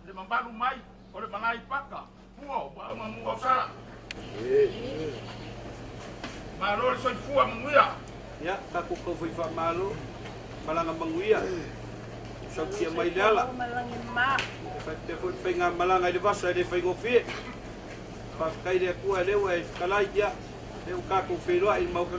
Le mambalu mai o le malai paka pua o mamu sala malo le soifua manguia ia taku ko foi fa malo malanga manguia sautia mai le ala fa te foi fai malanga i le vasa le fai ngofie fa kai le kua le wa kalai ia le ka ko feloa i mau ka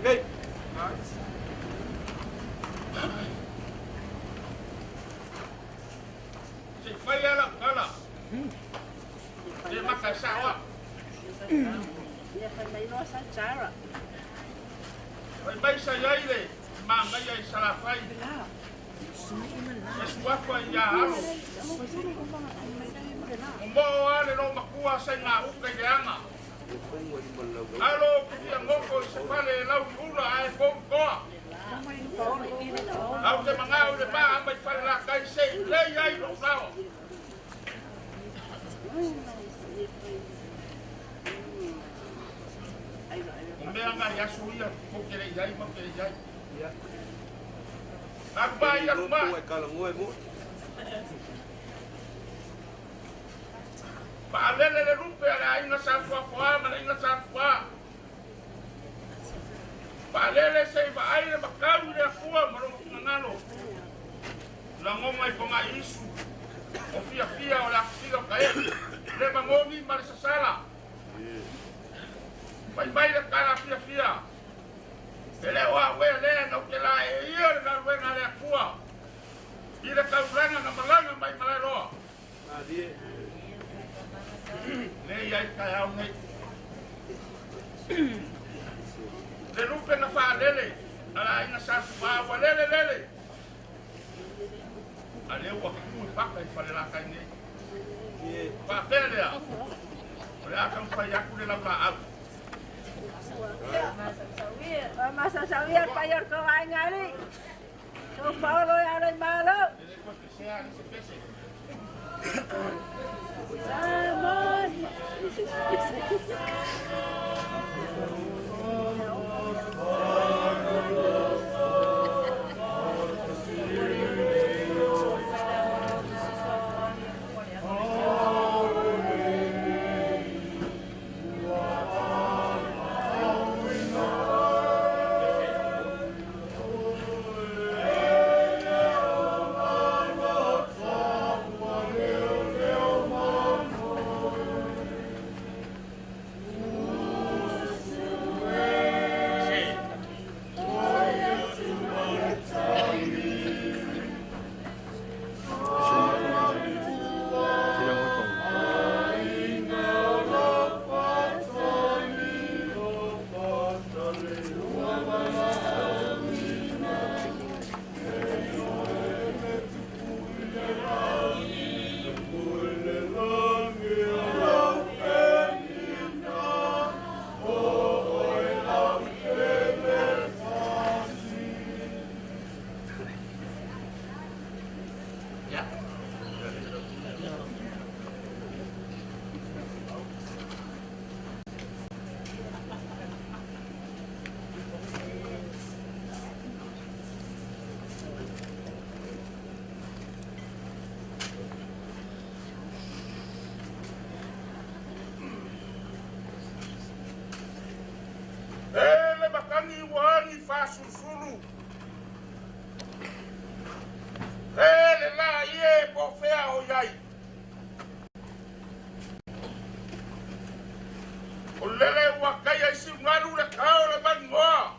O lele ua kaia i siugalu le kao le mangoa.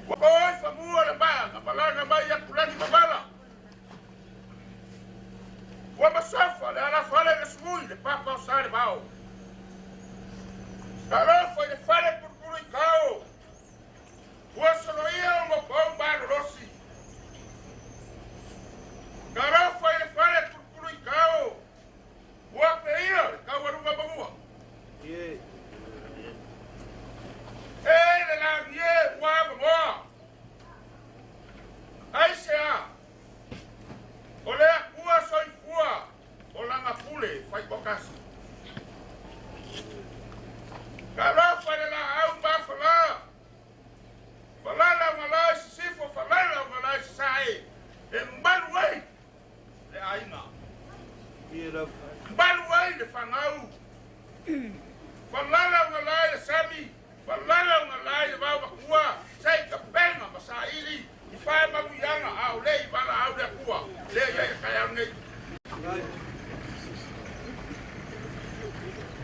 Ua koi famua le maa na malaga mai Akulagi mamala. Ua masofa le alafale le sui le papa o Salevao. Talofa i le fale pulupulu i kao. Ua soloia o mopou malolosi. Talofa i le fale pulupulu i kao. Ua peia le taualuga mamua. E le lagi e ua avanoa. Aisea, o le Atua soifua o lana pule faitoatasi. Talofa i le laau mafala. Falala o ngala i sisifo, falala o ngala i sasae. E malu ai le aiga. Malu ai le fanau. Falala o ngala i le sami, falala o ngala i le vao matua, sei tapena ma saili, i whae manuiaga a o le i valaau le Atua, lea i ai le taeao nei.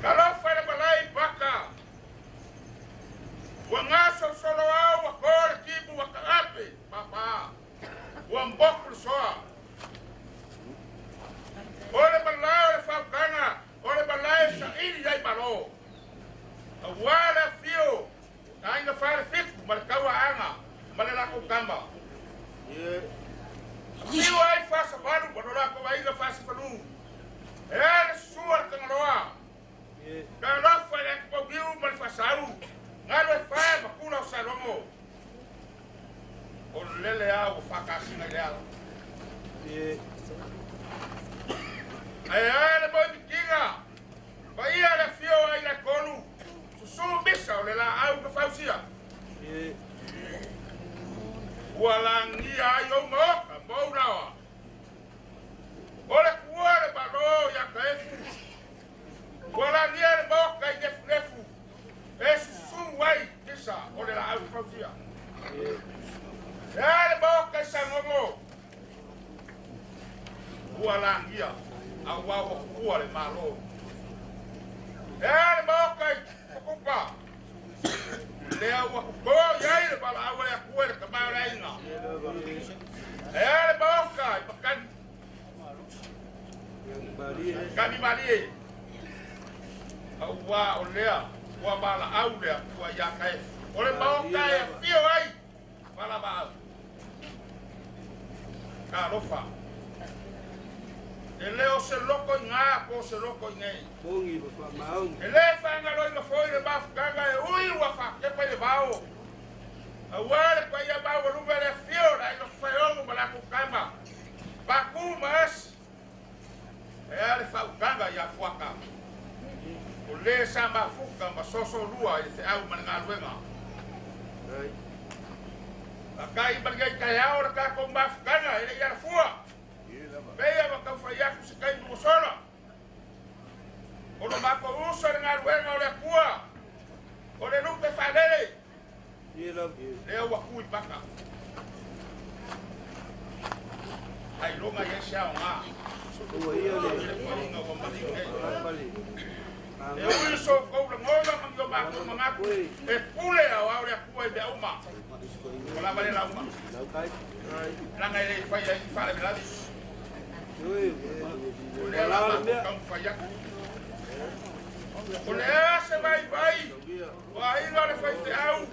Talofa i le malae i Paka, ua gasolosolo au ua to le timu ua taape papa, ua moku le soa. O le malae o le faukaga, o le malae saili ai malo. Aua le afio, aiga falefitu ma le tauaaga ma le latou tama. Afio ai Fasavalu ma lo latou aiga Fasifalu. E a le susua le Tagaloa. Talofa i le Atupauliu ma le Faasau. Galu e fae ma kula o Salogo. O lele a ua whakasina i le ala. Ae a le moemitiga, paia le afio ai le tolu, susu misa o le laau na fausia. Ua lagia ai ou maota ma ou laoa. O le tuua le malo ia Taefu. Ua lagia le maota i nefunefu, e susu ai misa o le laau na fausia. E a le maota i Sanogo. Ua lagia auā ua tuua le Malo. E a le maota i Tuputupa. Lea ua totō i ai le valaau a le Atua i le tama o le aiga. E a le maota i Makani. Kani malie. Auā o lea ua valaau le Atua ia Taefu. O le maota e afio ai falavaau. Talofa. E le o se loko i ngā po o se loko i nei. E le faagaloina foi le mafutaga e ui ua faakepa i le vao. Auā le paia maualuga i le afio o le aiga Faeogo ma latou tama, Patu ma Asi. E a le faautaga ia Fuata. O le sa mafuta ma sosolua i le feau ma le galuega. Fatai ma lenei taeao le tatou mafutaga e le i alafua. Peia ma taufai atu se taimi ua sola. O lo matou uso i le galuega o le Atua, o le lupe faalele, lea ua tu i paka. Ailoga i ai se aoga i le toaiga ua maliu nei. E ui so outou lagona ma ni o matou manatu, e pule aoao le Atua i mea uma. Ua lava le lauga. Leaga e le fai ai ni faalavelave. O lea la matou taumafai atu. O le a se vaivai o aiga o le faifeau,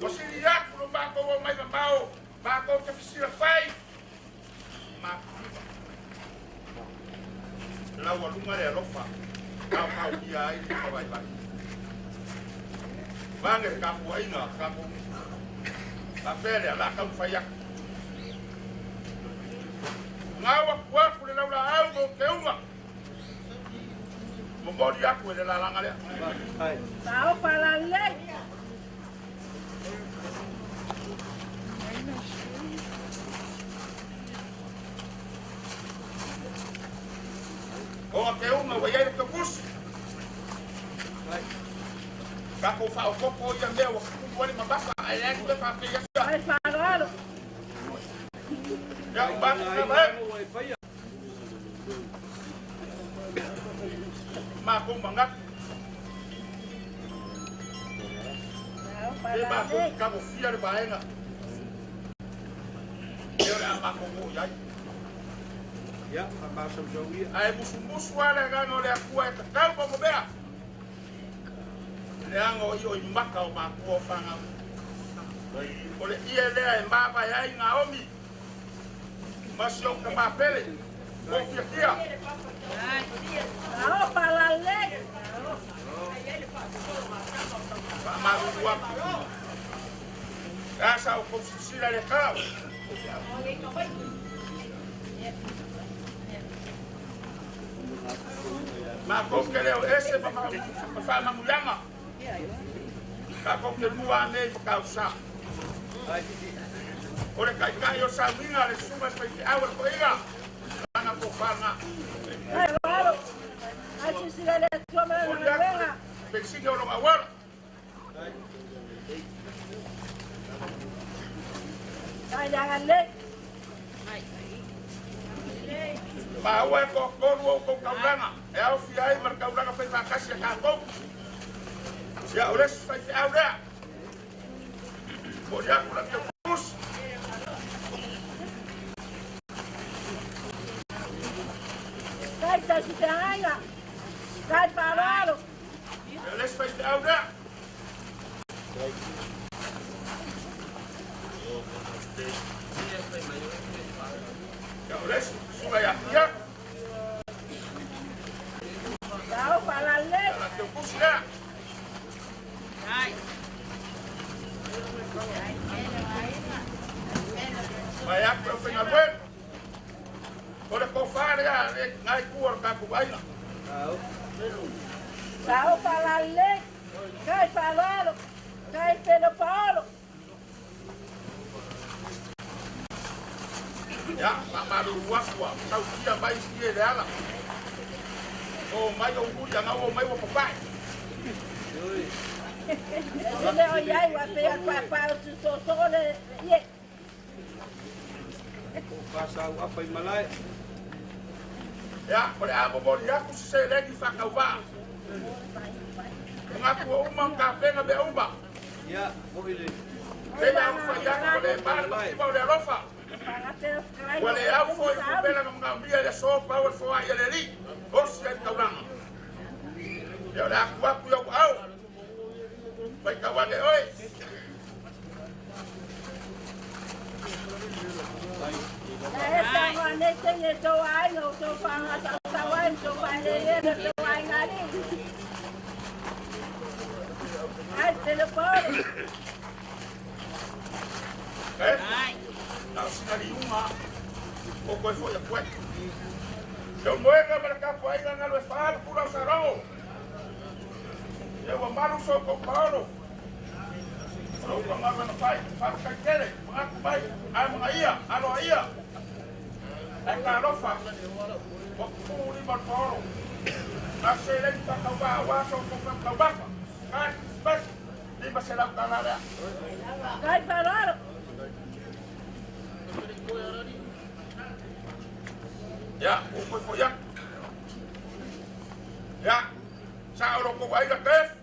ua sili atu lo matou omai mamao, matou te fesilafai matutua. Laualuga le alofa taotaomia ai le limavaivai. Vaeane le tapuaiga a tatou faapea lea o le a taumafai atu. Gau atu atu le laulaau ma teuga. Momoli atu e le lalaga lea. Talofa lalei. O teuga ua i ai le topusi. Tatou faaopoopo ia mea ua tutupu ai le mamafa ae leai ni mea faapea. Ai faaaloalo. Ia uma atu lena vaega. Matou manatu. E matou tagofia le vaega. E o le a matou oo i ai. Ia, faamasausau ia. Ae musumusu lava le agaga o le Atua e tatau maumamea. Leaga o i o i maka o matua o fanau. O le ie lea e mavae ai Naomi. Ma si ou tamā pele. Mo fiafia. Ao falalei. Faamalulu atu. E asa o kou silasila i le tau. Matou te le o ese ma faamanuiaga. Tatou te lua nei ma. O le taitai o sauniga le susuga i faifeau o le toeaina. Lana tofa lena. Ai silasila le Atua ma lana galuega. Penisini o lona auala. Ai le agalelei. Maua e toatolu o outou taulaga e aofia ai ma le taulaga faifaatasi a tatou. Ia o le isi faifeau lea. Momoli atu la teutusi. Kai tasi feagaiga. Kai faaaloalo. Ia o le isi faifeau lea. Ia o le isi susuga ia Pia. Ao falalei. Ia la teutusi lea. Mai atu e o faigaluega. O le tofa lea le nai tua o le tatou aiga. Ao falalei. Kai faaaloalo. Kai pele paolo. Ia, faamalulu atu ua tautia mai isi e le ala. O mai o uli ana o mai ua papae. E le o iai ua pe a paepae o tusosogo le ie. O fasau afa i malae. Ia, o le a momoli atu se seleni faatauvaa. Manatu ua uma ona tapena mea uma. Ia, foi le. Se i aumafai atu o le ma le mativa o le alofa. Ua le au foi i pupela na manaomia i le aso pau e foai e le alii. Osi ai le taulaga. Ia o le a tuu atu i ou aao. Faitau ane oe. E tagoa nei teine e tou aiga o tou faagasausau ai ma tou faalelea na tou aiga alii. Ai pele paolo. E, na o sina liuga o toe foi atu ai. Se o moega ma le tapuaiga galu e fa le pula o Salogo. Ia ua malu so outou paolo. O lou pagalu e na fai, faafetai tele, manatu mai, ae magaia, aloaia. Ae talofa, ua pupuu lima o le paolo. Na seleni faatauvaa aua so outou faataumafa. Kai, pasi, $500 lea. Kai faaaloalo. Ia, ua toe foi atu. Ia, sao lo outou aiga Kefu.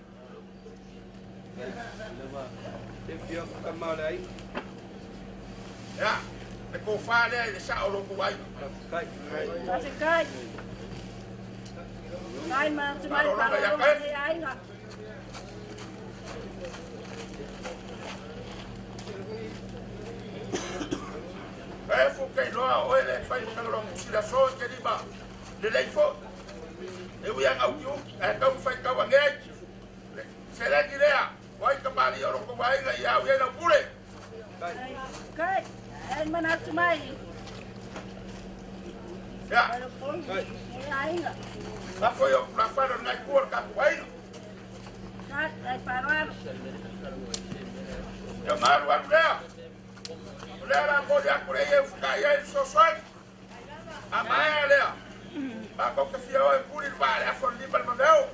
E fia tama o le aiga. Ia, le tofa lea i le sao o lo outou aiga. Faafetai. Faafetai. Kai manatu mai Malologa ia faaaloalo Kefu. nei aiga. Kefu ke iloa o oe le fai ma tagalologa i le aso e te lima lelei foi. E ui aga utiuti, ae taumafai tau ane ai. Seleni lea, o ai tamalii o lo outou aiga ia au i ai lau pule. Kai, ai manatu mai. Ia, E aiga. lafo i o tulafale o lenai tua o le tatou aiga. Kai, ai faaaloalo. Ia malu alu lea. O lea la moli atu le ie ufutai ai le fesoasoani. A maea lea. Matou te fia o e puli le vaa le afa o le lima le maveo.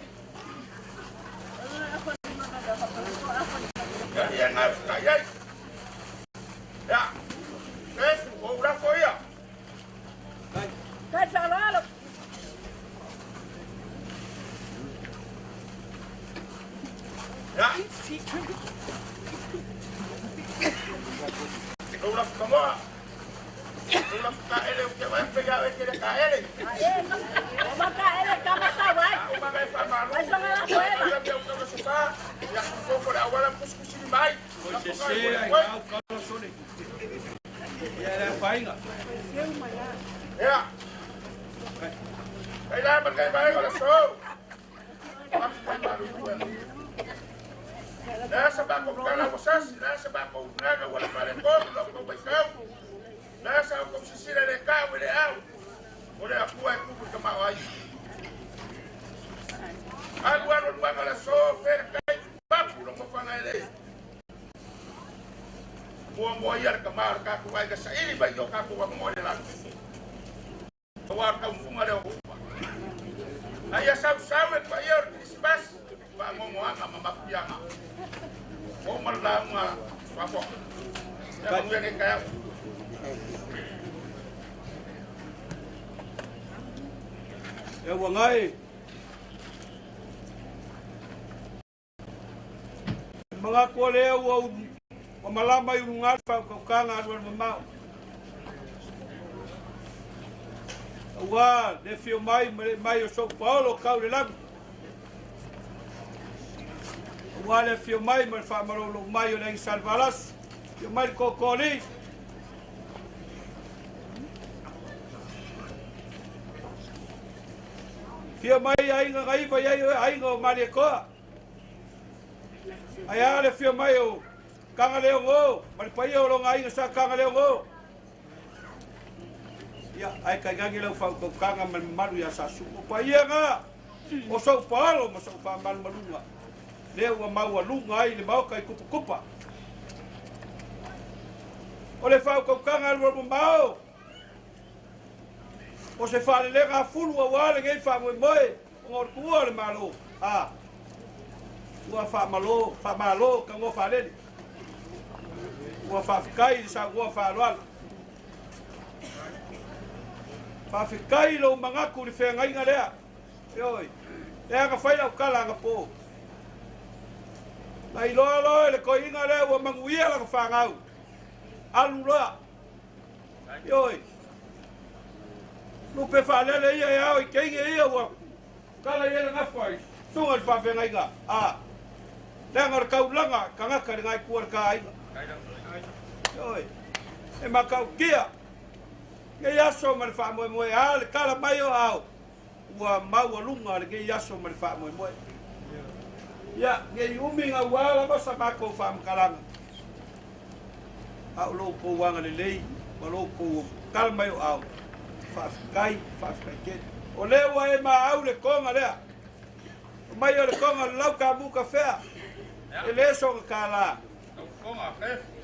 Ia ia ngai ufutai ai. Ia, Kefu, o ou lafo ia. Kai faaaloalo. Ia, Lou lafukamoa. Lou lafukaele o te vaefe ia oe kele kaele. O makaele kamatau ai. Aumaga e faamalo. Ai soga lafoela. Ia ukaga sefā. Ia fofo le auala kusikusi mai. Oi sese ai ngau kala sole. Ia le afaina. Ia. Kai la ma kai mai o le so. Nasa ba ko kala mo sasi, nasa ba ko naga wala pare ko, lo ko bai kau. Nasa ko sisira le ka wele au. Ole apua e kuku ka mau ai. Alu alu luanga la so fer kai papu lo mofanga ele. Mua mua ia le ka mau le ka ku ai ka saili bai yo ka ku wa mo le la. Wa ka mfunga le o. Ai sau sau e pa ia o Krismas. Pa mo anga ma mapianga. O ma la nga pa po. Ya mo ye ka. E ua ngai. Mga kua lea ua ua malama i uluga faakaukāga alualu mamao. Ua le fio mai ma le mai o sou paolo kau le lagi. Ua le fio mai ma le faamalolo mai o le agi salvalasi. Fio mai le kokoli. Fio mai aiga gaiva iai oe aiga o Maliekoa. Ai a le fio mai o Kagaleogo, ma le paia o loga aiga sa Kagaleogo. Ia, ai kaigagi lau faaukaukāga ma le mamalu iā Sasu'u. O paia ga, o sou paolo ma sou faamalumaluga. Lea ua maualuga ai le maoka i kupakupa. O le faaukaukāga alualu mamao. O se faalelega afulu auā lenei faamoemoe ona o le tuua o le malo. A, ua faamalo, faamalo kagoa faalele. Ua faafekai le saunoa faaaloalo. Faafekai lou magaku le feagaiga lea. Ioe. Le aga fai lau kala aga pō. Na iloa loa le koiga lea ua manuia lana fanau. Alu loa. Ioe. Lupe faalele ia e ao i keige ia ua kala ia le gafa ai. Suga le faafeagaiga. A. Leaga o le kaulaga kagaka le gaikua le kāiga. Ioe. E makaukia. Ngei aso ma le faamoemoe a le kala mai o ao. Ua maualuga lenei aso ma le faamoemoe. Ia, ngei umi gauā lava sa makou faamakalaga. A o lou kou agalelei ma lou kou kala mai o ao. Faafetai, faafetai tele. O lea ua e maau le koga lea. O mai o le koga le lau kamu ka fea. E le soga kālā.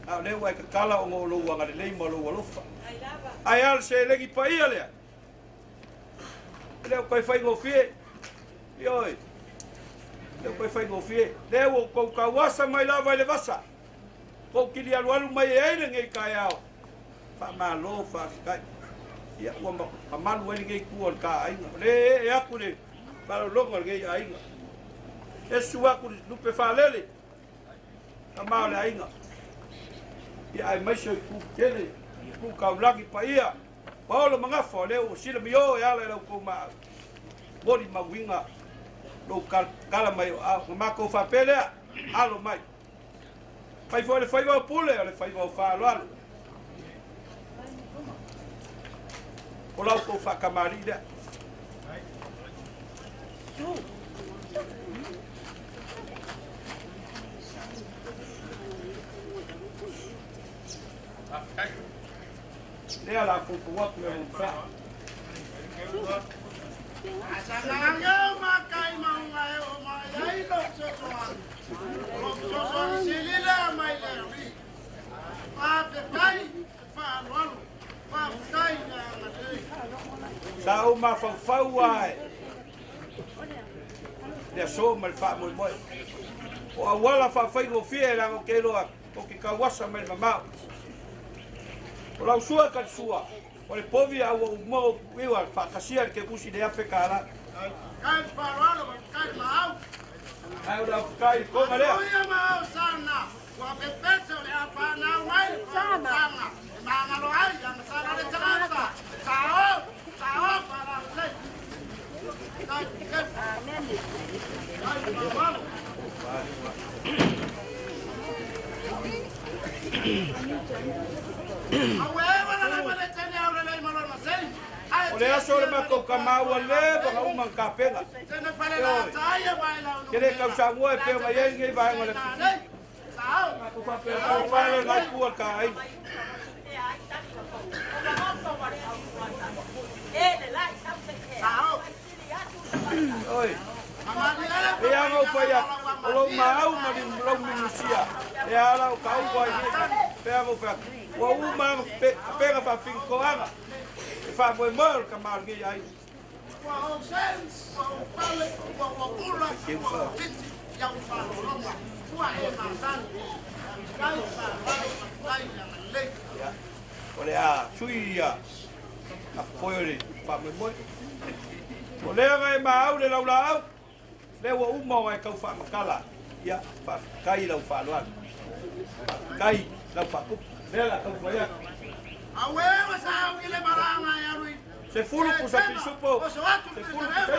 A o lea ua e kakala o ngō lou agalelei ma lou alofa. Ai a le selegi paia lea. E lea o koe faigofie. Ioe. Lea o koe faigofie. Lea ua kou kauasa mai lava i le vasa. Kou kili alualu mai e ai lenei kaeao. Faamalo, faafetai. Ia ua mamalu ai lenei kua o le kāaiga. O le e aku le faalologa o lenei aiga. E su aku le lupe faalele. Ka o le aiga. Ia ai maise o i ku tele. Ku kaulagi paia. Paolo magafa o lea ua sila mio e ala i lau kou maau. Moli mauiga lou kala mai o ao. Ma makou faapea lea, alo mai. Fai foi le faiva o pule o le faiva o faaaloalo. O lau kou faakamali'i lea. Lea la foufou atu e lou saa. Asangangeu makai maunga e o mai ai lo sosoani. Lo sosoani silile mai le ri. Faafetai faaaloalo. Faafetai le agalelei. Sa ou mafaufau ai. Le aso ma le faamoemoe. O auala faafaigofie e laga o ke iloa o ke kauasa mai le mamao. O lau sua ka le sua. O le povi a ua uma o puiwa faakasia le kekusi le afe kālā. Kai faaaloalo kai maau. Ai o le afukai i le koga lea. Ia maau sana. O le aso le matou kamau a le waka uma kapega. Ke le kausamua e peo mai ai ngei vaenga le fiti. Ko whapea ko whale ngai kua ka ai. Oi. E anga upai atu. O lou maau ma ni lou minusia. E ala o ka upa ai nei. Pe anga upai atu. Ua uma pega whawhinkoanga. E whamoe moe o le kamau ngei ai. Ua o sen, ua o pale, ua o ula, ua o titi, iau whalolonga. Ua e masani, kai whalolonga, kai ia lei. O le a sui ia a poe o le whamoe moe. O lea ngai maau le laula au, lea ua uma o ngai kau whaamakala. Ia, whaakai lau whaaloana. Whaakai lau whaakupu. Lea la kau whai atu. Awe wa sa au ile maranga e arui. Se fulu pusa pisupo. Se fulu pusa.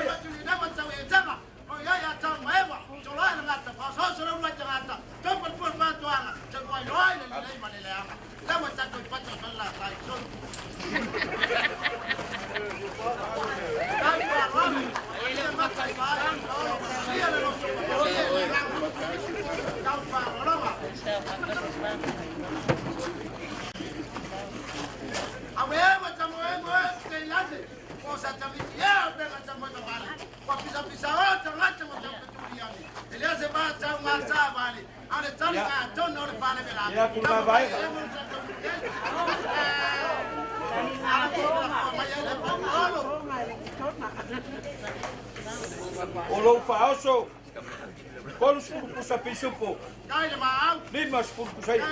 Ia kula vai. O lou whaoso, kolu sfulu pusa pisupo. Lima sfulu pusa ia.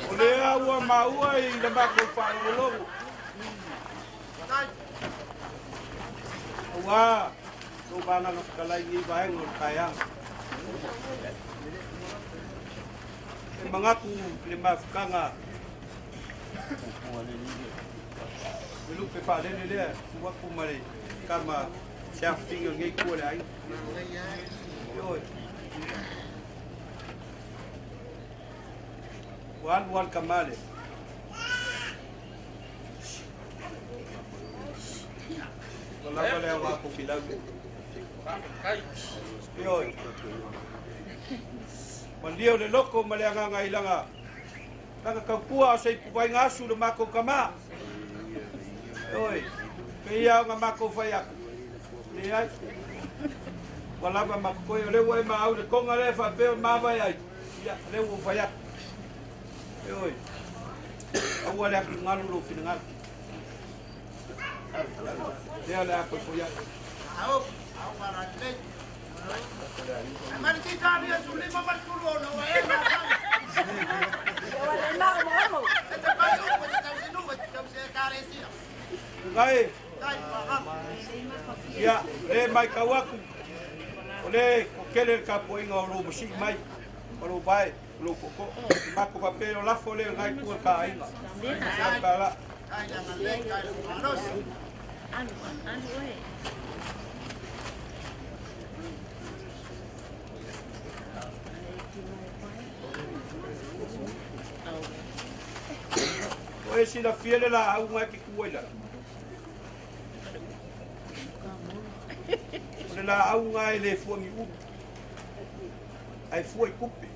O lea ua maua i le makou faalogologo. Ua, lou vagaga fetalai nei vaega o le taeaga. E manatu i le mafukaga le lupe faalele lea suaku ma le kama se afiga o lenei kua le aiga. Ioe. Ua alu alu kamale. Ua lava lea o makou filau. Ioe. Malia o le loko ma le agaga i laga laga kaupua o se ipuvaiga asu le makou kamā. Ioe. Pe ia o ga makou fai atu. Leai. Ua lava makokoe o lea ua e maau le koga lea faapea o mavae ai. Ia, lea ua ou fai atu. Ioe. Aua le atugalu lou finagalo. Lea le a koikoi ai. Ngai. Ia, le mai kau aku. O le o kele le kapoinga o lou masii mai. O lou vae, o lou koko. Mako pape o lafo le ngai kua ka aiga. Ia pala. O e sila fiele la au ngai ki kua ila. O le la au ngai le fuangi umu. Ai fua i kupe.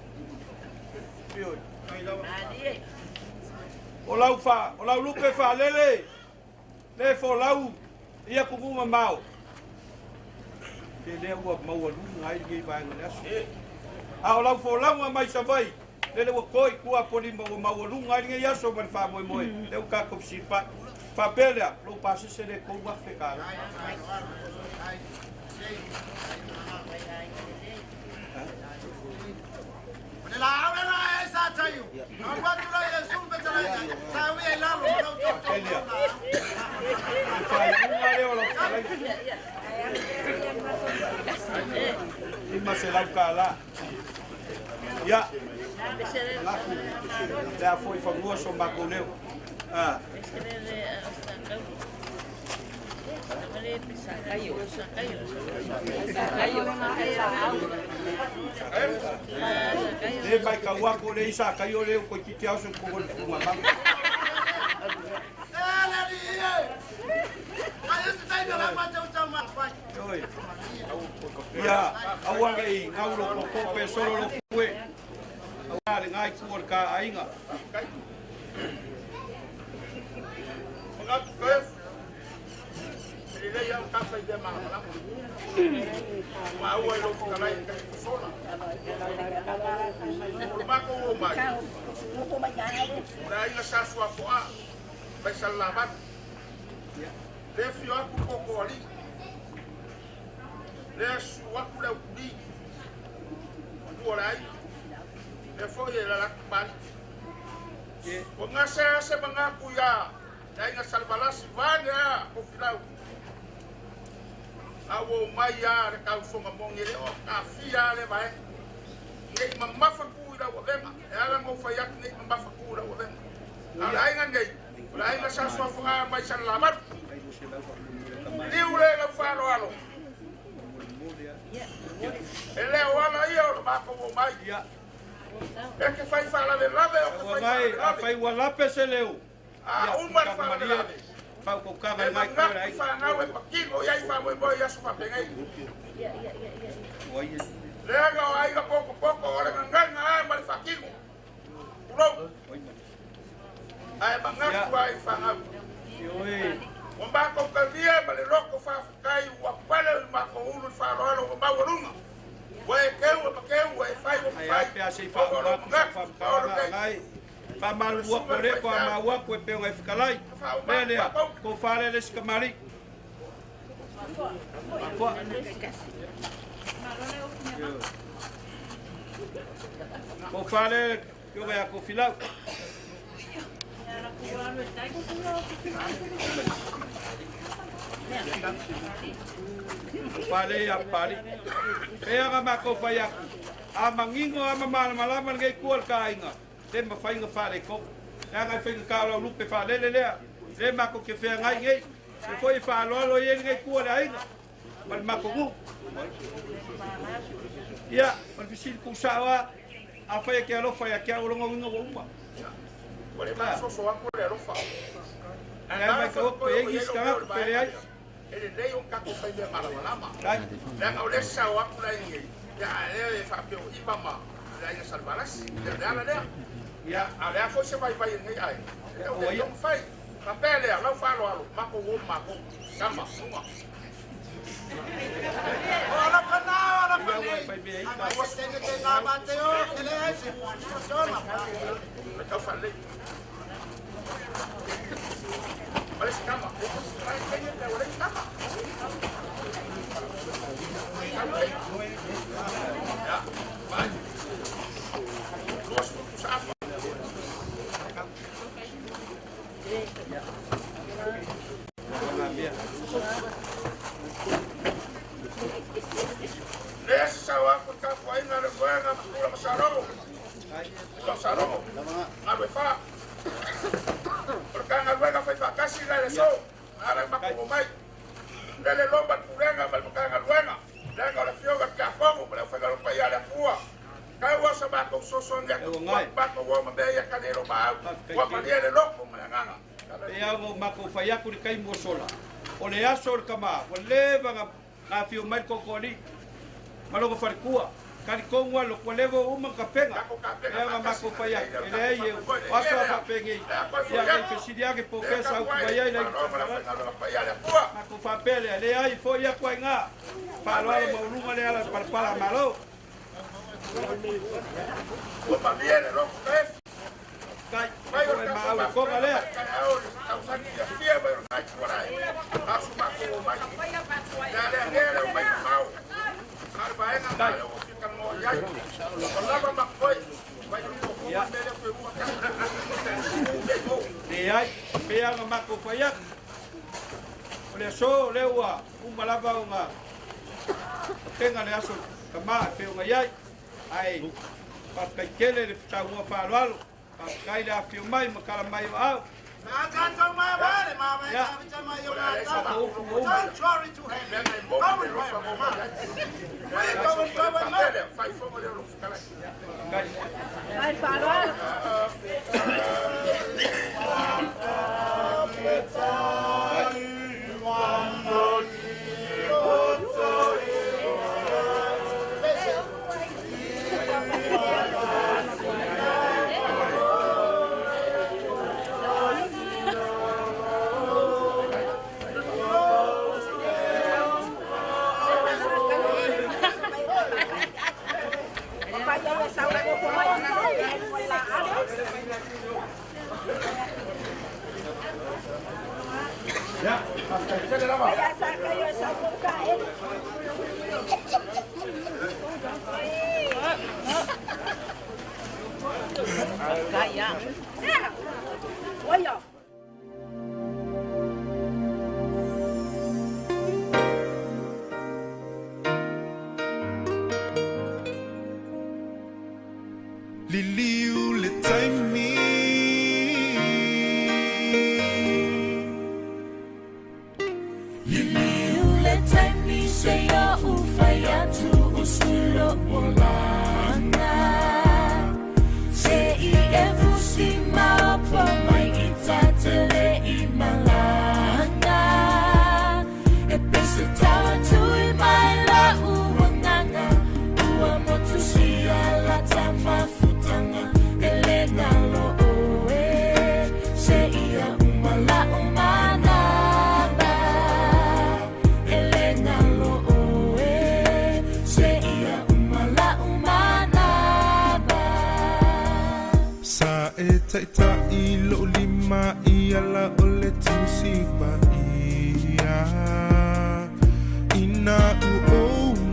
O lau fa, o lau lupe fa lele. Le fo lau ia kumu mamao. Pe lea ua maua lunga ai lenei vaega le aso. A o lau folauga mai Savaii, lele ua koi kua polima ua maualuga ai lenei aso ma le faamoemoe. Le ua tatou fesilipai. Faapea lea, lou pasese le 3,000 tala. Elia. Faaiuga lea o lau fetalaiga. 500 tala. Ia. Laku. Lea foi fanua so matou leo. Ah. Le mai kau aku le isa kaio le ko titi au so ko ko funga ma. Oi. Ia, aua nei ngau lo ko pe solo lo kue. Aua le ngai ku o ka ainga. Mangatu kef. Lelei au tafa i mea malamalama. Ua aua i lou fetalai i kai sola. O makou o mai. O le aiga sa suafo'a mai Salalabatu. Le fio aku koko alii. Le su aku le aupuli. Tua le aiga. Le foi e lalatu mali. O gase ase magaku ia le aiga Salevalasi vane a ko filau. A ua mai a le kausoga mogi le o kafia le vaega. Nei mamafa ku i lau avega. E ala mo fai atu nei mamafa ku i lau avega. A le aiga nei, o le aiga sa suafo'a mai Salalabatu. Liu le lau faaaloalo. E le o ala ia o le makou o mai. E ke fai faalavelave o ke fai faalavelave. Fai ua lape se leo. A uma le faalavelave. Fau ko kava E mai ko le manatu aiga. fanau e pakino i ai faamoemoe i aso faapegai. Ua ia. Leaga o aiga pokopoko o le gagaga a ma le faatino. Tulou. Ae manatu ai fanau. Ioe. Ua makou talia ma le loko faafetai ua pale le makou ulu i faaaloalo ua maualuga. Ua e keu e makeu ua e fai ua Ai mafai. ape a sei Ona o lou wha manatu ma o le wha ngai. Wha malu ua ko le ko a maua ko e peo ngai whakalai. Lea lea, ko whale le sikamari. Fua. Ko whale kio ngai a ko filau. Ko whale ia pari. Pea nga mako whai aku. A mangingo a mamalamalama ngai kua le ka ainga. Le mawhainga whale ko. Lea ngai whainga ka lau lupe whalele lea. Le mako ke whea ngai ngei. Se foi whaaloalo i ngai kua le ainga. Ma le mako ngu. Ia, ma le fisili kusao a. A whai ke alofa ia kia olonga winga wa uma. Ua le masoso aku le alofa. Ai mai ka opo e egi sika aku pere ai. E lelei o tatou fai mea malamalama. Ai. Leaga o le sao aku la i ia lea e faapea o iva ma le aiga Salevalasi. Lea le ala lea. Ia. A lea foi se vaivai i lenei aiga. E o Ua le ia. mafai. Faapea lea, lau faaaloalo, makou o makou. Tama, luga. Ia ua e whai mea ika. Le tau faalelei. Ma le isi tama. Ai, kei e pea o le isi tama. Tau kei. Ia, vai. 20 tusa afa. Ngā mea. Le sa wa ku ta ku ainga le goenga ma kula masalogo. Kula masalogo. Ngalu e fa. O le kanga fai faatasi la le so. Ala ma ko mai. Le le lomba pulenga ma le kanga luenga. Lenga o le fioga ka fogo ma le fai lo pa ia le pua. Kai wa sa ba ko so so ngia E ku o ngai. ba ko wa ma be ia ka le lo ma. Wa ma le loko ma nganga. E au mo mako whai aku le kai mua sola. O le aso o le kama, ua leva ngā whio mai koko ali. Malonga wharekua. Kalikongu lo kwalevo uma kapenga. Ea mako faya. Ele ai o aso a pengi. Ia kai fesilia ke profesa u mai ai la mako fa pele le ai fo ia kwa inga. Pa lo ala maulunga le ala palapala malo. O pa viene lo que Kai. Ko ma au ko le. Ai, pea nga mako faya. O le so le ua umalava unga. Penga le aso kama pe unga yai. Ai pa kai kele le tau fa alo. Pa kai le afio mai makala mai o au. Liliu le taimi Liliu le taimi se ia ufai atu usulo olanga Se i e fusi maopo mai i tatele i malanga E pese tawa tui mai la uanganga Ua motu sia la tamafutanga Elena lo oe Se ia umala umanaba Elena lo oe Se ia umala umanaba Sa e taitai lo lima i ala o le tusi pa ia Ina u o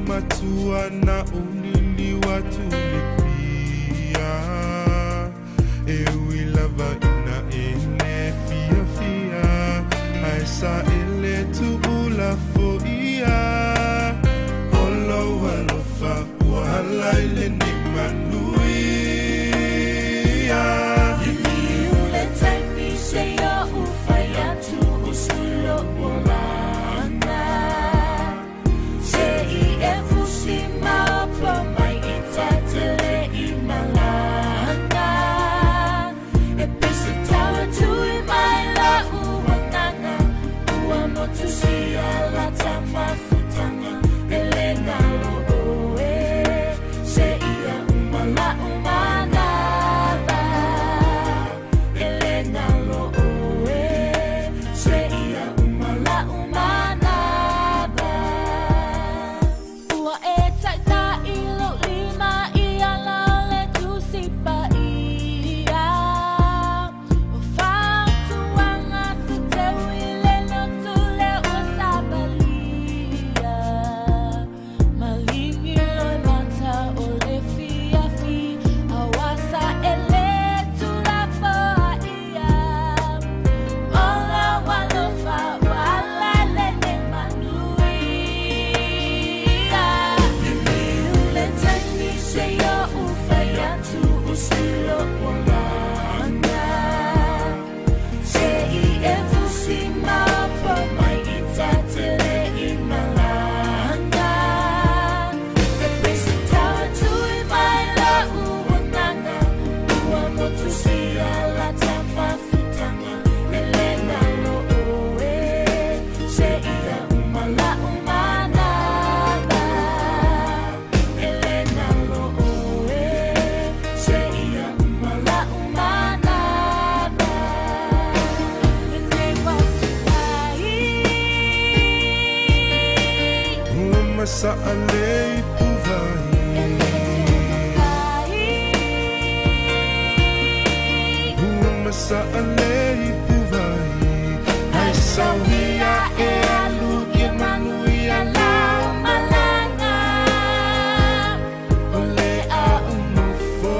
matua na o liliwa tu le pia E ui lava ina e le fia fia Ai sa e le tu ula fo ia Olo alofa ua hala i le ni manuia Liliu le taimi se ia ufai atu usulo olanga Se i e fusi maopo mai i tatele masaʻalei puvai. Ua masaʻalei puvai. Ai sauia e alu ia manuia lau malaga. O le a unofo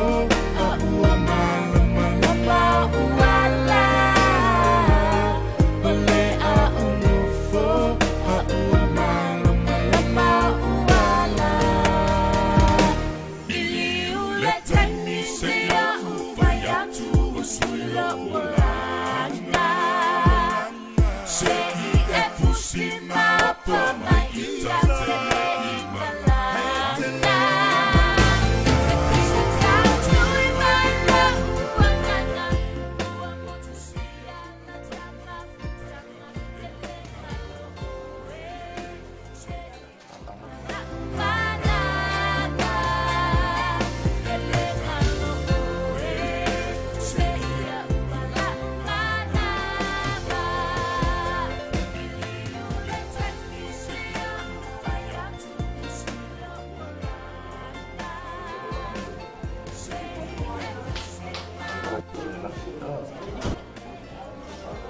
a ua malamalama uala. O le a unofo a ua malamalama uala. Iliu le taimi se ia ufai atu o suila olaga. Se i e fusi mapo mai ita tele i malaga. E Kristo tau tui mai la uangana. Ua motu sia la tama futanga tele malo oe. Se i manana tele malo oe. Se ia uala manana. Iliu le taimi se ia ufai atu o suila olaga. Se i e fusi mapo.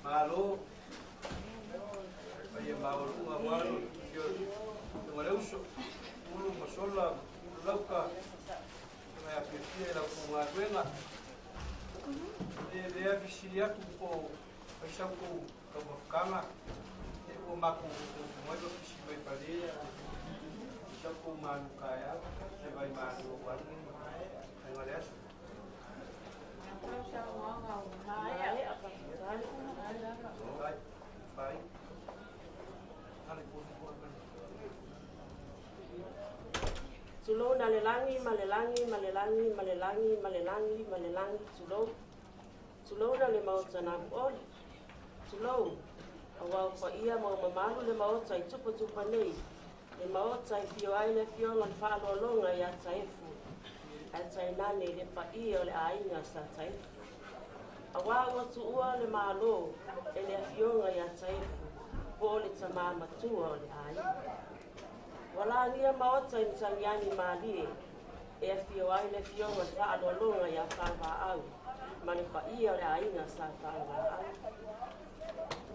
Malo, paia maoluga ua alu le uso, ulu ma sola, ulu lauka, e afiafia i lau galuega. E lea fesili atu po faisau kou taumafutaga, e ua makou mai ma pisi mai palea, isau kou manu kaeao, se vai malu au alu, aiga le aso. Vai, vai. Ale ko ko. Tulou na le lagi ma le lagi ma le lagi ma le lagi ma le lagi ma le lagi tulou. Tulou na le maota na oli. Tulou. Auā ua paia ma ua mamalu le Maota i tupatupa nei, le Maota e afio ai le Afioga i le Faaaloaloga ia Taefu, ae tainane i le paia o le aiga sa Taefu. Auā ua tuua le Malo e le Afioga ia Taefu, po o le tamā matua o le aiga. Ua lagia Maota i Matagiagi malie e afio ai le Afioga i le Faaaloaloga ia Falevaau ma le paia o le aiga sa Falevaau.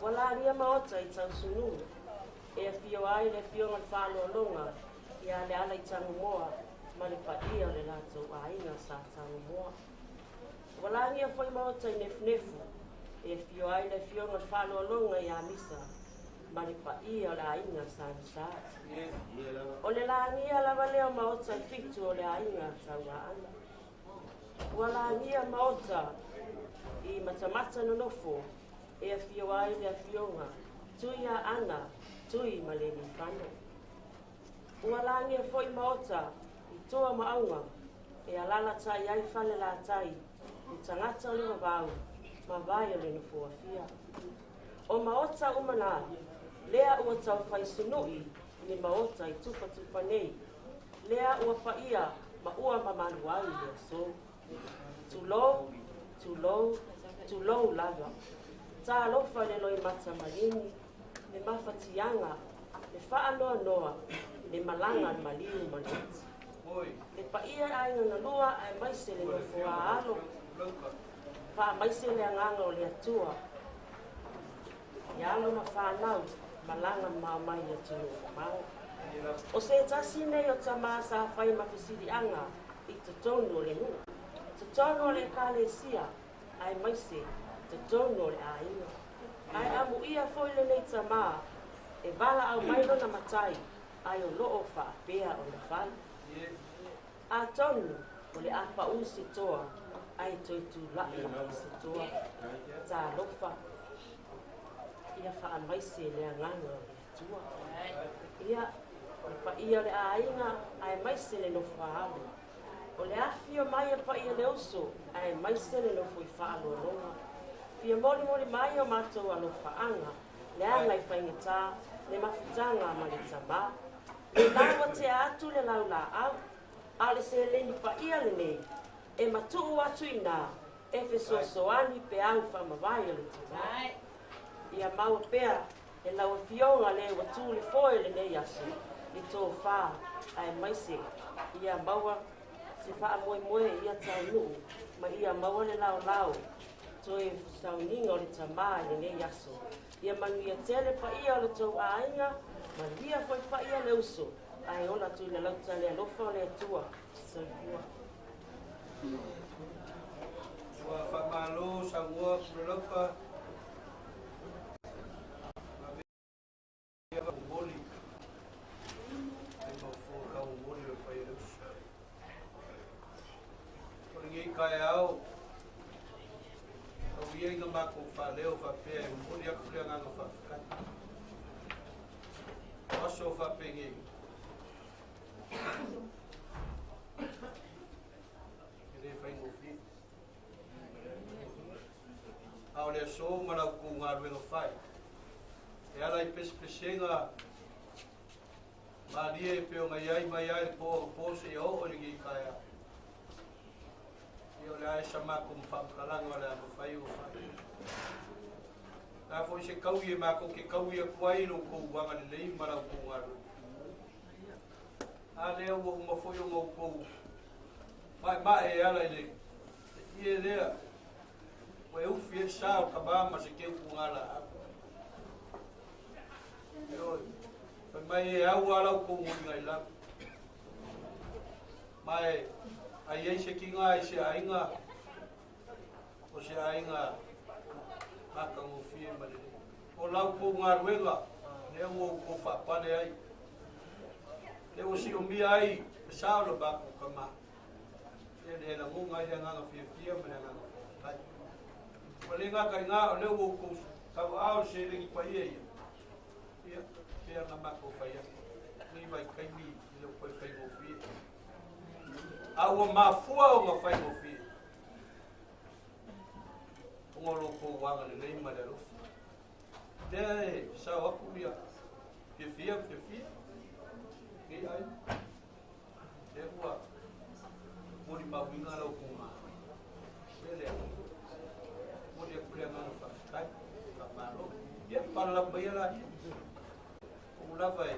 Ua lagia Maota i Tausunui e afio ai le Afioga i le Faaaloaloga ia Lealaitagumoa ma le paia o le latou aiga sa Tagumoa. Ua lagia foi Maota i Nefunefu e afio ai le Afioga i le Faaaloaloga ia Misa ma le paia o le aiga sa Misa. O le lagia lava lea o Maota e fitu o le aiga Tauaana. Ua lagia Maota i Matamata nonofo e afio ai le Afioga Tuia Ana Tui ma le Lifano. Ua lagia foi Maota i Toa Maauga e alalatai ai Falelatai i tagata o le vavau ma vai o le nofoafia. O Maota uma na, lea ua taufai sunui i le Maota i tupatupa nei, lea ua paia ma ua mamalu ai le aso. Tulou, tulou, tulou lava. Talofa le loimata maligi, le mafatiaga, le faanoanoa, le malaga le maliu ma le ati. Le paia aiga na lua aemaise le nofoa alo, faamaise le agaga o le Atua. Ia alo ma fanau, malaga mamao mai i atunuu mamao. O se tasi nei o tamā sa fai ma fesiliaga i totonu o le nuu, totonu o le ekalesia, aemaise totonu o le aiga. Ae amuia foi lenei tamā e valaau mai lona matai, ae o loo faapea ona fai. Atonu o le a pau se toa, ae toe tulai mai se toa. Talofa, ia faamaise le agaga o le Atua. Ia, le paia o le aiga, aemaise le nofoaalo. O le afifio mai o paia le uso, aemaise le nofo i faaaloaloga. Fia molimoli mai o matou alofaaga, leaga i faigata le mafutaga ma le tamā. Le lau ua tea atu le laulaau, a o le seleni paia lenei e matuu atu i ina e fesoasoani peau faamavae o le tamā. Ia maua pea e lau Afioga le ua tu le foe lenei aso le tofa, aemaise ia maua se faamoemoe ia taunuu ma ia maua le laolao toe sauniga o le tamā i lenei aso. Ia manuia tele paia o le tou aiga, manuia foi paia le uso, ae ola tuilalauta le alofa o le Atua. Soifua. Ua faamalo saunoa Pulalaupa. Avea momoli ai maufua kau momoli o le paia le uso. O lenei kaeao, tau ia ina matou faaleo faapea e momoli atu le agaga faafetai. O aso faapenei, e le faigofie. A o le aso ma la outou galuega fai, e ala i pesepesega malie e pei ona i ai mai ai le po anapo seia oo i lenei taeao. Ia o le a e sa matou faamatalaga o le a mafai ona fai. O le a foi se taui e matou te taui atu ai i lo outou agalelei ma la outou galuega. A lea ua uma foi ona outou maemae e ala i le ie lea ua e ufi ai le sa o tama ma se keu pugalaau. Ioe, fai mai e au a lau kou muliga i lau. Ma e ai ai se kiga i se aiga, o se aiga matagofie ma lelei. O lau kou galuega, lea ua outou faapale ai, lea ua siomia ai le sa o le matou tama. Ia le lagona ai le agaga fiafia ma le agaga faafetai. Ua le gata i gā, o lea ua outou tauaao le seleni paia ia, ia, pei ona matou fai atu, lenei vaitaimi e le o toe faigofie. A ua mafua ona faigofie, ona o lo outou agalelei ma le alofa. Lea e sao aku ia fiafia fiafia nei ai lea ua molimauina lau kuga lea lea momoli atu le agaga faafetai faamalo. Ia palalau maia laia ou lava e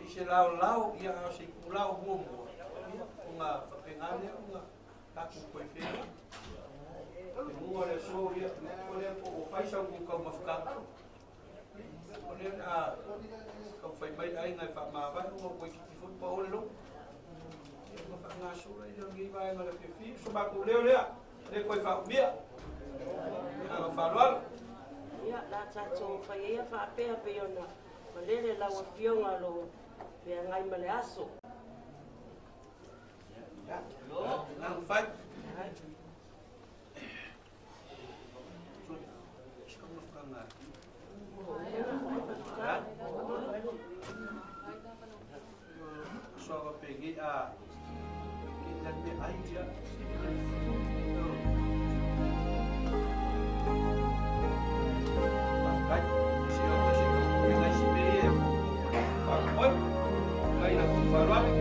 i se laolao ia a o se itulao muamua ia ona faapena lea ona tatou toe feiloai i luga o le aso ia o lea po ua fai sau taumafataga o lea o le a taumafai mai le aiga e faamavae ona ua itiiti foi pao le loto ia ona faagasolo ai lea o lenei vaega o le afiafi. O so matou leo lea le toe faaumia. Le agaga faaaloalo. Ia, la tatou fai ai ia faapea pei ona malele lau Afioga o lo o feagai ma le aso. Ia, agaga fai. Soa pengi a ki le me ai ia. Faafetai. Si o si o ngai si me e. Faafetai. Ngai la ku faaaloalo.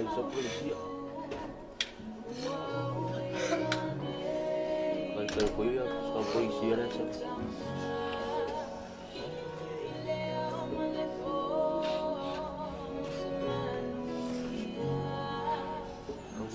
Sa polisia. Kai kai ko ia sa polisia le sa. Au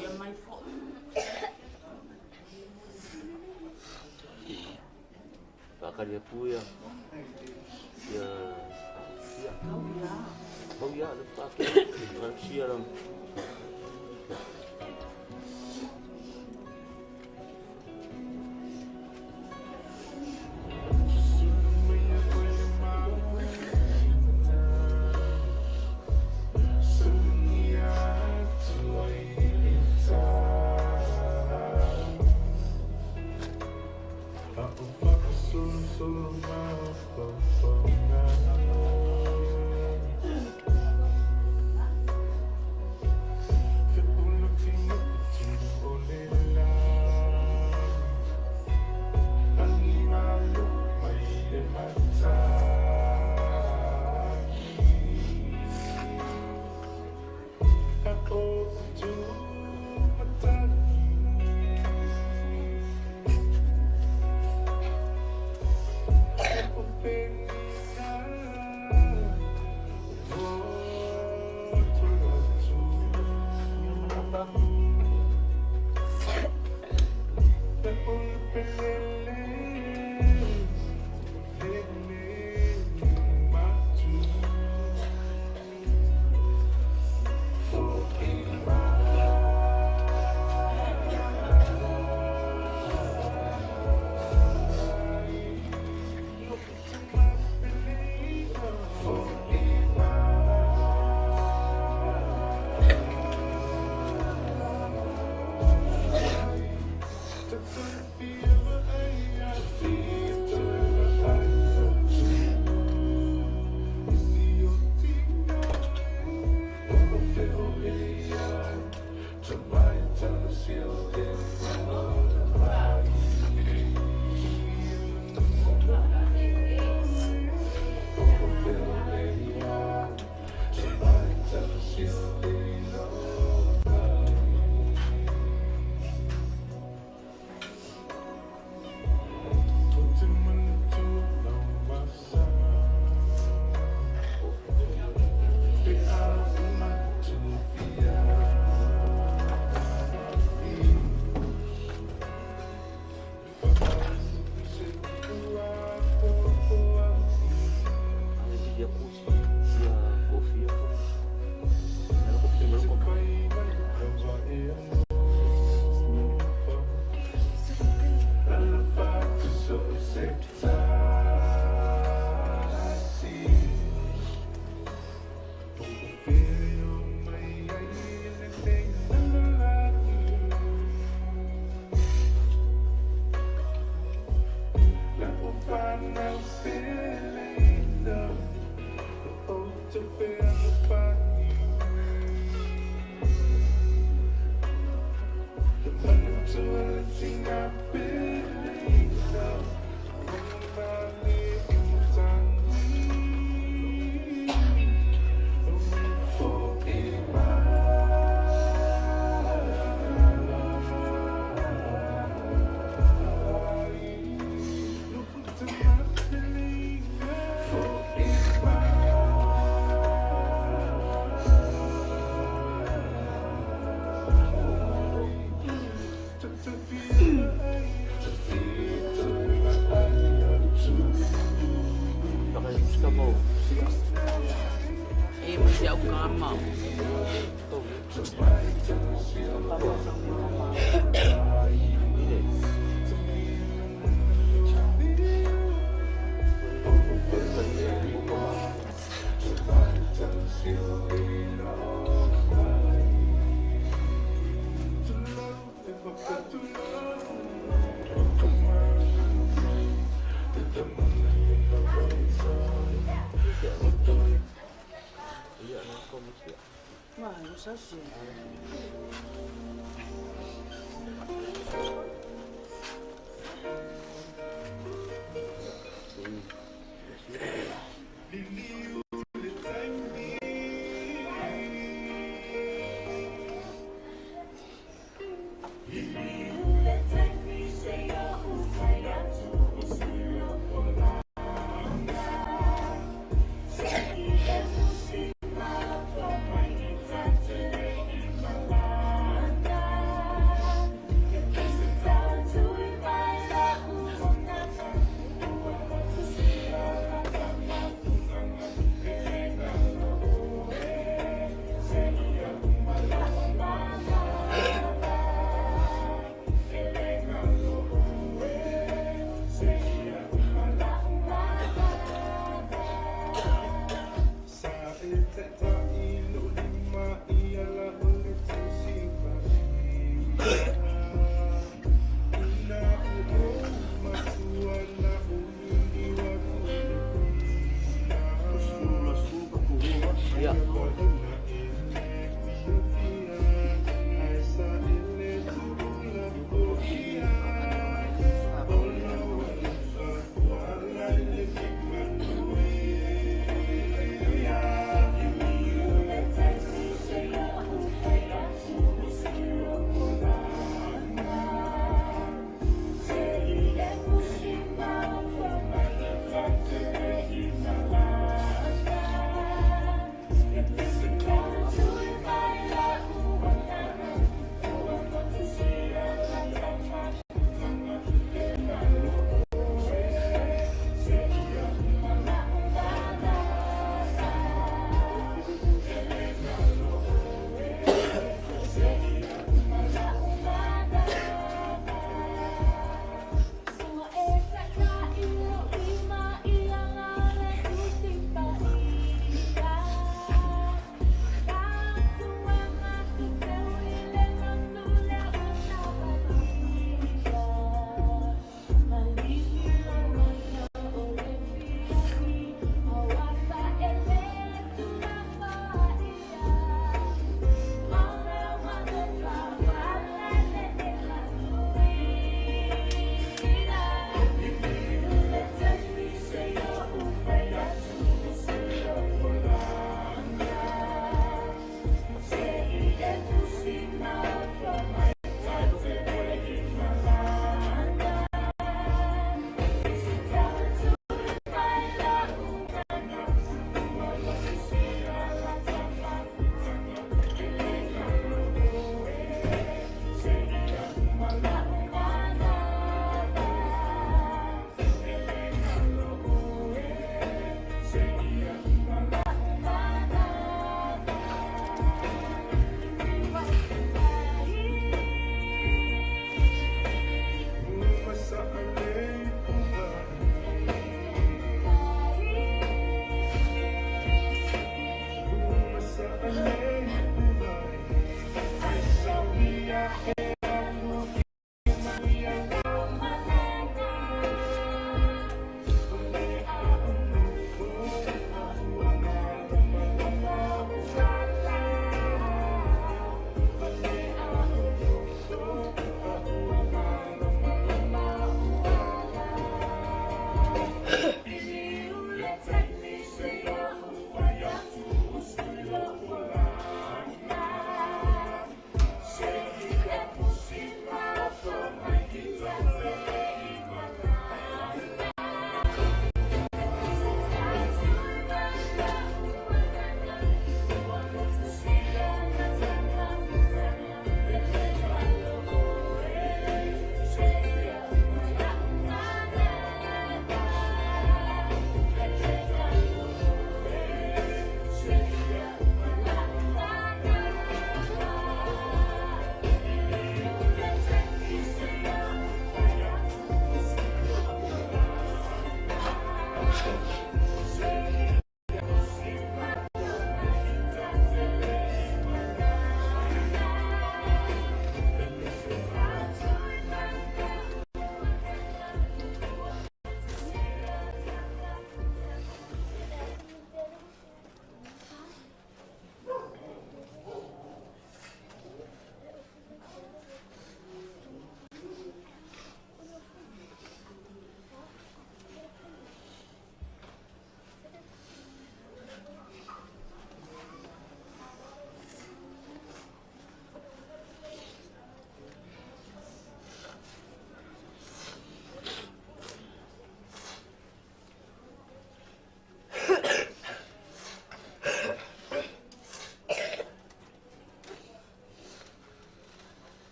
ia mai pa. Kali puya ya ya kau ya lupa aku siaran. E ma si au kama.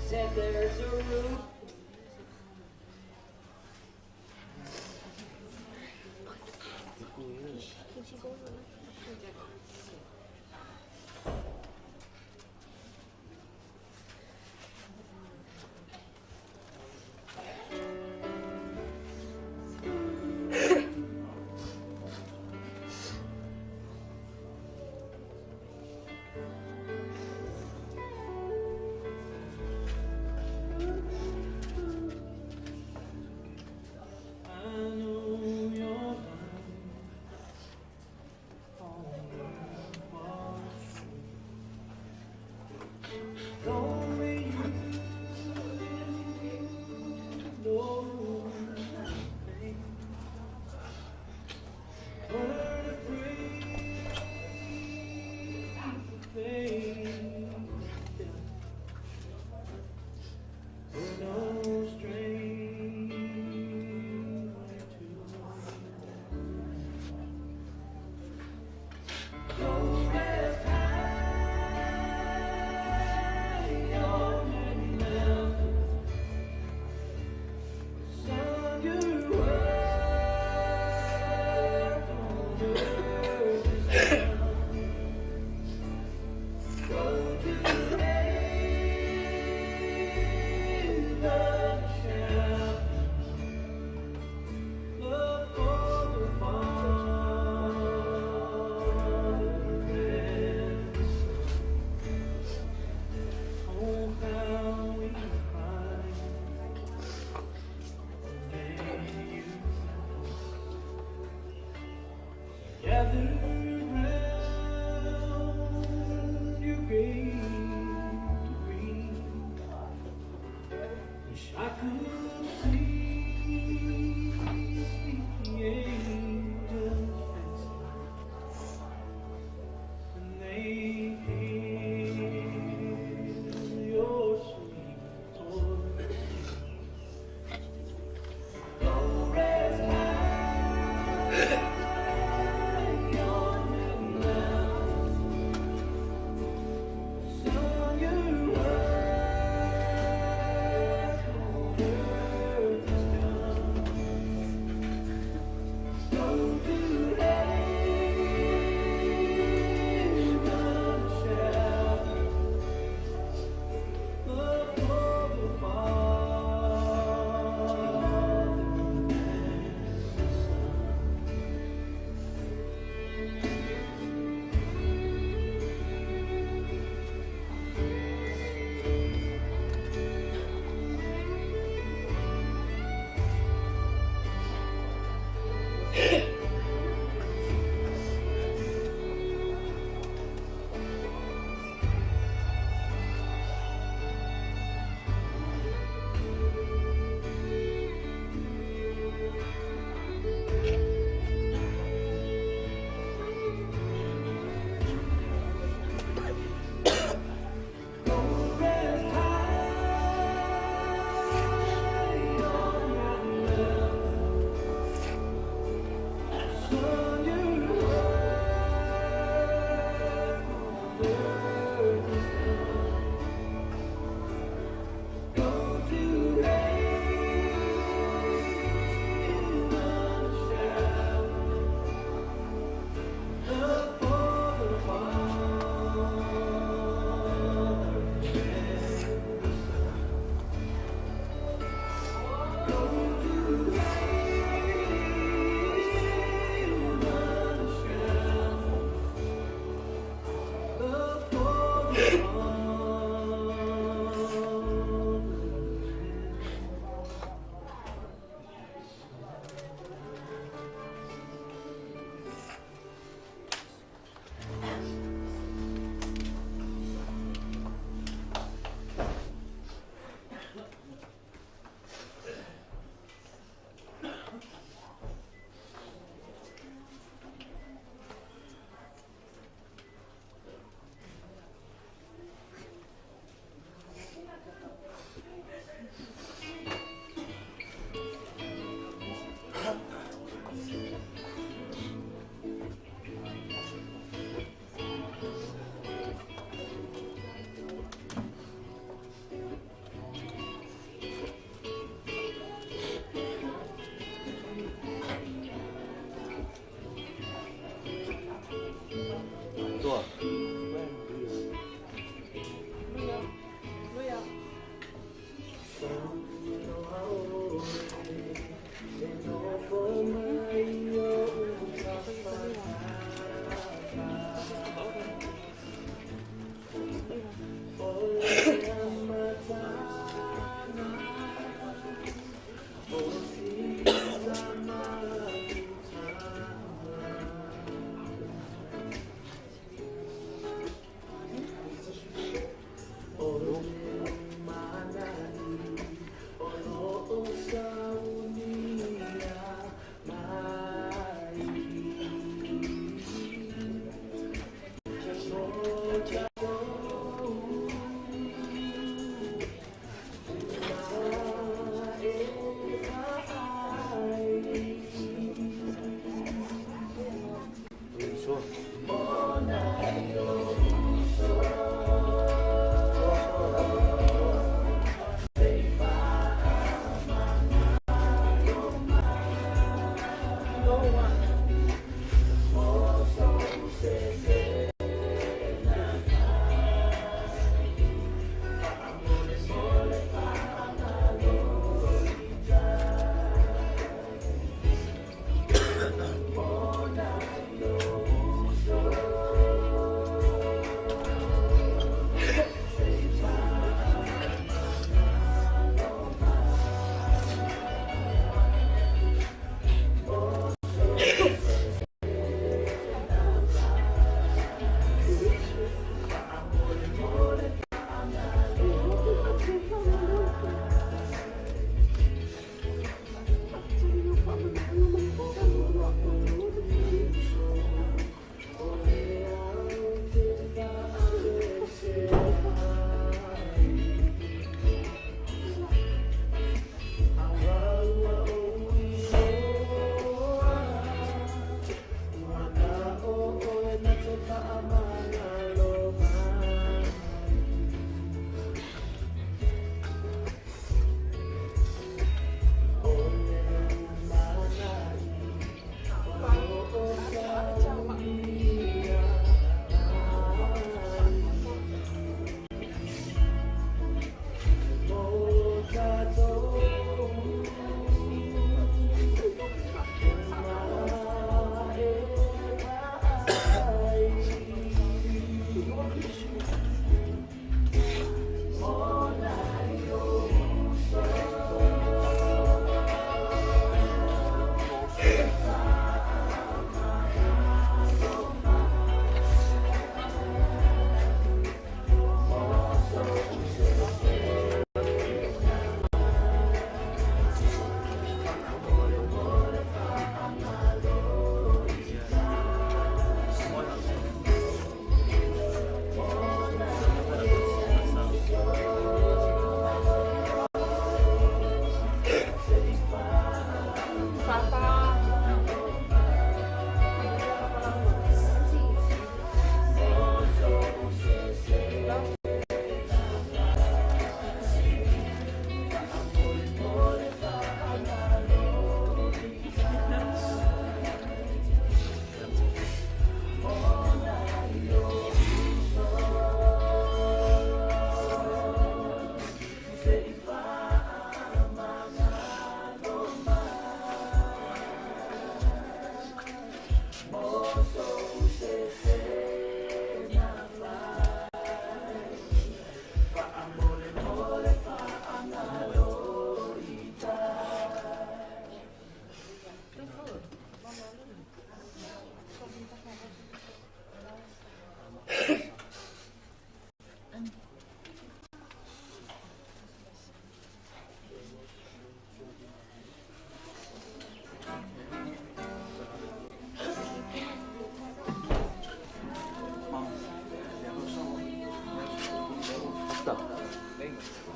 Said there's a room. Sun, you work on earth.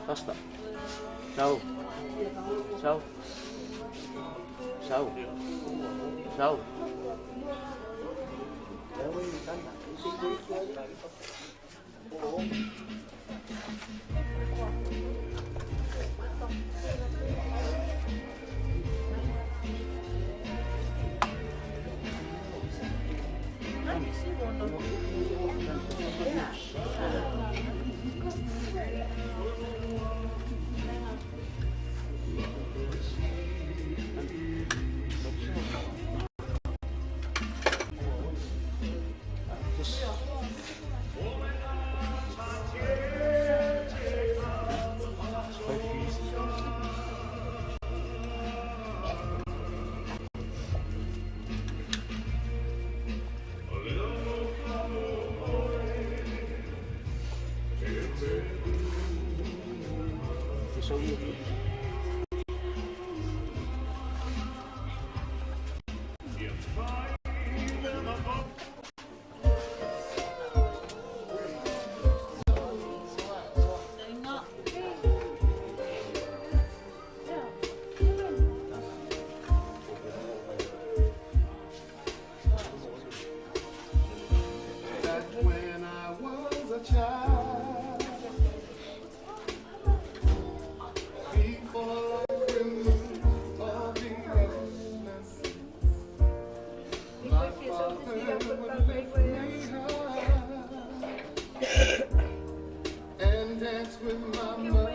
Faster. Sau. Sau. Sau. Sau. Back when I was a child, before I removed all the innocence, my father would lift me high and dance with my mother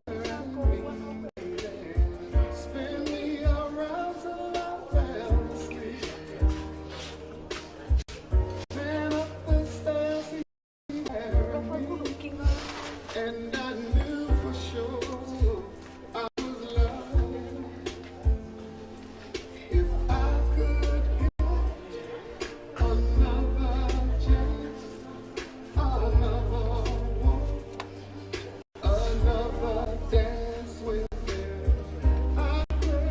and me, and spin me around till I fell asleep. Then up the stairs he carried me, and I knew for sure I was loved. If I could get another chance, another walk, another dance with him, I pray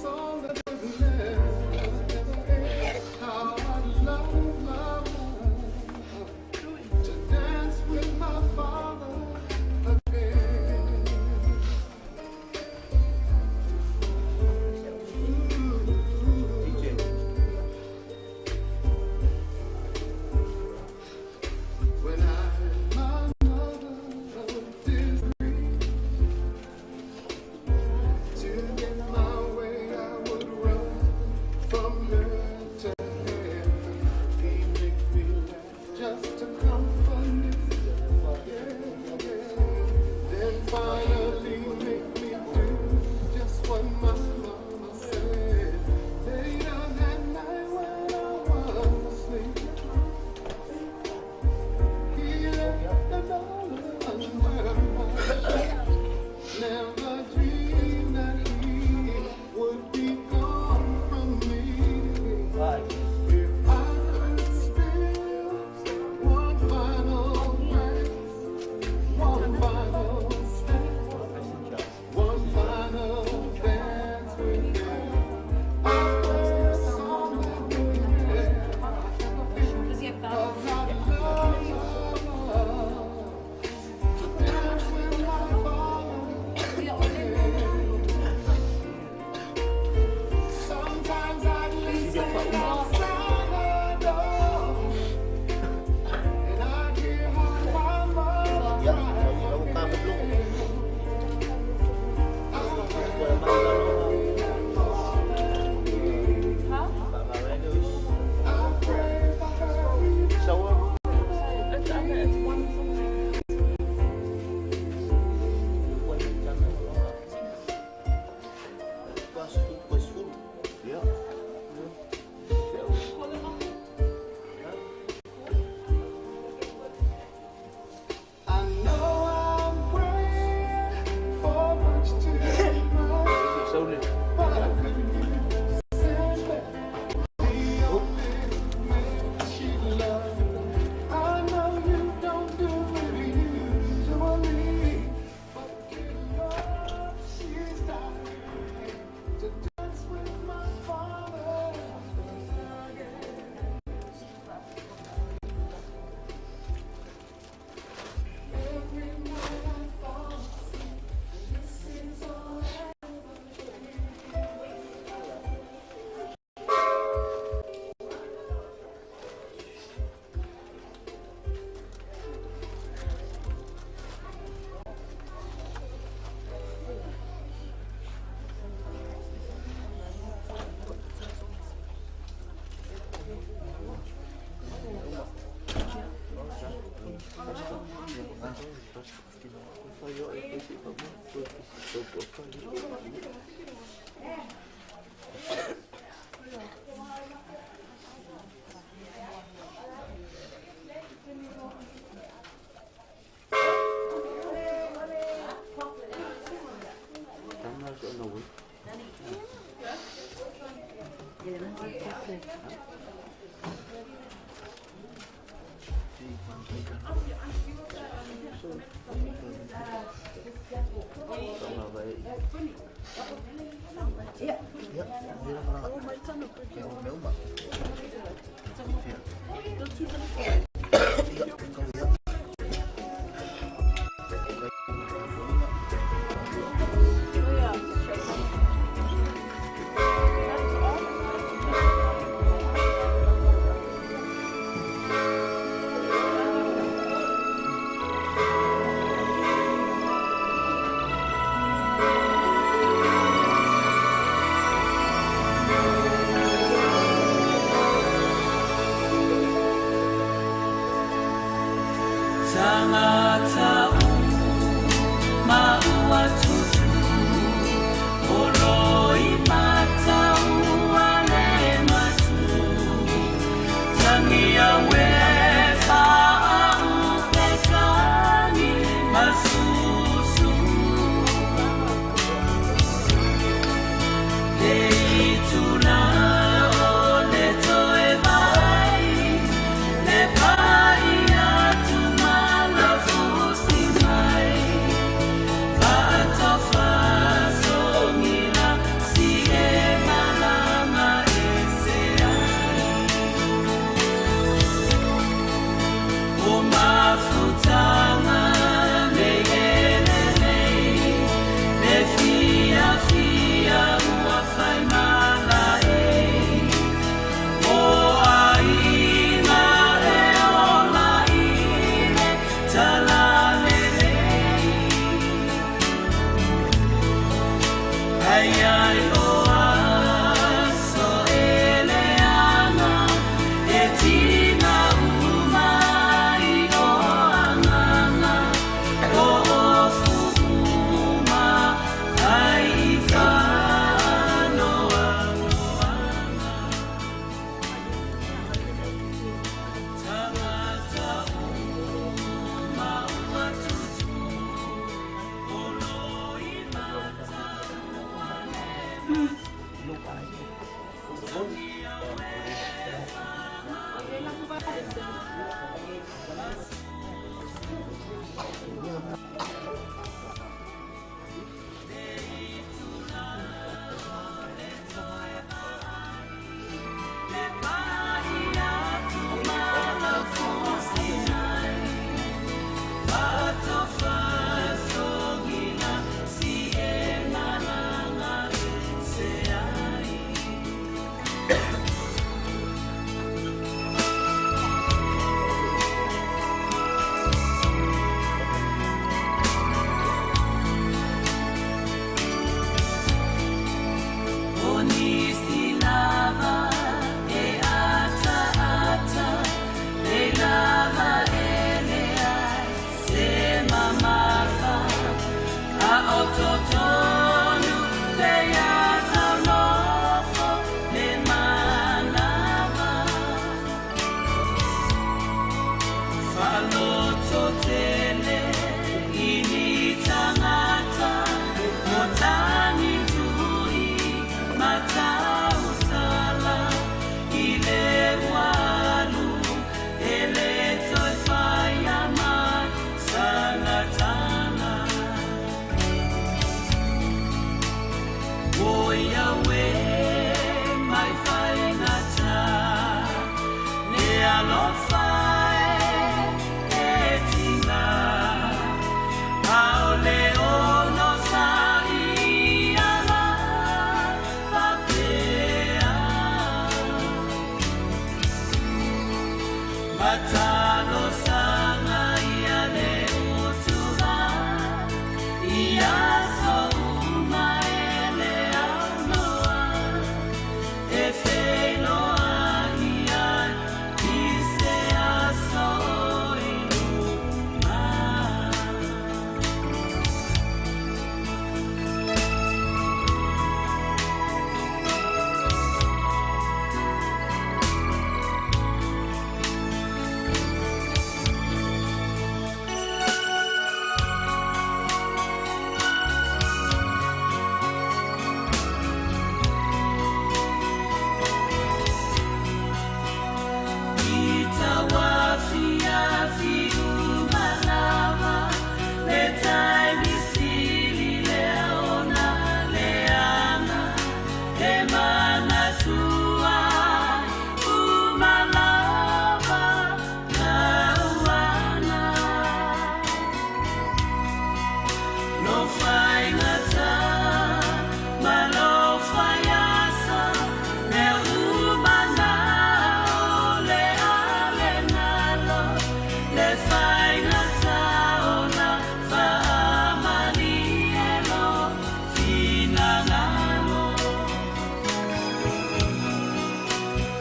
all that would never, never end. How I love, love, love to dance with my father again.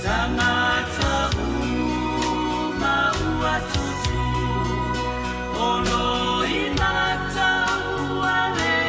Tagata uma ua tutu. Olo i matau ale.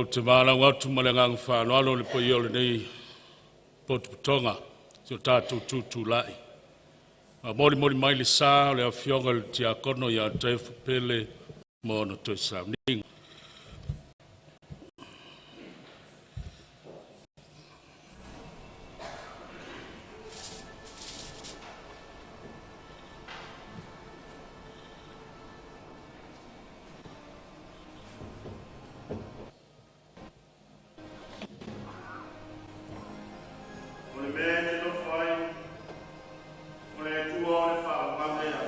Ou te valaau atu ma le agaga faaaloalo i le paia o lenei potopotoga, si o tatou tutulai, a molimoli mai le sa o le afioga i le Tiakono ia Taefu Pele mo ona toe sauniga. O le mea e te nofo ai, o le Atua o le faavavau lea.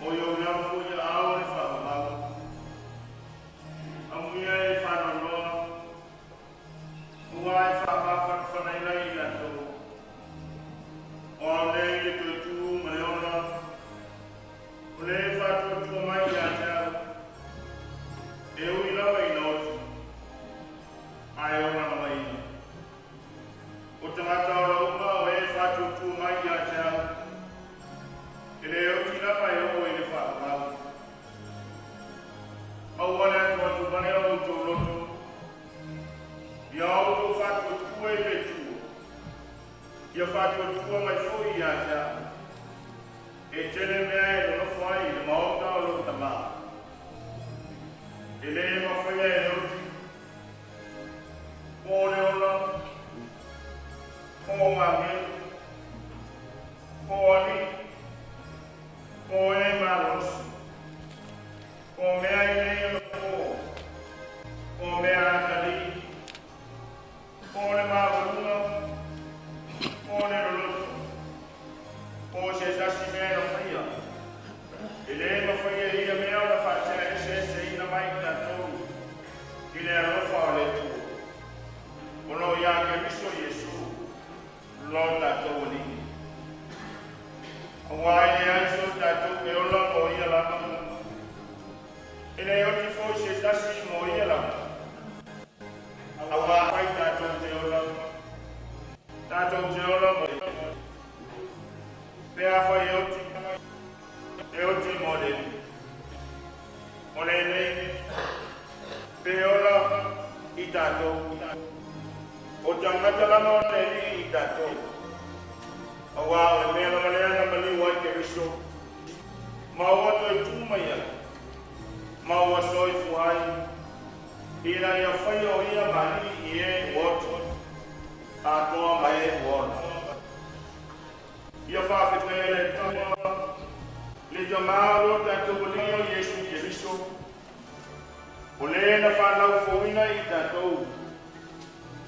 O i ou lalo foi aao o le faavavau. Amuia e faanoanoa, aua e faamafanafanaina ai i latou. O au nei le toe tu ma le ola, o le faatuatua mai ia te au, e ui lava ina oti, ae ola lava ia. O tagata ola uma o e faatuatua mai ia te au, e le oti lava e oo i le faavavau. Aua le atuatuvale o outou loto, ia outou faatuatua i le Atua, ia faatuatua mai foi ia te au. E tele mea e nonofo ai i le maota o lou tamā. E lē mafaia e oti, po o le ola, po o agelu, po o alii, po o e malolosi, po o mea i nei onapo, po o mea atalii, po o le maualuga, po o le loloto, po o se tasi mea e na faia. E lē mafaia e ia mea ona faatea eseeseina mai i tatou i le alofa o le Atua. O lo iā Keriso Iesu, lo tatou Alii. Auā e leai so tatou e ola mo ia lava. E le oti foi se tasi mo ia lava. Auā fai tatou te ola. Tatou te ola mo ia. Pe afai e oti, e oti mo le Alii. O lenei, pe ola i tatou. O tagata lava o le Alii i tatou. Auā o le mea lava lea na maliu ai Keriso. Ma ua toe tu mai ai. Ma ua soifua ai. Ina ia faia o ia ma alii i e ua oti. Atoa ma e ua ola. Ia faafetaia le Atua, le Tamā o lo tatou Alii o Iesu Keriso. O le na fanau fouina i tatou,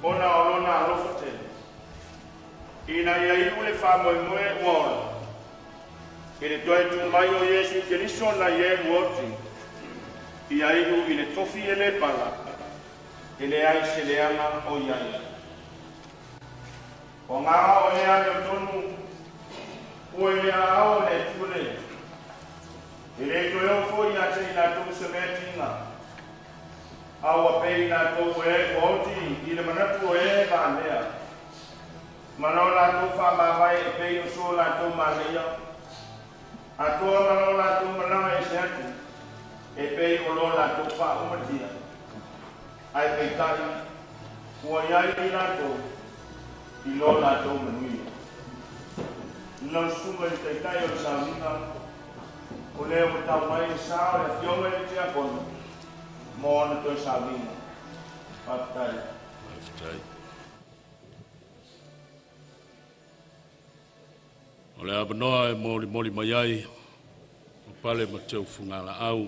ona o lona alofa tele. Ina ia iu le faamoemoe ua ola. I le toe tu mai o Iesu Keriso nai e ua oti. Ia iu i le tofi e le pala, e leai se leaga o i ai. O agaga o e amiotonu, ua i le aao o le Atua lea. E le toe oo foi ia te i latou se mea tiga. A ua pei i latou o e ua oti i le manatu o e valea. Ma lo latou faamavae e pei o so latou manaia. Atoa ma lo latou malaga ese atu, e pei o lo latou faaumatia. Ae peitai, ua i ai i latou, i lo latou manuia. Lau susuga i le taitai o le sauniga, o lea ua tau mai le sa o le afioga i le Tiakono, mo ona toe sauniga. Faafetai. Faafetai. O le avanoa e molimoli mai ai o Pale ma Teufugalaau.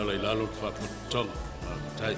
tala i lalo le faapotopotoga. Faafetai.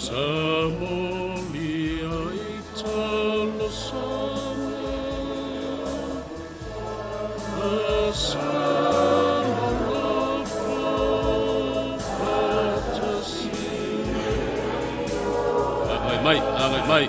Samolia italo Agai mai, agai mai.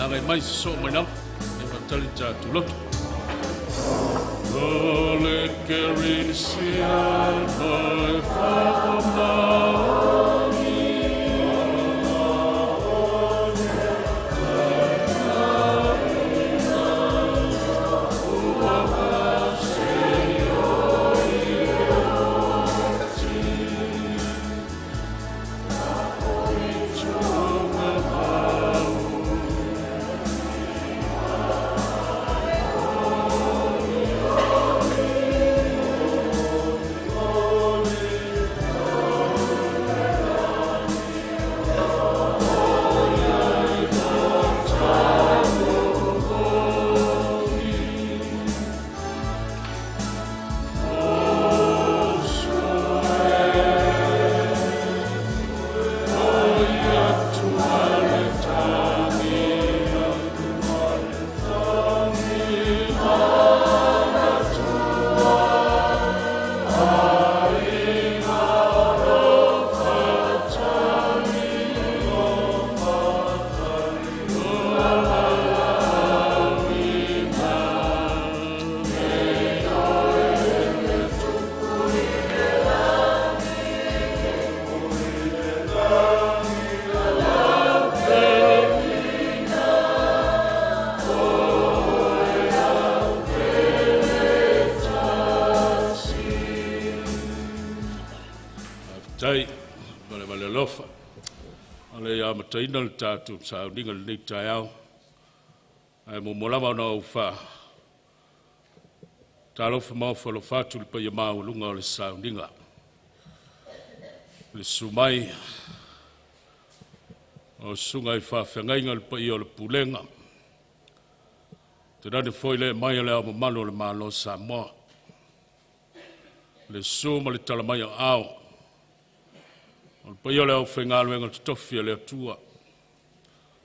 Agai mai so mai nau, e matali ta tuloto. Ole kerisia noi Taina le tātou sauniga le nei taeao. Ae mo molama ona au wha. Talofa mau whalofa atu le paia maualuga o le sauniga. Le sumai O susuga i faafeagaiga le paia o le pulega. Tainane foi le mai o le Ao Mamalu o le Malo o Samoa. Le susu ma le tala mai o aao o le paia o le aufaigaluega totofi a le Atua.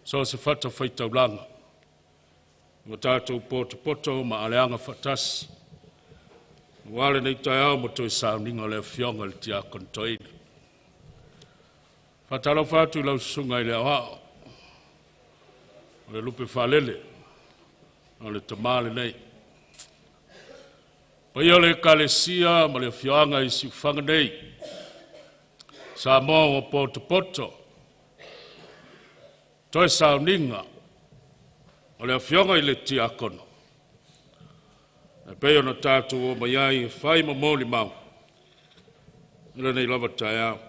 So o se fatafaitaulaga ua tatou potopoto ma aleaga faatasi aua lenei taeao ma toe sauniga o le Afioga i le Tiakono Toeaina. Faatalofa atu i lau Susuga i le Aoao o le Lupe Faalele o le Tama lenei. Paia o le Ekalesia ma le afioaga i Siufaga nei, Samoa ua potopoto, toe sauniga o le Afioga i le Tiakono, e pei ona tatou omai ai e fai ma molimau i lenei lava taeao.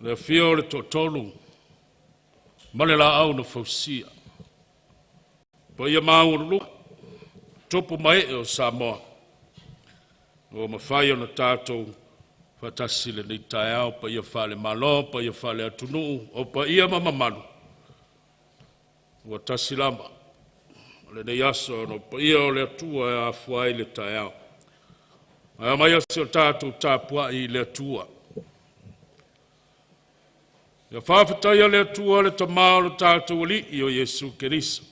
Le afio o le Toatolu ma le Laau na Fausia, paia maualuluga tupu ma ee o Samoa, ua mafai ona tatou faatasi i lenei taeao, paia faale-Malo, paia faale-atunuu, o paia ma mamalu ua tasi lava. O lenei aso ona o paia o le Atua e afua ai le taeao. Ae aumaia se o tatou tapuai i le Atua. Ia faafetaia le Atua le Tama o lo tatou Alii o Iesu Keriso,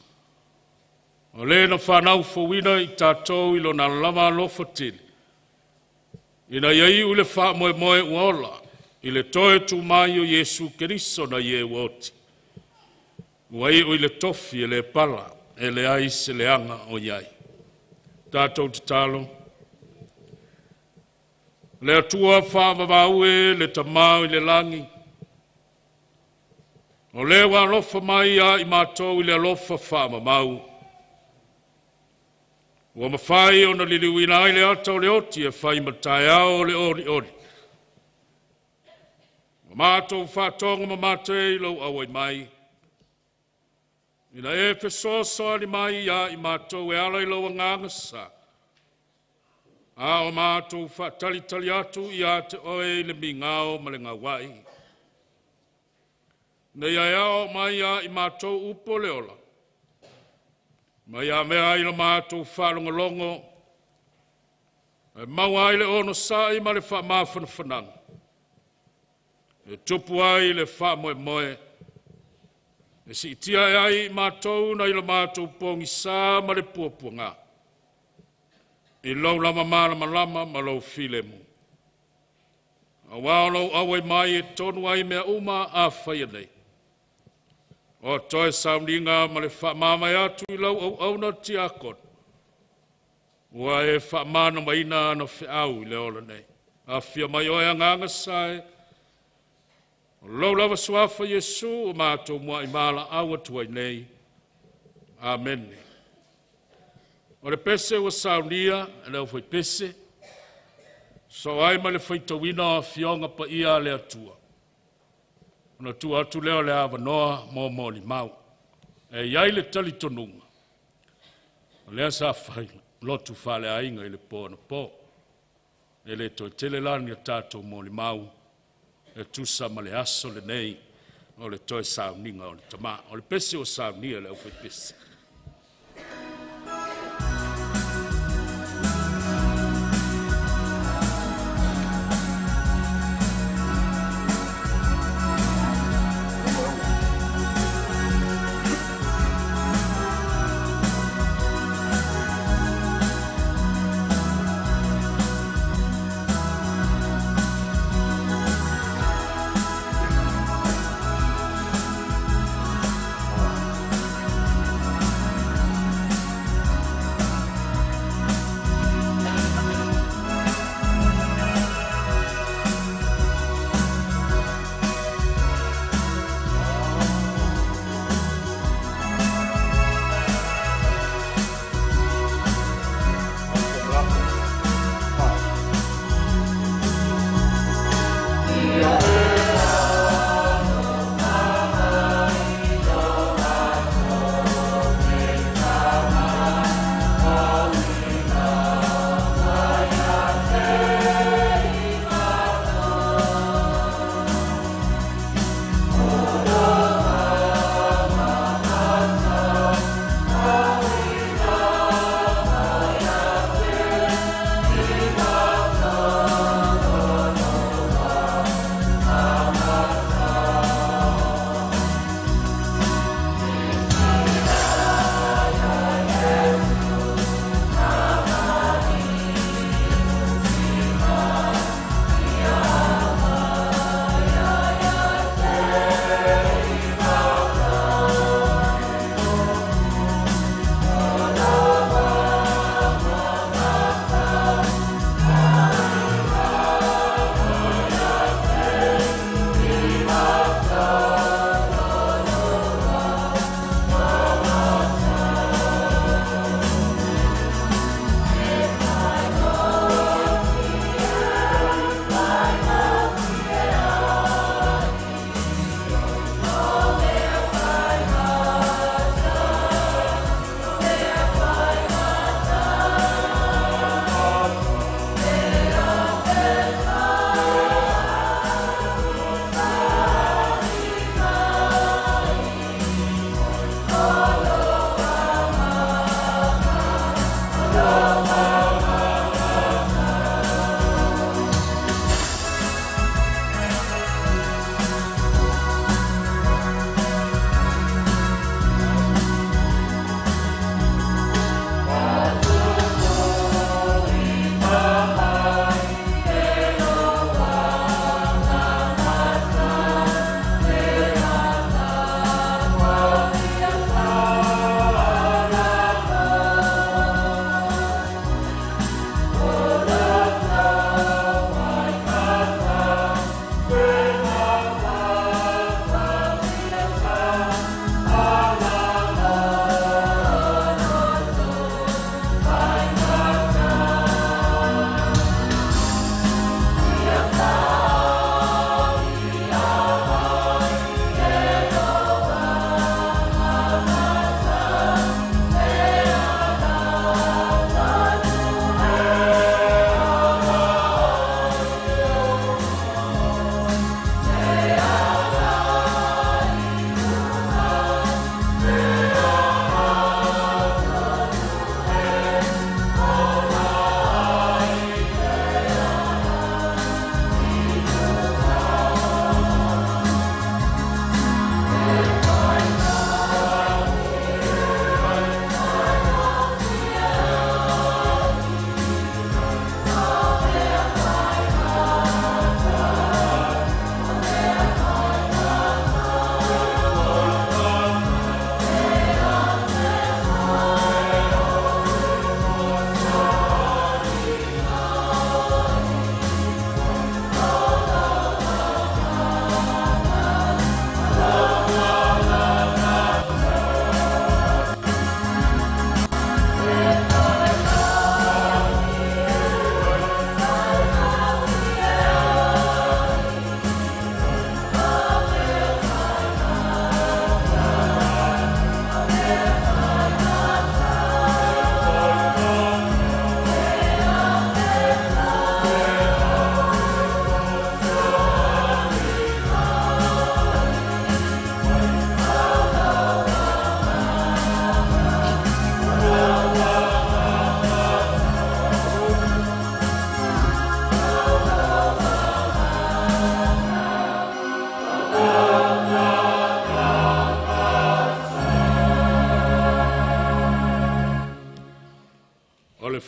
o le na fanau fouina i tatou i Lona lava alofa tele, ina ia iu le faamoemoe ua ola i le toe tu mai o Iesu Keriso nai e ua oti, ua iu i le tofi e le pala, e leai se leaga o i ai. Tatou tatalo, le Atua faavavau e le Tama i le lagi, o le ua alofa mai ia i matou i le alofa faamamau, ua mafai ona liliuina ai le ata o le oti e fai ma taeao o le olioli. Ua matou faatogo ma matei lou auai mai, ina e fesoasoani mai ia i matou e ala i lou agaga sa, a o matou faatalitali atu ia te oe i le migao ma le gauai. Ina ia e ao mai ia i matou upu o le ola, ma ia mea ai la matou faalogologo, e maua ai le onosai ma le faamafanafanaga, e tupu ai le faamoemoe, e siitia ai i matou nai la matou pogisa ma le puapuaga, i lou lava malamalama ma lou filemu. Aua o lou auai mai e tonu ai mea uma a faia nei. O toe sauniga ma le faamamae atu i lau auauna tiakono, ua e faamānamaina ana feau i le ola nei. Afia mai oe agaga sae, o lou lava suafa Iesu o matou muai valaau atu ai nei. Amene. O le pese ua saunia, e leo foi pese, so ai ma le faitauina o afioga paia a le Atua. Ona tuu atu lea o le avanoa mo molimau. E i ai le talitonuga, o lea sa fai lotu faaleaiga i le po anapo. E le toe tele la ni a tatou molimau e tusa ma le aso lenei o le toe sauniga o le tama. O le pese ua saunia le aufai pese.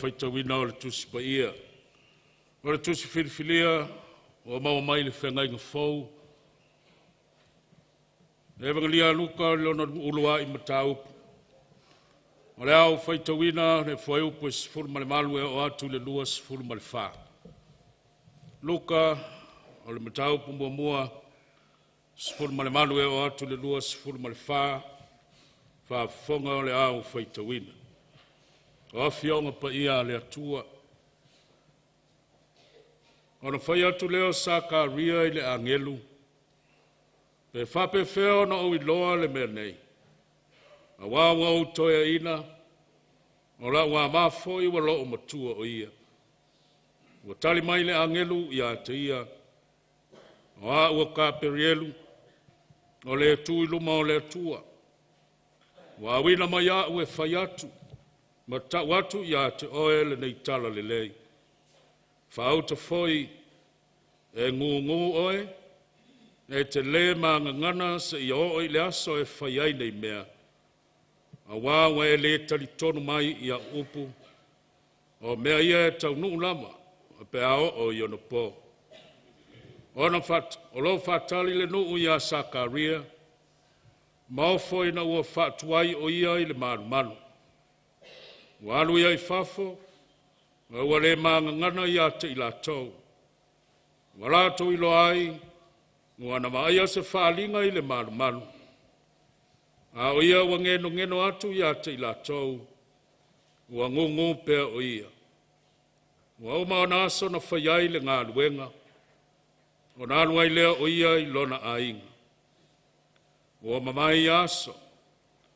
faitauina o le Tusi Paia. O le Tusi Filifilia ua maua mai le Feagaiga Fou, le Evagelia a Luka i lona uluai mataupu. O le a ou faitauina le fuaiupu e 18 e oo atu i le 24. Luka o le mataupu muamua 18 e oo atu i le 24, faafofoga o le a ou faitauina. O Afioga Paia a le Atua. Ona fai atu lea o Sakaria i le agelu, pe faapefea ona ou iloa le mea nei, auā ua ou toeaina, o la'u amā foi ua loo matua o ia. Ua tali mai le agelu ia te ia, o a'u o Kaperielu, o le tu i luma o le Atua. Ua auina mai a'u e fai atu ma tau atu ia te oe lenei tala lelei. Faauta foi e gugu oe, e te le magagana seia oo i le aso e fai ai nei mea, auā ua e le talitonu mai i au upu, o mea ia e taunuu lava pe a oo i ona po. Ona o lo o faatali le nuu ia Sakaria, ma ofo ina ua faatuai o ia i le malumalu. Ua alu ia i fafo, ma ua le magagana ia te i latou. Ua latou iloa ai, ua na vaaia se faaaliga i le malumalu, a o ia ua genogeno atu ia te i latou, ua gugu pea o ia. Ua uma ona aso na fai ai le galuega, ona alu ai lea o ia i lona aiga. Ua mavae ia aso,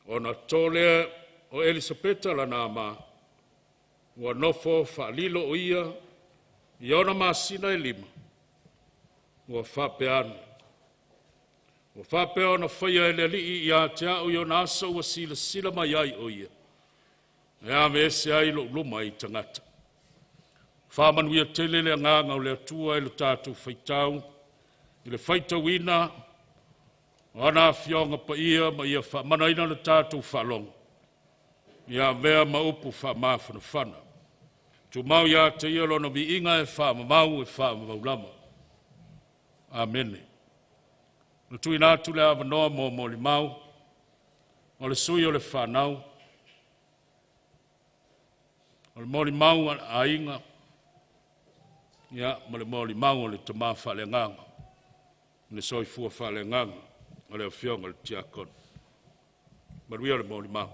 ona to lea o Elisapeta lana ama, ua nofo faalilo o ia i ona masina e 5, ua faapea ane, ua faapea ona faia e le Alii ia te au i ona aso ua silasila mai ai o ia, e aveese ai lou luma i tagata. Faamanuia tele le agaga o le Atua i lo tatou faitau, i le faitauina o ana afioga paia ma ia faamanaina le tatou faalogo, ia avea ma upu faamafanafana. Tumau ia te ia lona viiga e faamamau e faamamau lava. Amene. Na tuuina atu le avanoa mo molimau o le sui o le fanau, o le molimau a le aiga, ia, ma le molimau o le tama faaleagaga, le soifua faaleagaga o le afioga i le Tiakono. Manuia le molimau.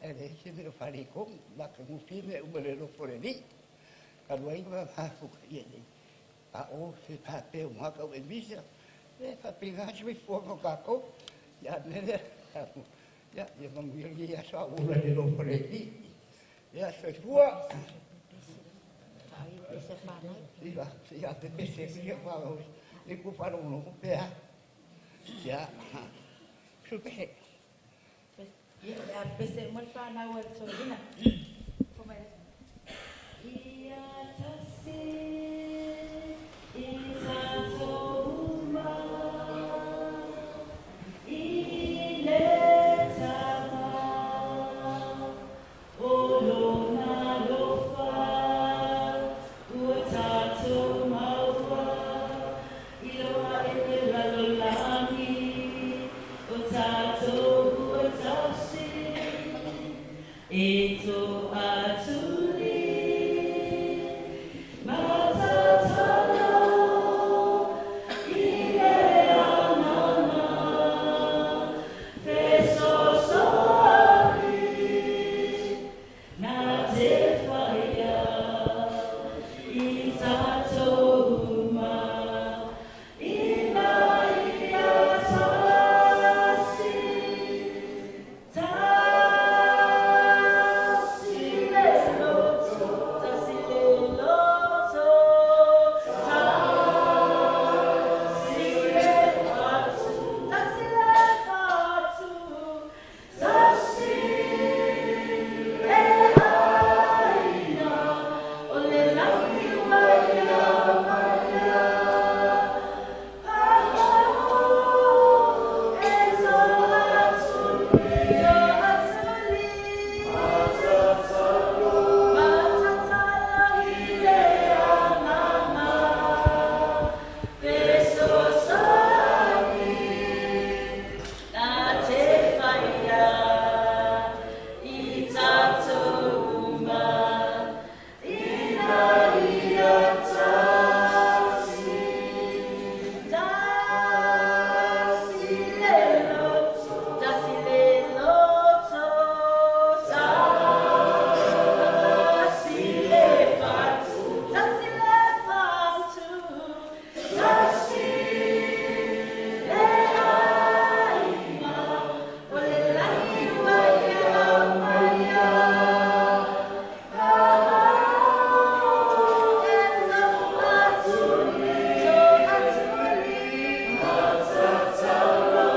E leai se mea o faaletonu, matagofie mea uma i le alofa o le Alii. Talu ai ma mafuta ia nei paʻo se faapea ua tau emisa, e faapena se soifuaga o tatou. Ia, a le mea lea, ia, ia manuia lenei aso a o ola i le alofa o le Alii. Ia, soifua. Ia, ia pepese ia fa le ku faalogologo pea. Ia, su pese. Ia, o le a pepese uma le fanau a le toeaina. Ia tasi i tatou uma i le Tama o lona alofa ua tatou maua i lona e lalolagi o tatou ua tasi e toatuli matatalo i le Agaga fesoasoani na te faia i tatou uma ina ia tasi. Tasi le loto, tasi le loto, tasi le fatu, tasi le fatu, tasi le aiga, o le lagi ua ia maia. E toatuli, toatuli, matatalo i le Agaga fesoasoani na te faia i tatou uma ina ia tasi. Tasi le loto, tasi le loto, tasi le fatu, tasi le fatu, tasi le aiga, o le lagi ua ia maia. E toatuli, toatuli, matatalo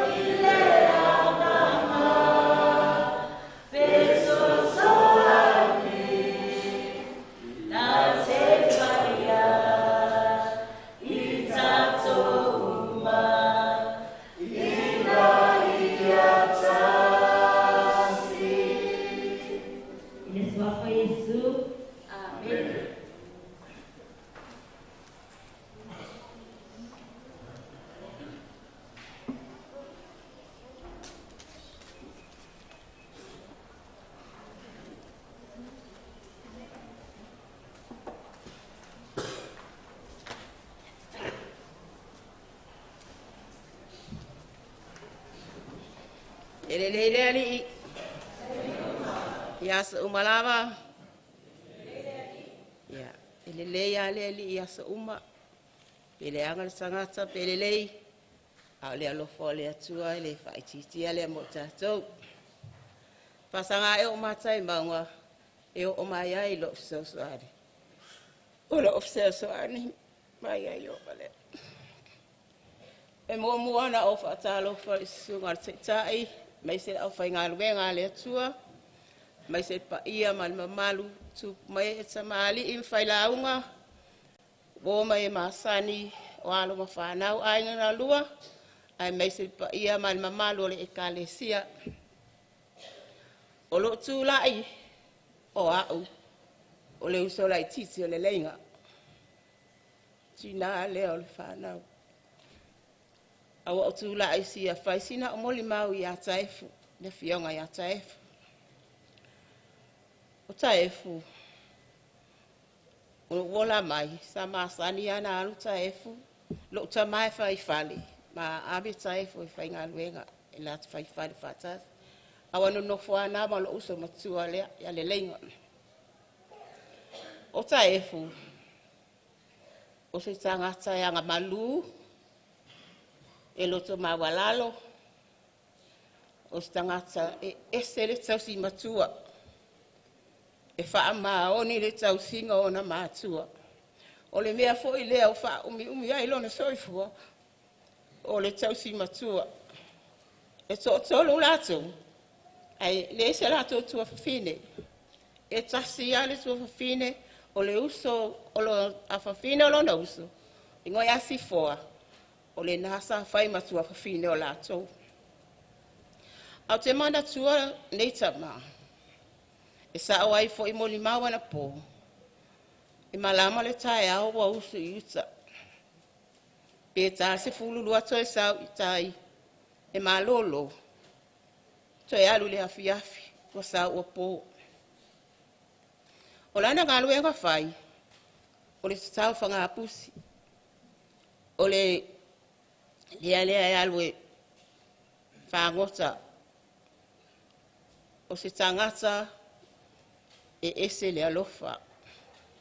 i le Agaga fesoasoani na te faia i tatou uma ina ia tasi. I le suafa o Iesu. Amen. E lelei le Alii. I aso uma lava. Ia, e lelei lava le Alii i aso uma. Pe leaga le tagata pe lelei, a o le alofa o le Atua e le faaitiitia lea mo tatou. Faasaga e o matai mauga e oo mai ai lou fesoasoani. O lou fesoasoani mai ai o lea. E muamua ona ou faatalofa i susuga i le Taitai, aemaise le aufaigaluega a le Atua, aemaise le paia ma le mamalu, tupu ma ee, tamalii ma failauga, uo ma e masani, o alo ma fanau, aiga na lua, aemaise le paia ma le mamalu o le Ekalesia. O lou tulai o au, o le uso laitiiti o le leiga, tina lea o le fanau. A ua ou tulai sia fai sina o molimau ia Taefu, le afioga ia Taefu. O Taefu, o lou ola mai, sa masani ana alu Taefu, lou tama e fai fale, ma ave Taefu e faigaluega, e la te fai fale faatasi. A ua nonofo lava na ma lou uso matua lea ia Leleiga. O Taefu, o se tagata e agamalu, e loto maualalo, o se tagata e ese le tausi matua, e faamaoni le tausiga o ona matua. O le mea foi lea ua faaumiumi ai lona soifua, o le tausi matua. E toatolu latou, ae leai se latou tuafafine. E tasi lava le tuafafine, o le uso, o le afafine o lona uso, igoa ia Sifoa, o lena sa fai ma tuafafine o latou. Ae ou te manatua nei tama, e sao ai foi molimau anapo, e malama le taeao ua usu i uta, pe ta le 12 toe sau i tai e malolo, toe alu i le afiafi ua sau ua po. O lana galuega fai, o le tatao fagapusi, o le lea lea e alu e fagota, o se tagata e ese le alofa.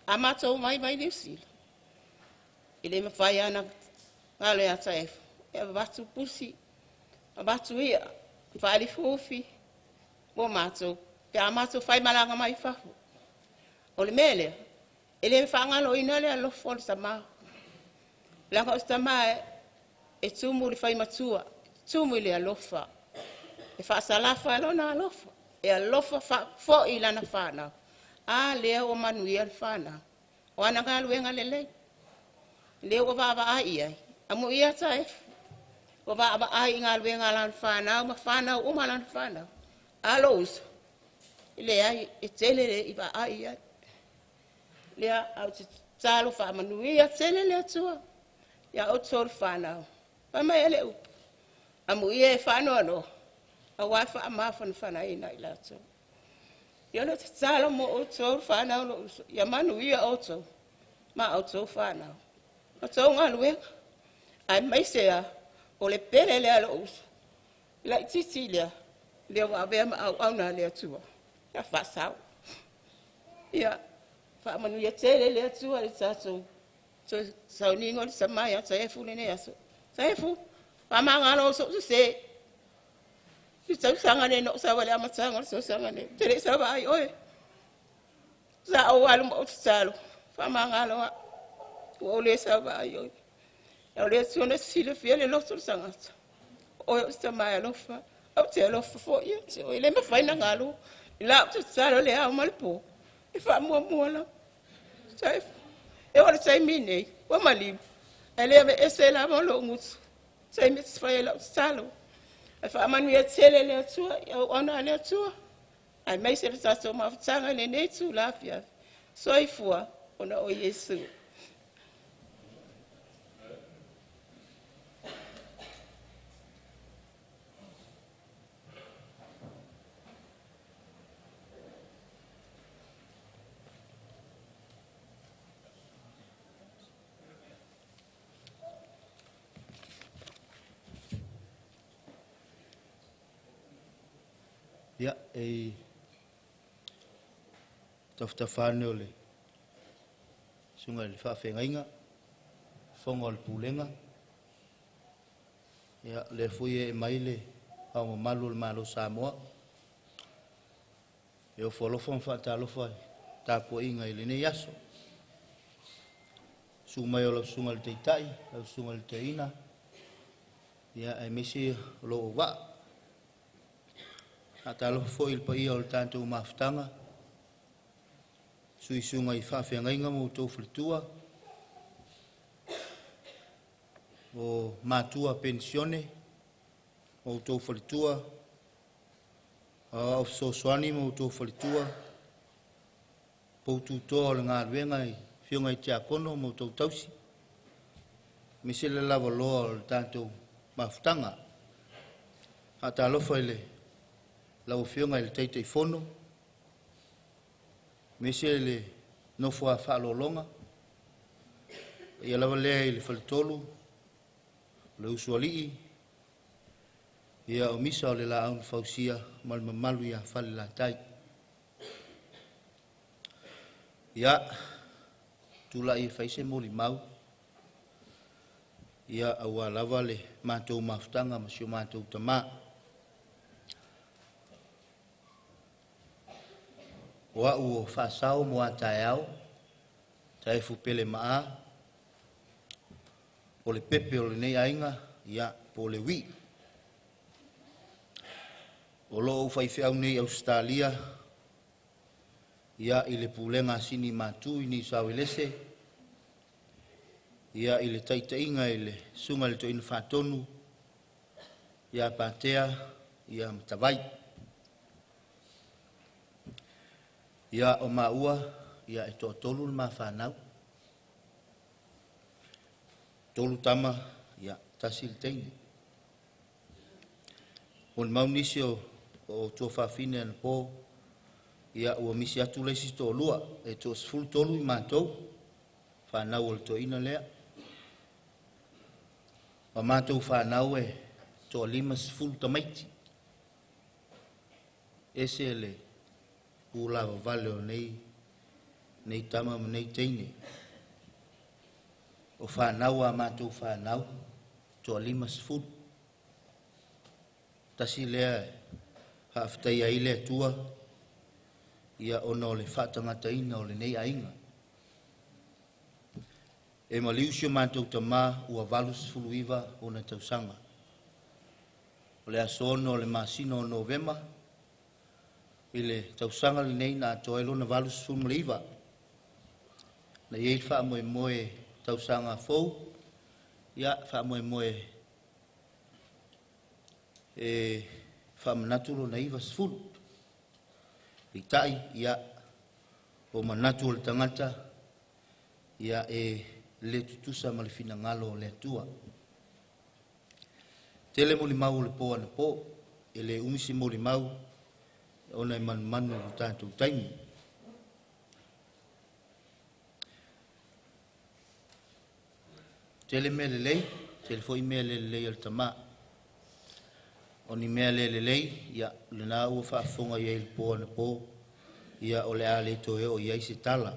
A matou omai mai Niu Sila, e le mafai lava ona galo ia Taefu e avatu pusi, avatu i'a, faalifuafufi mo matou pe a matou faimalaga mai fafo. O le mea lea, e le faagaloina le alofa o le tama, leaga o se tama e tumu i le faimatua, tumu i le alofa, e faasalafa lona alofa, e alofa foi i lana fanau. A lea ua manuia le fanau, o ana galuega lelei, lea ua vaavaai i ai, amuia Taefu, ua vaavaai i galuega a lana fanau ma fanau uma a lana fanau. A lou uso, e leai, e tele le i vaai i ai. Lea, ae ou te tatalo faamanuia tele le Atua ia outou le fanau. Fai mai le upu, amuia e faanoanoa, aua e faamafanafanaina i latou. Ia o le tatalo mo outou le fanau lou uso, ia manuia outou ma outou fanau, outou galuega, aemaise lava o le pele lea a lou uso, laitiiti lea, lea ua avea ma auauna a le Atua, ia faasao. Ia faamanuia tele le Atua i le tatou sauniga o le tama ia Taefu lenei aso. Taefu, faamagalo sou sese. I le tausaga nei na ou sau ai i le amataga o le tausaga nei, ou te le i sau vaai oe. Sa ou alu ma ou tatalo, faamagalo au, ua ou le sau vaai oe. O le Atua na te silafia le loto o le tagata. O oe o se tama e alofa, ou te alofa foi ia te oe, e le mafai ona galo. I lau tatalo le ao ma le po, e faamuamua lava. E oo i le taimi nei, ua maliu, ae le aveese lava lou gutu, taimi e fai ai lau tatalo. Ae faamanuia tele le Atua i auauna a le Atua, aemaise le tatou mafutaga i lenei itula afiafi. Soifua ona o Iesu. Ia, e tafatafa ane o le susuga i le faafeagaiga, fofoga o le Pulega. Ia, lea foi e ee mai le Ao Mamalu o le Malo o Samoa. E ofo alofa ma faatalofa i tapuaiga i lenei aso. Susu mai o lau susuga i le Taitai, lau susuga i le Toeaina, ia aemaise o lou auvaa. Faatalofa foi i le paia o le tatou mafutaga, suisuga i faafeagaiga ma outou faletua, o matua penisione ma outou faletua, aoao fesoasoani ma outou faletua, poututoa o le galuega i afioga i tiakono ma outou tausi, aemaise le lavaloa o le tatou mafutaga. Faatalofa i le lau Afioga i le Taitaifono, aemaise le nofo a faaaloaloga, paia lava lea i le faletolu, o le usoalii, Ia o misa o le laau na fausia ma le mamalu ia Falelatai. Ia, tulai e fai se molimau, ia aua lava le matou mafutaga ma si o matou tamā. O au o faasao mo a taeao, Taefu Pele Maa, o le pepe o lenei aiga, ia po o le ui. O loo ou faifeau nei i Ausetalia, ia i le pulega a Sini Matu i Niu Sauelese, ia i le taitaiga i le susuga i le Toeaina Faatonu ia Patea ia Matavai. Ia o maua ia e toatolu le mafanau, 3 tama ia 1 le teine. O le mau nisi o tuafafine anapo, ia ua misi atu le isi toalua, e toa 13 i matou, whanau o le toeaina lea. Ma matou whanau e toa 50 tamaiti. Ese le pula vavale o nei tama ma nei teine. O whanau a matou whanau, toa 50. Tasi lea haafetai ai le Atua, ia ona o le faatagataina o lenei aiga. E maliu si o matou tamā ua 89 ona tausaga. O le aso 6 o le masina o Novema, i le tausaga lenei na atoa ai lona 89. Na iai le faamoemoe tausaga fou, ia faamoemoe e faamanatu lona 90. Peitai, ia o manatu o le tagata, ia e le tutusa ma le finagalo o le Atua. Tele molimau o le po anapo, e le umi se molimau, ona e manumanu i lo tatou taimi. Tele mea lelei, tele foi mea le lelei o le tamā. O ni mea le lelei, ia lena ua faafofoga i ai le po anapo, ia o le a le toe oo i ai se tala.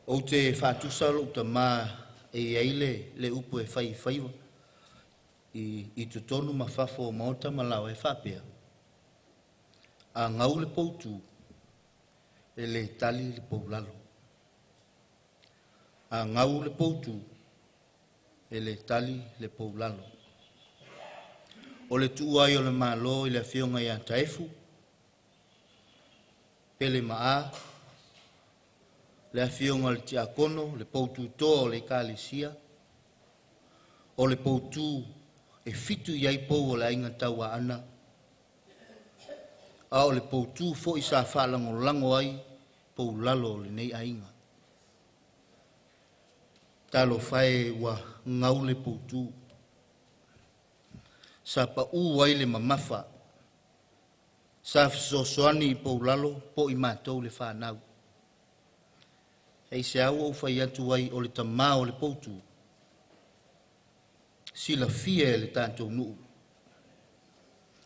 Ou te faatusa lou tamā e i ai le upu e fai faiva i totonu ma fafo o maota ma lao e faapea. A ngau le poutu, e le tali le poulalo. A ngau le poutu, e le tali le poulalo. O le tuai o le malo i le afioga ia Taefu, Pele Maa, le afioga le tiakono, le poututoa o le ekalesia, o le poutu e 7 i ai pou o le aiga tauaana, a o le poutu foi sa faalagolago ai poulalo o lenei aiga. Talofa e ua ngau le poutu, sa pau ai le mamafa, sa fesoasoani i poulalo po i matou le whanau. Hei se au o whai atu ai o le tamā o le poutu, sila fia e le tātou nuu,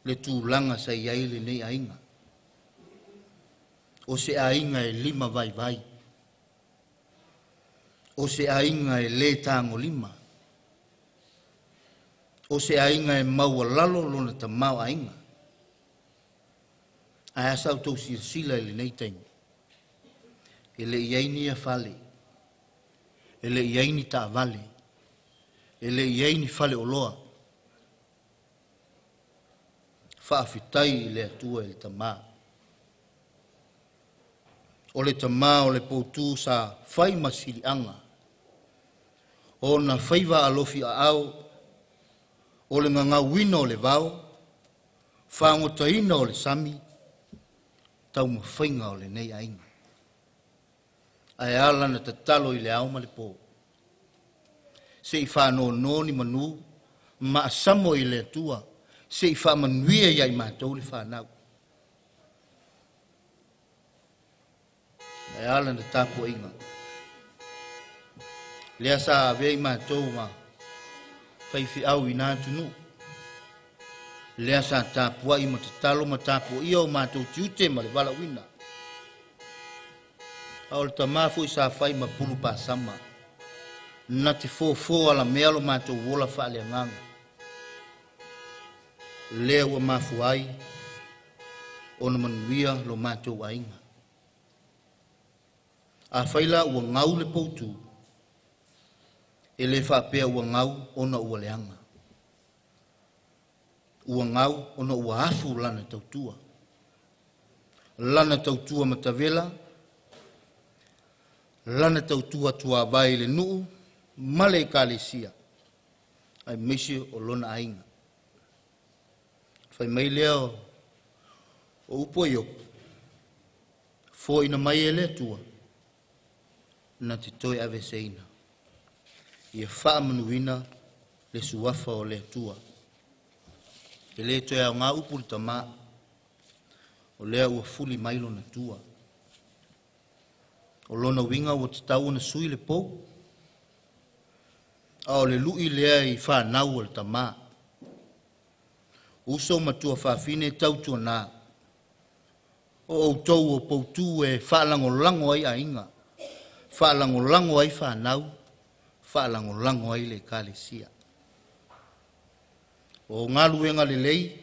le tūlanga sa iai le nei aiga. O se aiga e 5 vai vai. O se aiga e le tāgo 5. O se aiga e maualalo lona tamā o aiga. Ae asa au tau silasila i lenei taimi. E le i ai ni fale, e le i ai ni taavale, e le i ai ni fale oloa. Faafetai i le Atua i le tamā. O le tamā o le poutu sa fai ma siliaga, o na faiva alofi aao, o le gagauina o le vao, fagotaina o le sami, taumafaiga o lenei aiga. Ae ala na tatalo i le ao ma le po. Se i whanono ni manu, ma asamo i le Atua, se i whaamanuia ia i matou le whanau. Ae ala na tapuaiga. Lea sa avea i matou ma faifeau i nā atunuu. Lea sa tapuai ma tatalo ma tapuaia o matou tiute ma le valaauina. A o le tamā foi sa fai ma pulu pasama. Na te fofo alamea lo matou ola faaleagaga. Lea ua mafua ai ona manuia lo matou aiga. Afai la ua gau le poutu, e le faapea ua gau ona ua leaga. Ua gau ona ua afu lana tautua. Lana tautua matavela, lana tautua tuavae i le nuu ma le ekalesia, aemaise o lona aiga. Fai mai lea o upu a Iopu, foaina mai e le Atua, na te toe aveseina. Ia faamanuina le suafa o le Atua. E le toe aoga upu le tamā, o lea ua fuli mai lona tua. O lona uiga ua tatau ona sui le pou, a o le lui lea i whanau o le tamā. Uso matua fafine tautuana, o outou o poutu e faalagolago ai aiga, faalagolago ai whanau, faalagolago ai le ekalesia. O galuega lelei,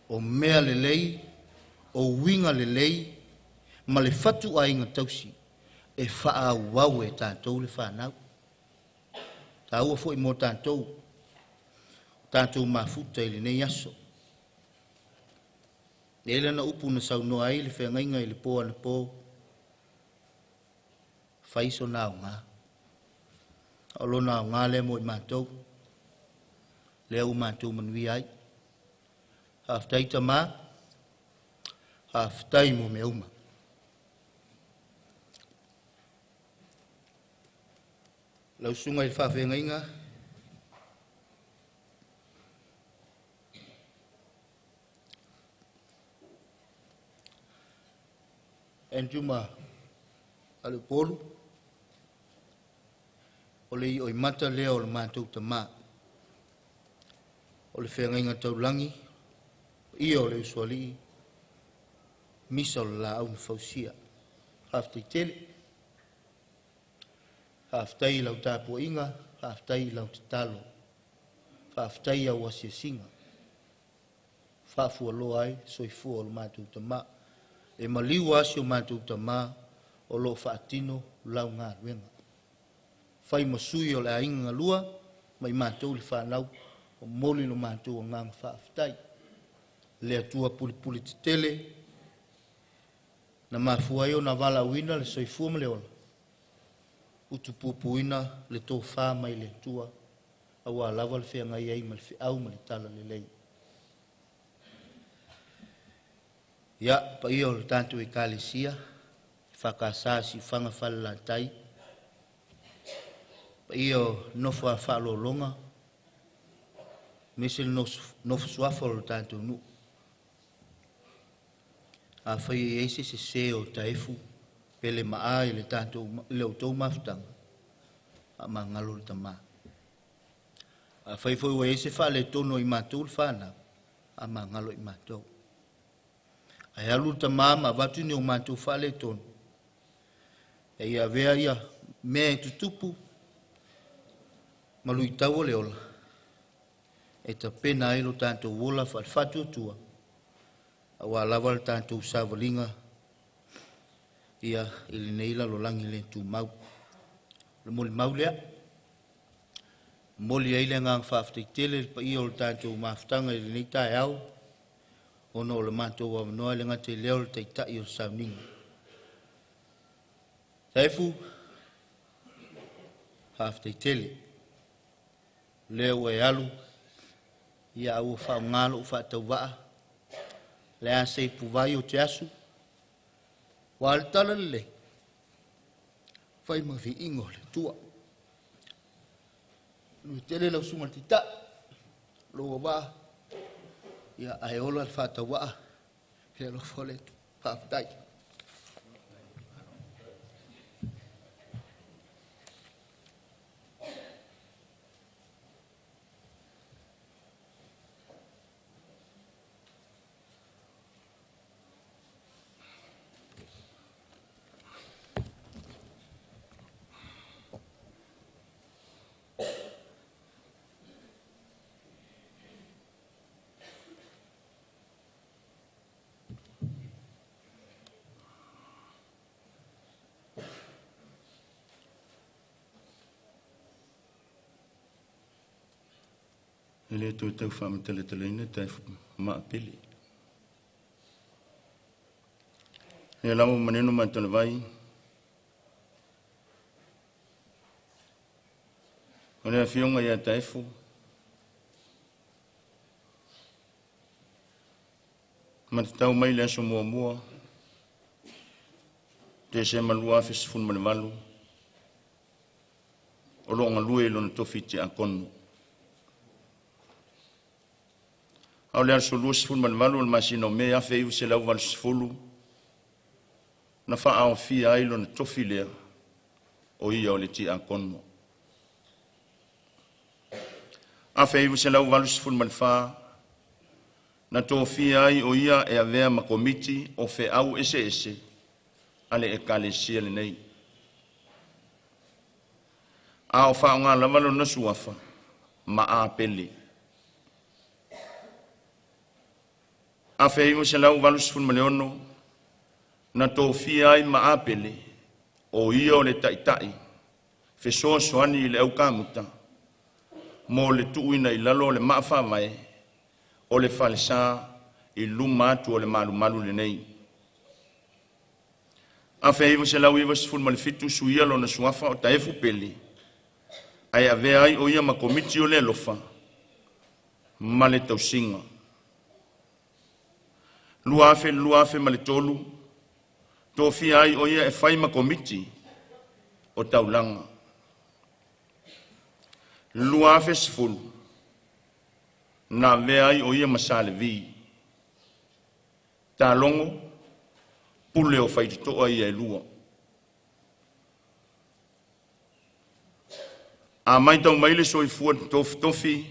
o mea lelei, o uiga lelei, ma le fatu aiga tausi, e faaauau e tatou le whanau. Tāua foi mo tatou, tatou mafuta i lenei aso. E ele na upu na saunoa ai le feagaiga i le po anapo, fai sona aoga. O lona aoga lea mo i matou, lea ua matou manuia ai. Faafetai tamā, faafetai mo mea uma. Lau susuga i le faafeagaiga, Andrew ma Alepolu, o le ioi mata lea o le matou tamā. O le feagaiga taulagi, ia o le usoalii, misa o le laau na fausia. Faafetai tele. Faafetai i lau tapuaiga, faafetai i lau tatalo, faafetai i au asiasiga. Faafualoa ai soifua o le matou tamā. E maliu lava si o matou tamā o loo faatino lau galuega. Fai ma sui o le aiga galua, mai matou le whanau, o moli lo matou agaga faafetai. Le Atua pulipuli tetele, na mafua ai ona valaauina le soifua ma le ola, utupupuina le tofā mai le Atua, aua lava le feagai ai ma le feau ma le tala lelei. Ia, paia o le tatou ekalesia, whakasa si whanga whalelatai, paia o nofo a whaalolonga, mese le nofo suafa o le tatou nuu. A whai e eise se se o taefu, pele maa i le tatou, i le outou mafutaga, a mangalo le tamā. A whai foi ua eise whaale tono i mātou le whanau, a mangalo i mātou. Ai alu le tamā ma avatu ni o mātou whaale tono. E ia vea ia mea e tutupu, ma lui tau o le ola, e tapena ai lo tatou ola whaalfatu atua, a ua lava le tatou savalinga, ia i lenei lalolagi le tumau. Le moli mau lea, moli ai le agaga faafetai tele le paia o le tatou mafutaga i lenei taeao, ona o le matou avanoa le gata i lea o le taitai o le sauniga. Taefu, faafetai tele. Lea ua e alu, ia ua faaaoga lou faatauvaa, le a se i puvai o te asu, ua le tala lelei, fai ma viiga o le Atua. Nui tele lau susuga i le Taitai, lou avaa, ia ae ola le faatauvaa, le alofa o le Atua. Faafetai. E le toe tau faamatalatalaiina Taefu Maapele. Lea lava ua manino Matalavai, o le afioga ia Taefu, matatau mai le aso 1 Tesema 2018, o lo o galue i lona tofi tiakono. A o le aso 28 o le masina o Me 1980, na faaaofia ai lona tofi lea o ia o le tiakono. 1984, na tofia ai o ia e avea ma komiti o feau eseese a le Ekalesia lenei. A o faaaoga lava lona suafa Maapele. 1986, na tofia ai Maapele o ia o le taitai fesoasoani i le aukamuta mo le tuuina i lalo o le maa faavae o le falesa i luma atu o le malumalu lenei. 1997, suia lona suafa o Taefu Pele ae avea ai o ia ma komiti o le alofa ma le tausiga. 2000-2003, tofia ai o ia e fai ma komiti o taulaga. 2010, na avea ai o ia ma Sa Levi, Talogo, pule o faitotoa ia e lua. A maitau mai le soifua tofitofi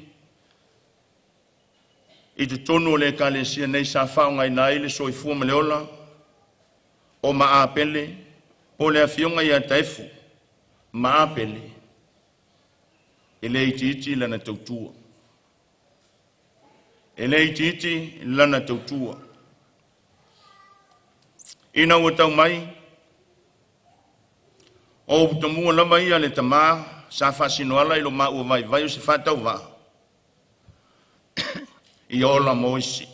i totonu o le Ekalesia nei sa faaaogaina ai le soifua ma le ola o Maapele po o le afioga ia Taefu Maapele, e le itiiti lana tautua. E le itiiti lana tautua. Ina ua tau mai, o upu tomua lava ia le tamā sa faasinoala i lo maua vaivai o se faatauvaa, ia ola mo isi.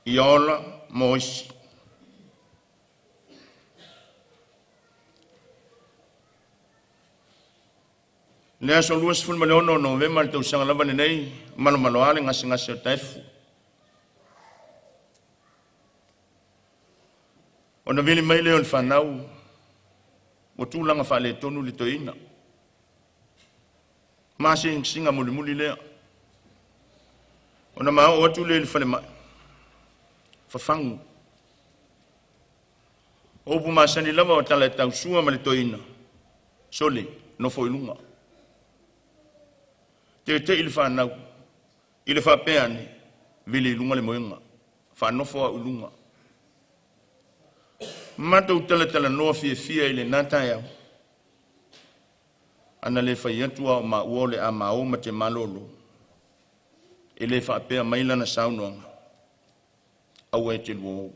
Ia ola mo isi. Le aso 26 o Novema le tausaga lava lenei, malomaloa le gasegase o Taefu. Ona vili mai lea o le fanau, ua tulaga faaletonu le toeaina. Masingasinga mulimuli lea. Ona maoo atu lea i le falemai, fafagu. O upu masani lava o tala e tausua ma le toeaina, sole, nofo i luga. Tetei le fanau, i le faapea ane, vili i luga le moega, faanofo au i luga. Matou talatalanoa fiafia i lena taeao, ana le fai atu a o maua o le a mao ma te malolo, e le faapea mai lana saunoaga, aua e te lua o.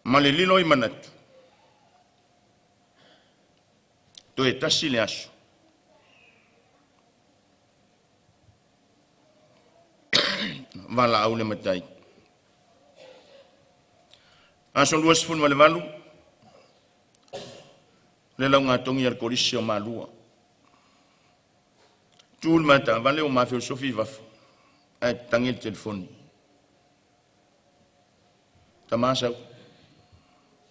Ma le lilo i manatu, toe tasi le aso. Valaau le matai. Aso 28, le laugatogi a le kolisi o Malua. Tu le matavale o mafeosofi i fafo, ae tatagi le telefoni. Tamā sau,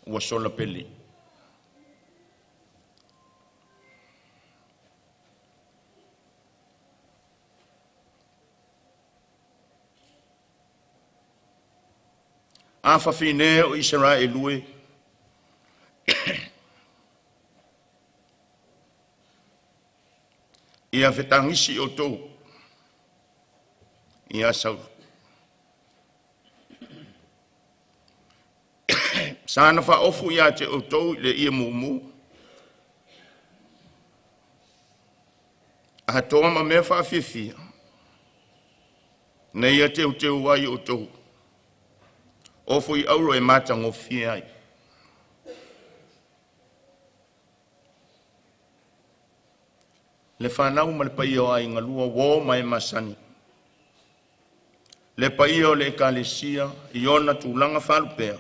ua sola pele. A fafine o Isaraelu e, ia fetagisi outou ia Saulo. Sa na faaofu ia te outou i le ia mumu, atoa ma mea faafiafia, na ia teuteu ai outou, ofo i auro e matagofie ai. Le fanau ma le paia o aiga lua, uo ma e masani. Le paia o le Ekalesia i ona tulaga faalupea,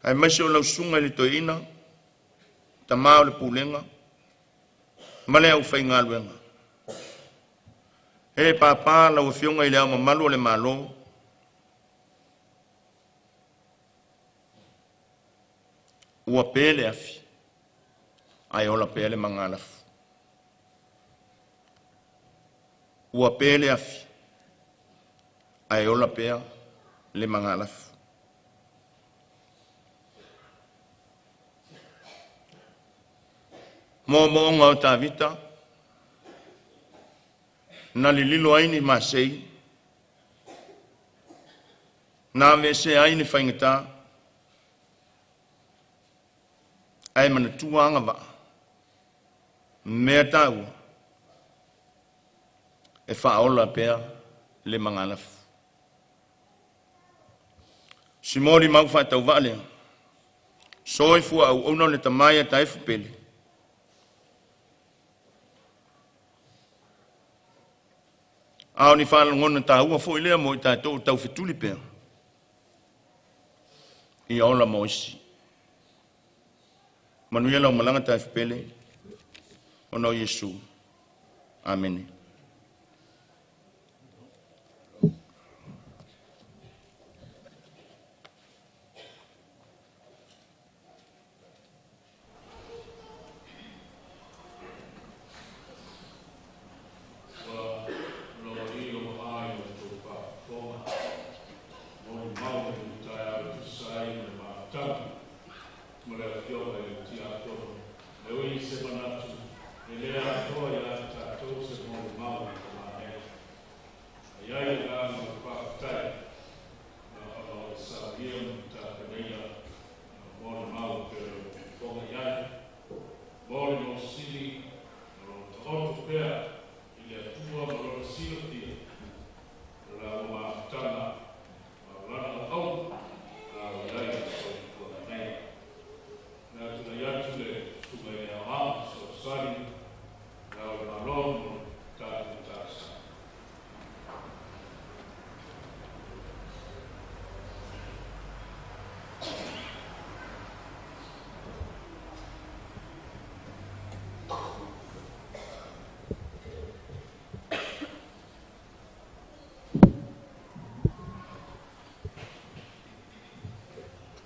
aemaise o lau susuga i le Toeaina, tama o le Pulega ma le aufaigaluega. E papa lau Afioga i Le Ao Mamalu o le Malo, ua pe le afi ae ola pea le magalafu. Ua pe le afi ae ola pea le magalafu. Moomooga o Tavita na lililo ai ni masei, na aveesea ai ni faigata, ae manatua agavaa, mea taua e faaola pea le magalafu. Si molimau faatauvaa lea, soifua auauna le tama ia Taefu Pele, a o ni faalogona taua foi lea mo i tatou o taufetuli pea, ia ola mo isi. Manuia lau malaga Taefu Pele, ona o Iesu. Amene.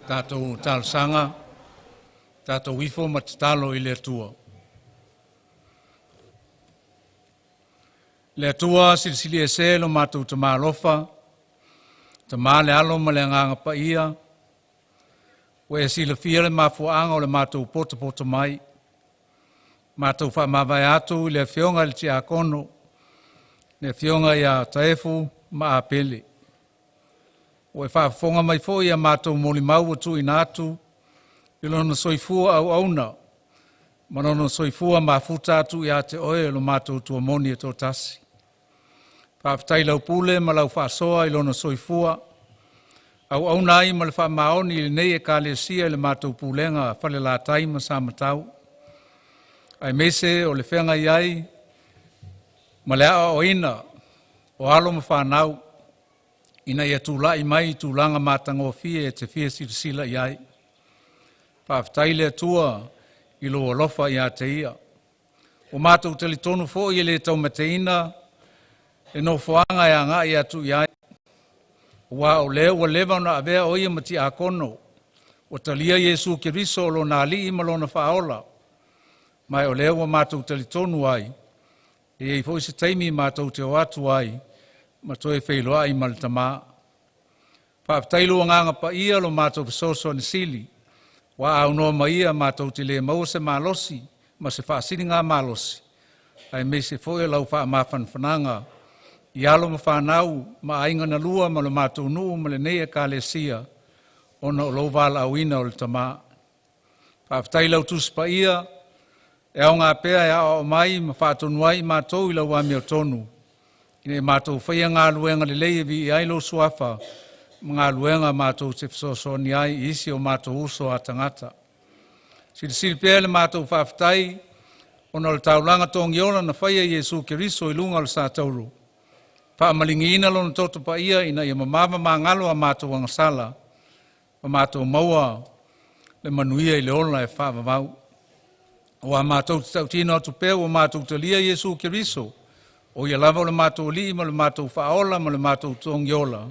Tatou talosaga, tatou ifo ma tatalo i le Atua. Le Atua silisili ese lo matou tamalofa, tama le alo ma le agaga paia, ua e silafia le mafuaaga o le matou poto mai. Matou faamavae atu i le afioga i le Tiakono, le afioga ia Taefu ma Apele. Ua e faafofoga mai foi ia matou molimau ua tuuina atu i lona soifua auauna ma lona soifua mafuta atu ia te oe lo matou tuamoni e toatasi. Faafetai lau pule ma lau faasoa i lona soifua, auauna ai ma le faamaoni i lenei Ekalesia i le matou pulega Falelatai ma Samatau. Aemaise o le feagai ai ma le aoaoina o alo ma fanau ina ia tulai mai i tulaga matagofie e te fia silasila i ai. Faafetai le Atua i lou alofa ia te ia. Ua matou talitonu foi e le taumateina le nofoaga e agai atu i ai. Ua o lea ua leva ona avea o ia ma tiakono, ua talia Iesu Keriso o lona alii ma lona faaola, mai o lea ua matou talitonu ai, e iai foi se taimi matou te o atu ai, ma toe feiloai ma le tamā. Faafetai lou agaga paia lo matou fesoasoani sili, ua aunoa mai ia matou te le maua se malosi ma se faasiliga malosi, aemaise foi o lau faamafanafanaga i alo ma fanau ma aiga na lua ma le matou nuu ma lenei Ekalesia, ona o lou valaauina o le tamā. Faafetai lau Tusi Paia, e aoga pea e aoao mai ma faatonu ai matou i lau amiotonu, ina ia matou faia galuega lelei e viia ai lou suafa, ma galuega matou te fesoasoani ai i isi o matou uso a tagata. Silisili pea le matou faafetai Ona o le taulaga togiola na faia Iesu Keriso i luga o le satauro. Faamaligiina lona toto paia ina ia mamama magalo a matou agasala, ma matou maua le manuia i le ola e faavavau. Ua matou tautino atu pea ua matou talia Iesu Keriso, o ia lava o le matou alii ma le matou faaola ma le matou togiola,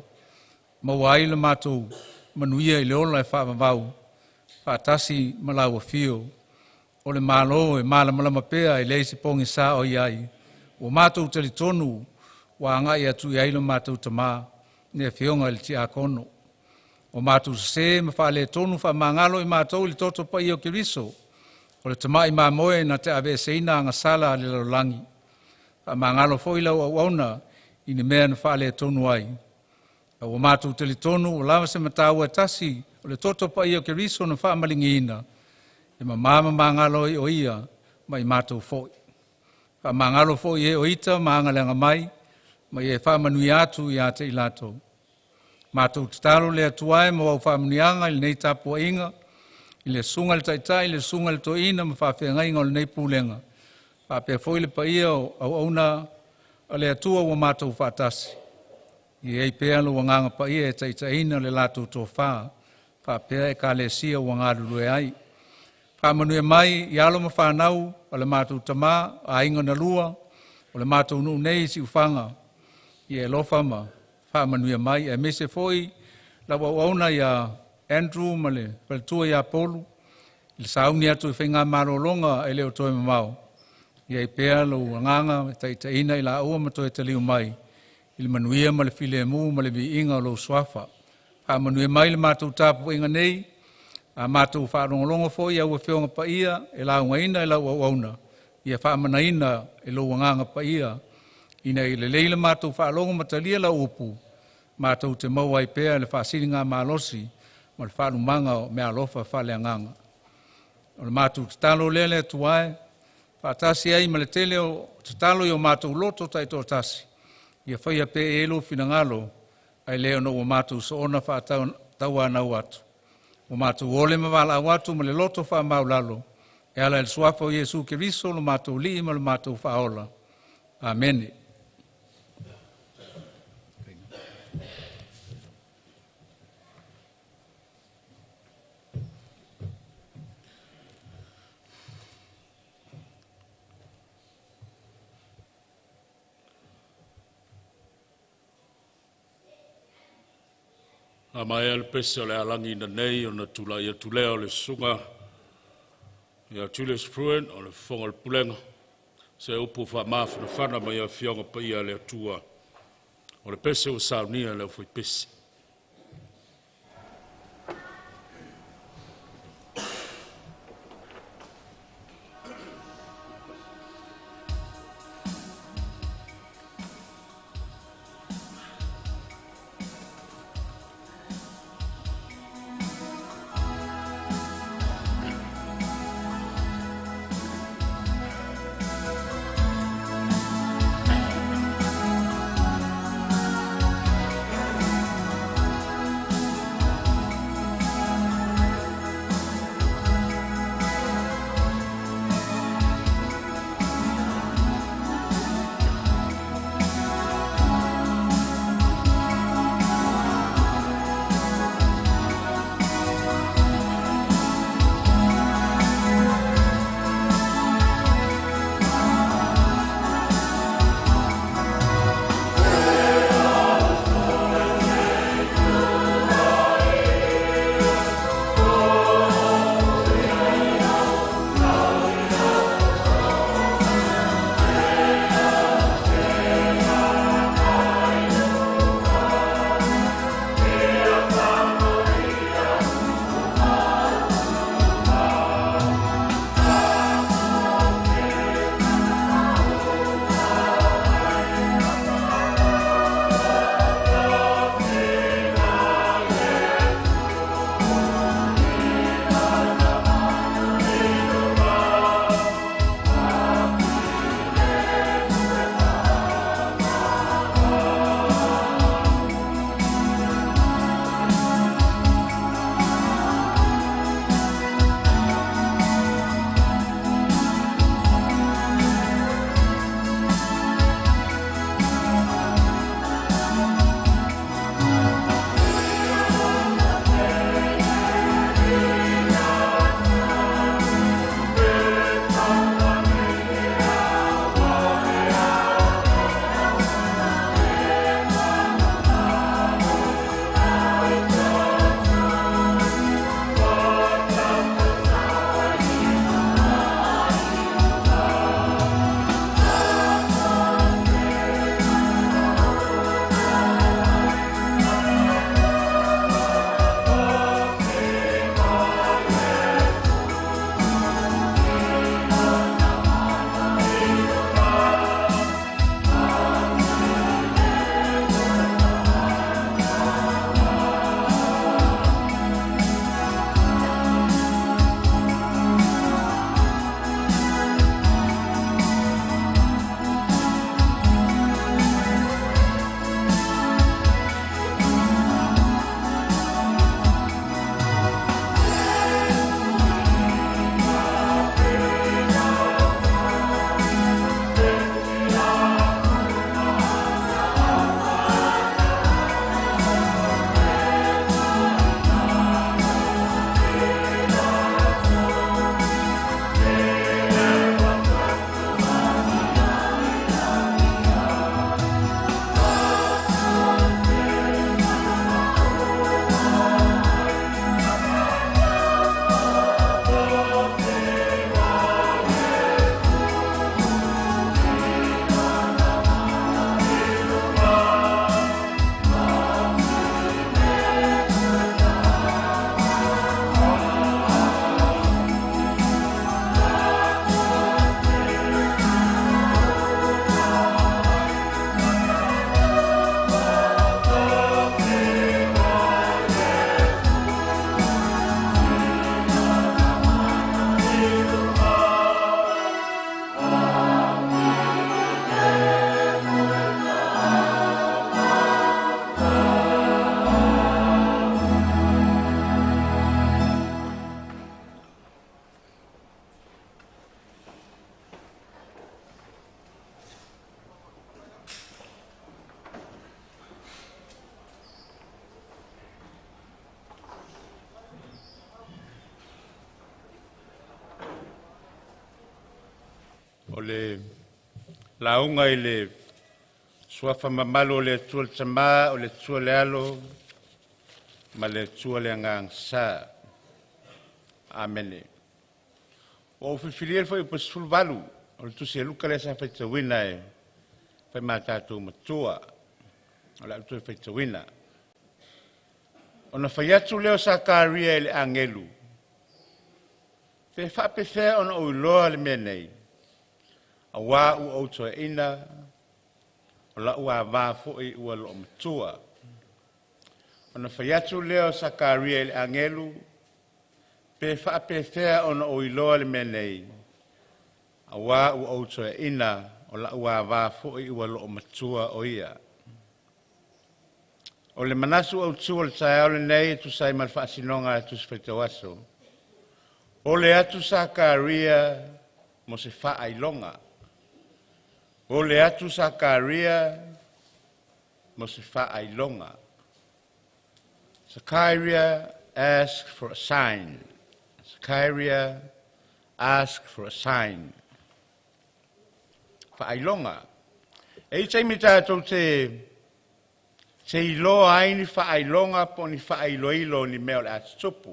maua ai le matou manuia i le ola e faavavau, faatasi ma lau afio. O le malo e malamalama pea e leai se pogisa o i ai, ua matou talitonu ua agai atu i ai lo matou tamā, le afioga i le tiakono. O matou sese ma faaletonu faamagalo i matou i le toto paia o Keriso, o le tamai mamoe na te aveeseina agasala a le lalolagi. Faamagalo foi lau auauna i ni mea na faaletonu ai. A ua matou talitonu ua lava se mataua e tasi o le toto paia o Keriso na faamaligiina, e mamā ma magalo ai o ia ma i matou foi. Faamagalo foi e o ita ma agaleaga mai, ma ia e faamanuia atu ia te i latou. Matou tatalo le Atua e mo au faamanuiaga i lenei tapuaiga, i le susuga i le Taitai, le susuga i le Toeaina ma faafeagaiga o lenei pulega, faapea foi le paia o auauna a le Atua ua matou faatasi. Ia i ai pea lou agaga paia e taitaiina le latou tofa, faapea ekalesia ua galulue ai. Faamanuia mai i alo ma fanau a le matou tamā, aiga na lua, o le matou nuu nei i Siufaga, ia e alofa ma faamanuia mai, aemaise foi lau auauna ia Andrew ma le faletua ia Polu, i le sauni atu i faigamalologa e le o toe mamao, ia i pea lou agaga e taitaiina i laua ma toe taliu mai, i le manuia ma le filemu ma le viiga o lou suafa. Faamanuia mai le matou tapuaiga nei, a matou faalogologo foi au afioga paia e laugaina e lau auauna, ia faamanaina e lou agaga paia, ina ia lelei le matou faalogo ma talia lau upu, matou te maua ai pea le faasiligamalosi ma le faalumaga o meaalofa faaleagaga. O le matou tatalo lea le Atua e, faatasi ai ma le tele o tatalo i o matou loto taitoatasi, ia faia pea i ai lou finagalo, ae le ona ua matou soona faatauanau atu. Ua matou ole ma valaau atu ma le loto faamaulalo, e ala i le suafa o Iesu Keriso lo matou alii ma le matou faaola. Amene. A maea le pese o le alagi na nei ona tulai atu lea o le susuga ia Julius Bruin o le Fofoga o le Pulega, se upu faamafanafana mai Afioga Paia a le Atua o le pese ua saunia e le aufaipese. O le lauga i le Suafa mamalu o le Atua le Tamā, o le Atua le Alo ma le Atua le Agaga Sa. Amene. Ua ou filifilia le fuaiupu 18 o le Tusi a Luka lea sa faitauina e fai ma tatou matua. O le a ou toe faitauina. Ona fai atu lea o Sakaria i le agelu, pe faapefea ona ou iloa le mea nei, auā ua ou toeaina, o lau ava foi ua loomatua. Ona fai atu lea o Sakaria i le agelu, pe faapefea ona ou iloa le mea nei, auā ua ou toeaina, o lau ava foi ua loomatua o ia. O le manatu autu o le taeao lenei e tusa ai ma le faasinoga a le Tusi Faitau Aso, ole atu Sakaria mo se faailoga. Ole atu Sakaria mo se faailoga. Zechariah asked for a sign. Zechariah asked for a sign. Faailoga. E i taimi tatou te iloa ai ni faailoga po o ni faailoilo ni mea o le a tutupu.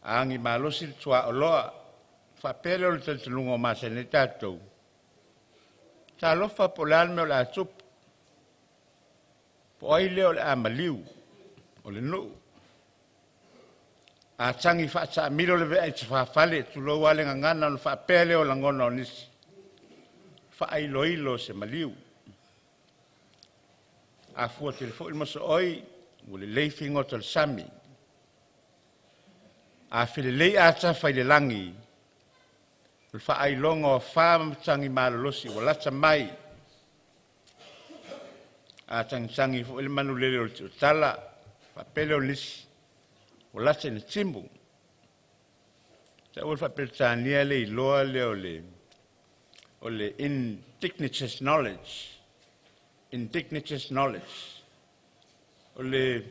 Agi malosi le tuaoloa, faapea lea o le talitonuga o masani ai tatou. Talofa po o le a le mea o le a tupu. Po o ai lea o le a maliu o le nuu. A tagi faataamilo le vea i tafafale, tulou lava le gagana ona faapea lea o lagona o nisi. Faailoilo se maliu. A fua tele foi le mosooi, ua lelei figota o le sami. A felelei atafa i le lagi, o le faailoga o afa ma matagi malolosi ua lata mai. A tagitagi foi le manulele o le tiotala, faapea lea o nisi, ua lata ina timu. Taua le faa-Peretania le iloa lea o le indigenous knowledge. Indigenous knowledge. O le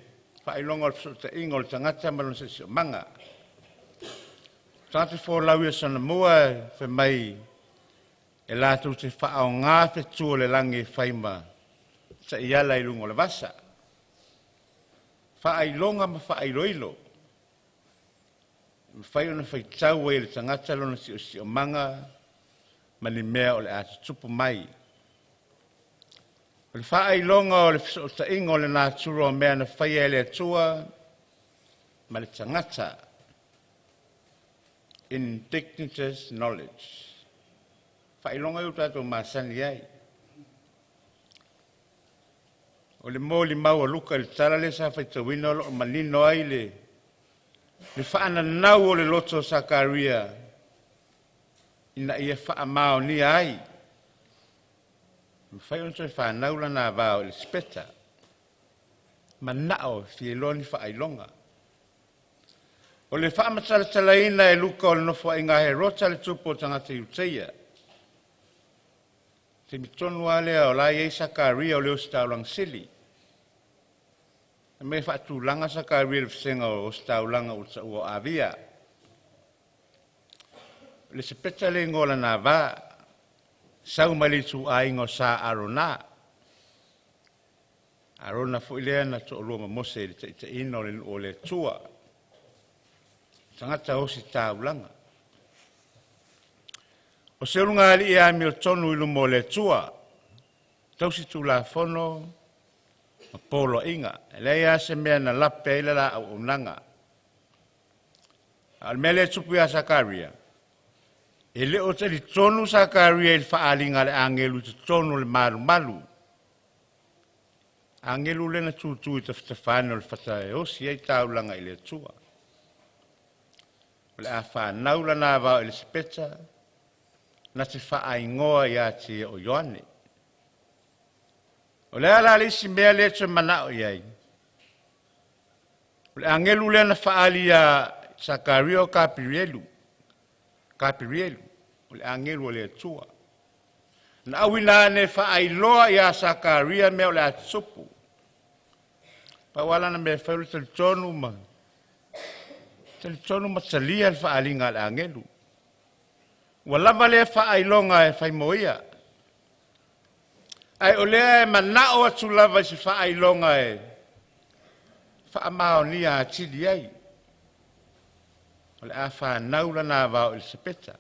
faailoga o le fesootaiga o le tagata ma lona siosiomaga. Tagata folau ia Sanamua fai mai e latou te faaaoga fetu o le lagi e fai ma taiala i luga o le vasa. Faailoga ma faailoilo. E mafai ona faitau ai e le tagata lona siosiomaga ma ni mea o le a tutupu mai. O le faailoga o le fesootaiga o le natura o mea na faia e le Atua ma le tagata. Indigenous knowledge. Faailoga ia tatou masani ai. O le molimau a Luka i le tala lea sa faitauina o lo o manino ai le faananau o le loto o Sakaria ina ia faamaonia ai. Mafai ona toe fanau lana va o Elisapeta. Manao e fia iloa ni faailoga. O le faamatalatalaina e Luka o le nofoaiga a Herota le tupu o tagata Iuteia. Taimi tonu lava lea o la e i ai Sakaria o le ositaulaga sili. E mea faatulaga Sakaria i le vasega o ositaulaga ua taua o Avia. O Elisapeta le igoa o lana va, sau mai le ituaiga o Sa Arona. Arona foi lea na toalua ma Mose i le taitaiina o le nuu o le Atua. Tagata ositaulaga. O se ulugalii e amiotonu i luma o le Atua, tausi tulafono ma poloaiga. E leai lava se mea na lape ai le la auaunaga. A o le mea lea e tupu ia Sakaria, e le o talitonu Sakaria i le faaaliga a le agelu i totonu o le malumalu. Agelu lea na tutu i tafatafa ane o le fata e osi ai taulaga i le Atua. O le a fanau lana va o Elisapeta, na te faaigoa ia te ia o Ioane. O le a la le isi mea lea toe manao i ai? O le agelu lea na faaali ia Sakaria o Kapirielu. Kapirielu, o le agelu o le Atua. Na auina ane faailoa ia Sakaria mea o le a tutupu. Pau lava lana mea e fai o le talitonu ma talia le faaaliga a le agelu. Ua lava lea faailoga e fai mo ia. Ae o lea e manao atu lava i se faailoga e faamaonia atili ai. O le a fanau lana vao Elisapeta.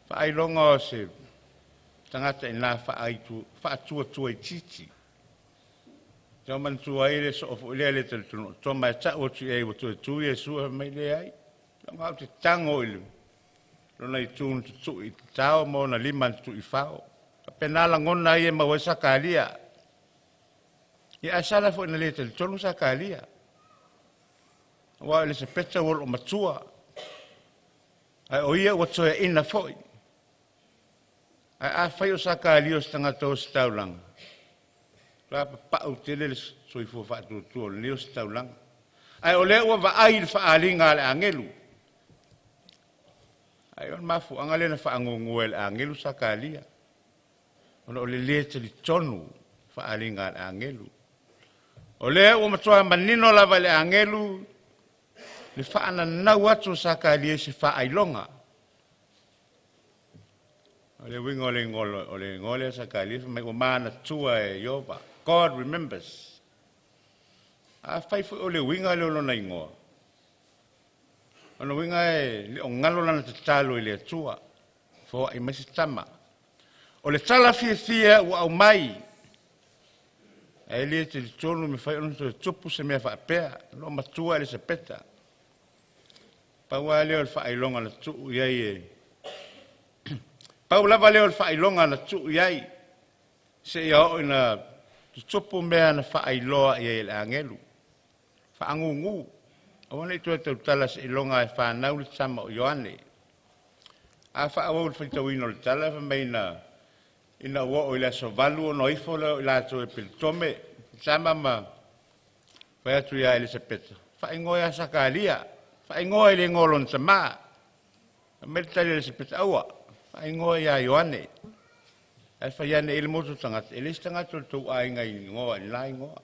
Faailoga o se tagata ina faatuatua itiiti. Tau manatua ai le soo foi lea le talitonu o Toma e tau atu i ai ua toe tu Iesu e mai le ai. Longa au te tango i le lona itu na tutui i te tao ma ona lima na tutui i fao. Pena lagona ai e maua ai Sakaria. Ia ae sala foi na le talitonu Sakaria. Aua o Elisapeta ua loo matua. Ae o ia ua toeaina foi. Ae afai o Sakaria o se tagata o se taulaga, la papau tele le soifua faatuatua o lenei o se taulaga. Ae o lea ua vaai i le faaaliga a le agelu. Ae o le mafuaaga lea na faagugua e le agelu Sakaria. Ona o le le talitonu faaaliga a le agelu. O lea ua matua manino lava i le agelu le faananau atu o Sakaria i se faailoga. O le uiga o le igoa lea Sakaria, fai mai ua manatua e Ieova. God remembers. Afai foi o le uiga lea o lona igoa, o le uiga e le o galo lana tatalo i le Atua, foai mai se tama. O le tala fiafia ua aumai, ae le talitonu mafai ona toe tupu se mea faapea, o lo o matua Elisapeta. Pau lava lea o le faailoga na tuu i ai e pau lava lea o le faailoga na tuu i ai, seia oo ina tutupu mea na faailoa i ai e le agelu. Faagugu, aua ne i toe tautala seiloga e fanau le tama o Ioane. A faaauau le faitauina o le tala, fai mai ina ua oo i le aso 8 ona ifo lea o i latou e pelitome, tama ma fai atu ia Elisapeta, faaigoa ia Sakaria, faaigoa i le igoa o lona tamā. Fai mai le tali a Elisapeta, aua, faaigoa ia Ioane. Ae fai ane i le motu tagata, e le isi tagata o le tou aiga i igoa i la igoa.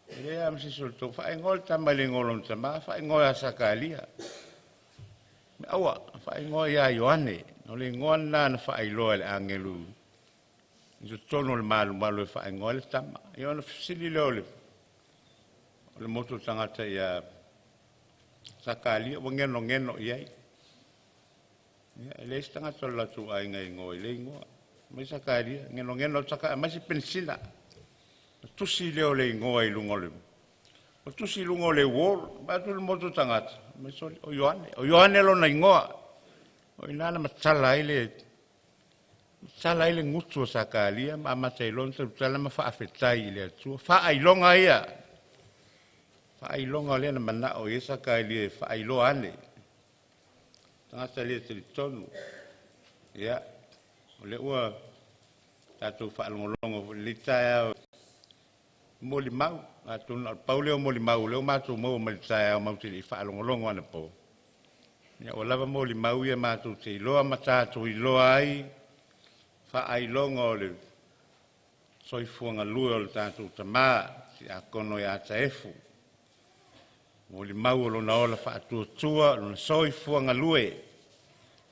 E le a ma se isi o le tou, faaigoa le tama i le igoa o lona tamā, faaigoa ia Sakaria. Aua, faaigoa ia Ioane. O le igoa lena na faailoa e le agelu i totonu o le malumalu e faaigoa le tama. Ia ona fesili lea o le motu tagata ia Sakaria, ua genogeno i ai. Ia, e leai se tagata o le latou aiga i igoa i le igoa. Mai Sakaria, genogeno atu mai se penisila. O tusi lea o le igoa i luga o le o tusi i luga o le wall, mai atu le motu tagata, mai soli, o Ioane. O Ioane lona igoa. O ina na matala ai le gutu o Sakaria ma amata i lona tautala ma faafetai i le Atua. Faailoga ia. Faailoga lea na manao i Sakaria e faailoa ane. Tagata le talitonu. Ia, o lea ua tatou faalogologo i le taeao molimau. Atonu o le pau lea o molimau, o lea ua matou maua mai le taeao matou te le i faalogologo anapo. Ia, ua lava molimau ia matou te iloa ma tatou iloa ai faailoga o le soifua galue o le tatou tamā, Tiakono ia Taefu. Molimau o lona ola faatuatua, lona soifua galue,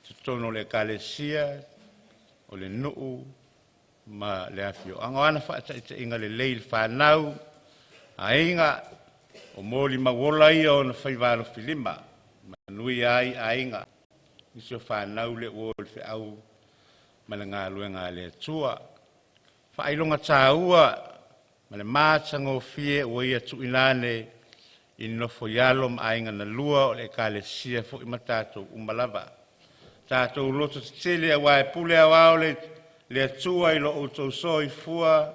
totonu o le ekalesia, o le nuu ma le afioaga. O ana faataitaiga lelei i le fanau, aiga, o molimau ola ia ona faiva alofilima, manuia ai aiga, nisi o fanau le ua o le feau ma le galuega a le Atua. Faailoga tāua ma le matagofie ua ia tuuina ane i nofo i alo ma aiga na lua o le ekalesia foi ma tatou uma lava. Tatou loto tetele aua e pule aoao le Atua i lo outou soifua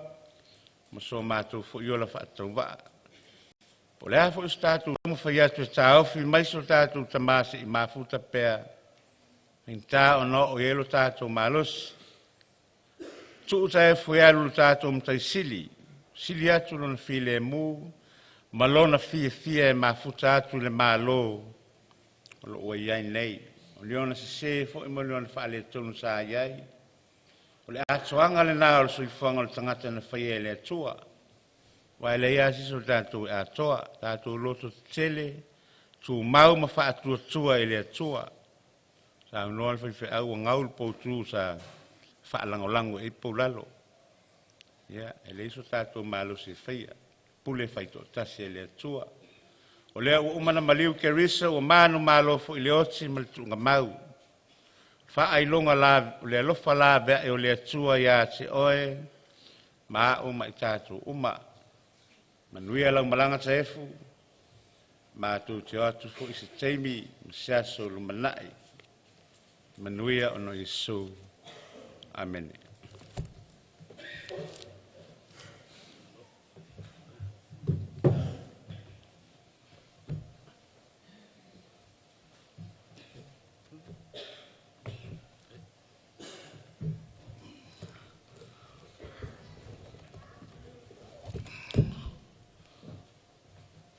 ma so matou foi ola faatauvaa. Po o le a foi se tatou taumafai atu e taofi mai so tatou tamā se'i mafuta pea, faigata ona oo i ai lo tatou malosi. Tuu Taefu e alu i lo tatou Matai Sili, sili atu lona filemu ma lona fiafia e mafuta atu i le Malo o lo o ua i ai nei. O le ona sese foi ma le ona faaletonu sa i ai. O le atoaga lena o le soifuaga o le tagata na faia e le Atua. Aua e leai lava se isi o tatou e atoa, tatou loto tetele, tumau ma faatuatua i le Atua. Saunoa le faifeau ua gau le poutu sa faalagolago i ai poulalo. Ia, e leai so tatou malosi e faia, pule faitoatasi a le Atua. O lea ua uma ona maliu Kerisa ua manumalo foi le oti ma le tuugamau. Faailoga la, o le alofa laveai o le Atua ia te oe ma au ma i tatou uma. Manuia lau malaga Taefu, matou te o atu foi se taimi ma se aso o lumanai. Manuia ona o Iesu. Amene.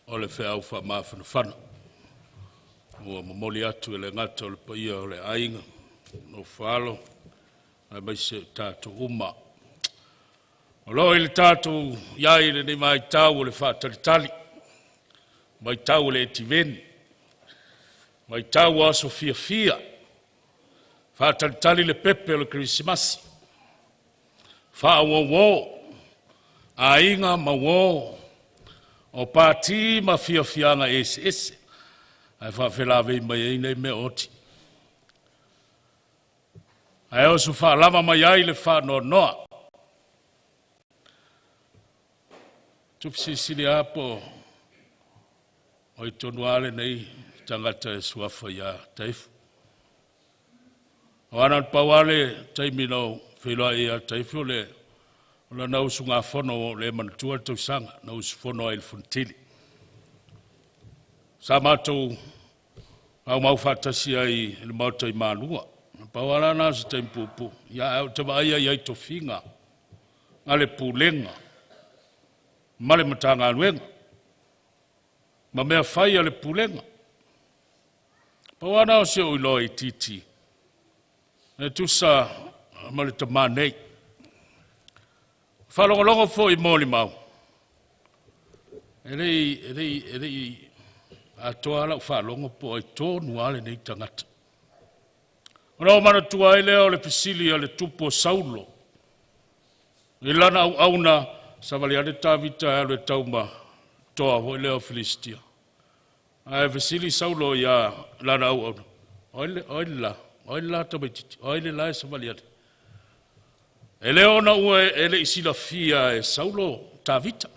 O le feau faamafanafana ua momoli atu e le gata o le paia o le aiga, nofo aemaise o tatou uma. O lo o i le tatou iai i lenei vaitau o le faatalitali, vaitau o le etiveni, vaitau o aso fiafia, faatalitali le pepe o le Kerisimasi, faauouo, aiga ma uo, o pati ma fiafiaga eseese, ae faafelavei mai ai nei mea oti. Ae oso faalava mai ai le faanoanoa. Tufisilisili apo o i tonu lava lenei tagata e suafa ia Taifu. O ana pau lava le taimi na ou feiloai ia Taifu o le lana usugafono o le manatua le tausaga na usufono ai i le Fonotili. Sa matou aumau faatasi ai i le maota i Malua. Na pau lava la na o se taimi puupuu. Ia ae ou te vaaia i ai tofiga a le Pulega ma le Matagaluega ma mea fai a le Pulega. Pau lava na o si ou iloa itiiti e tusa ma le tamā nei. Faalogologo foi i molimau, e le i atoa lau faalogo po o ai tonu lava lenei tagata. Ona ou manatua ai lea o le fesili a le tupu o Saulo i lana auauna, savali ane Tavita e alu e tauma toa foi lea o Filistia. Ae fesili Saulo ia lana auauna, o ai le la tamaitiiti, o ai le la e savali ane? E le ona ua e le i silafia e Saulo Tavita.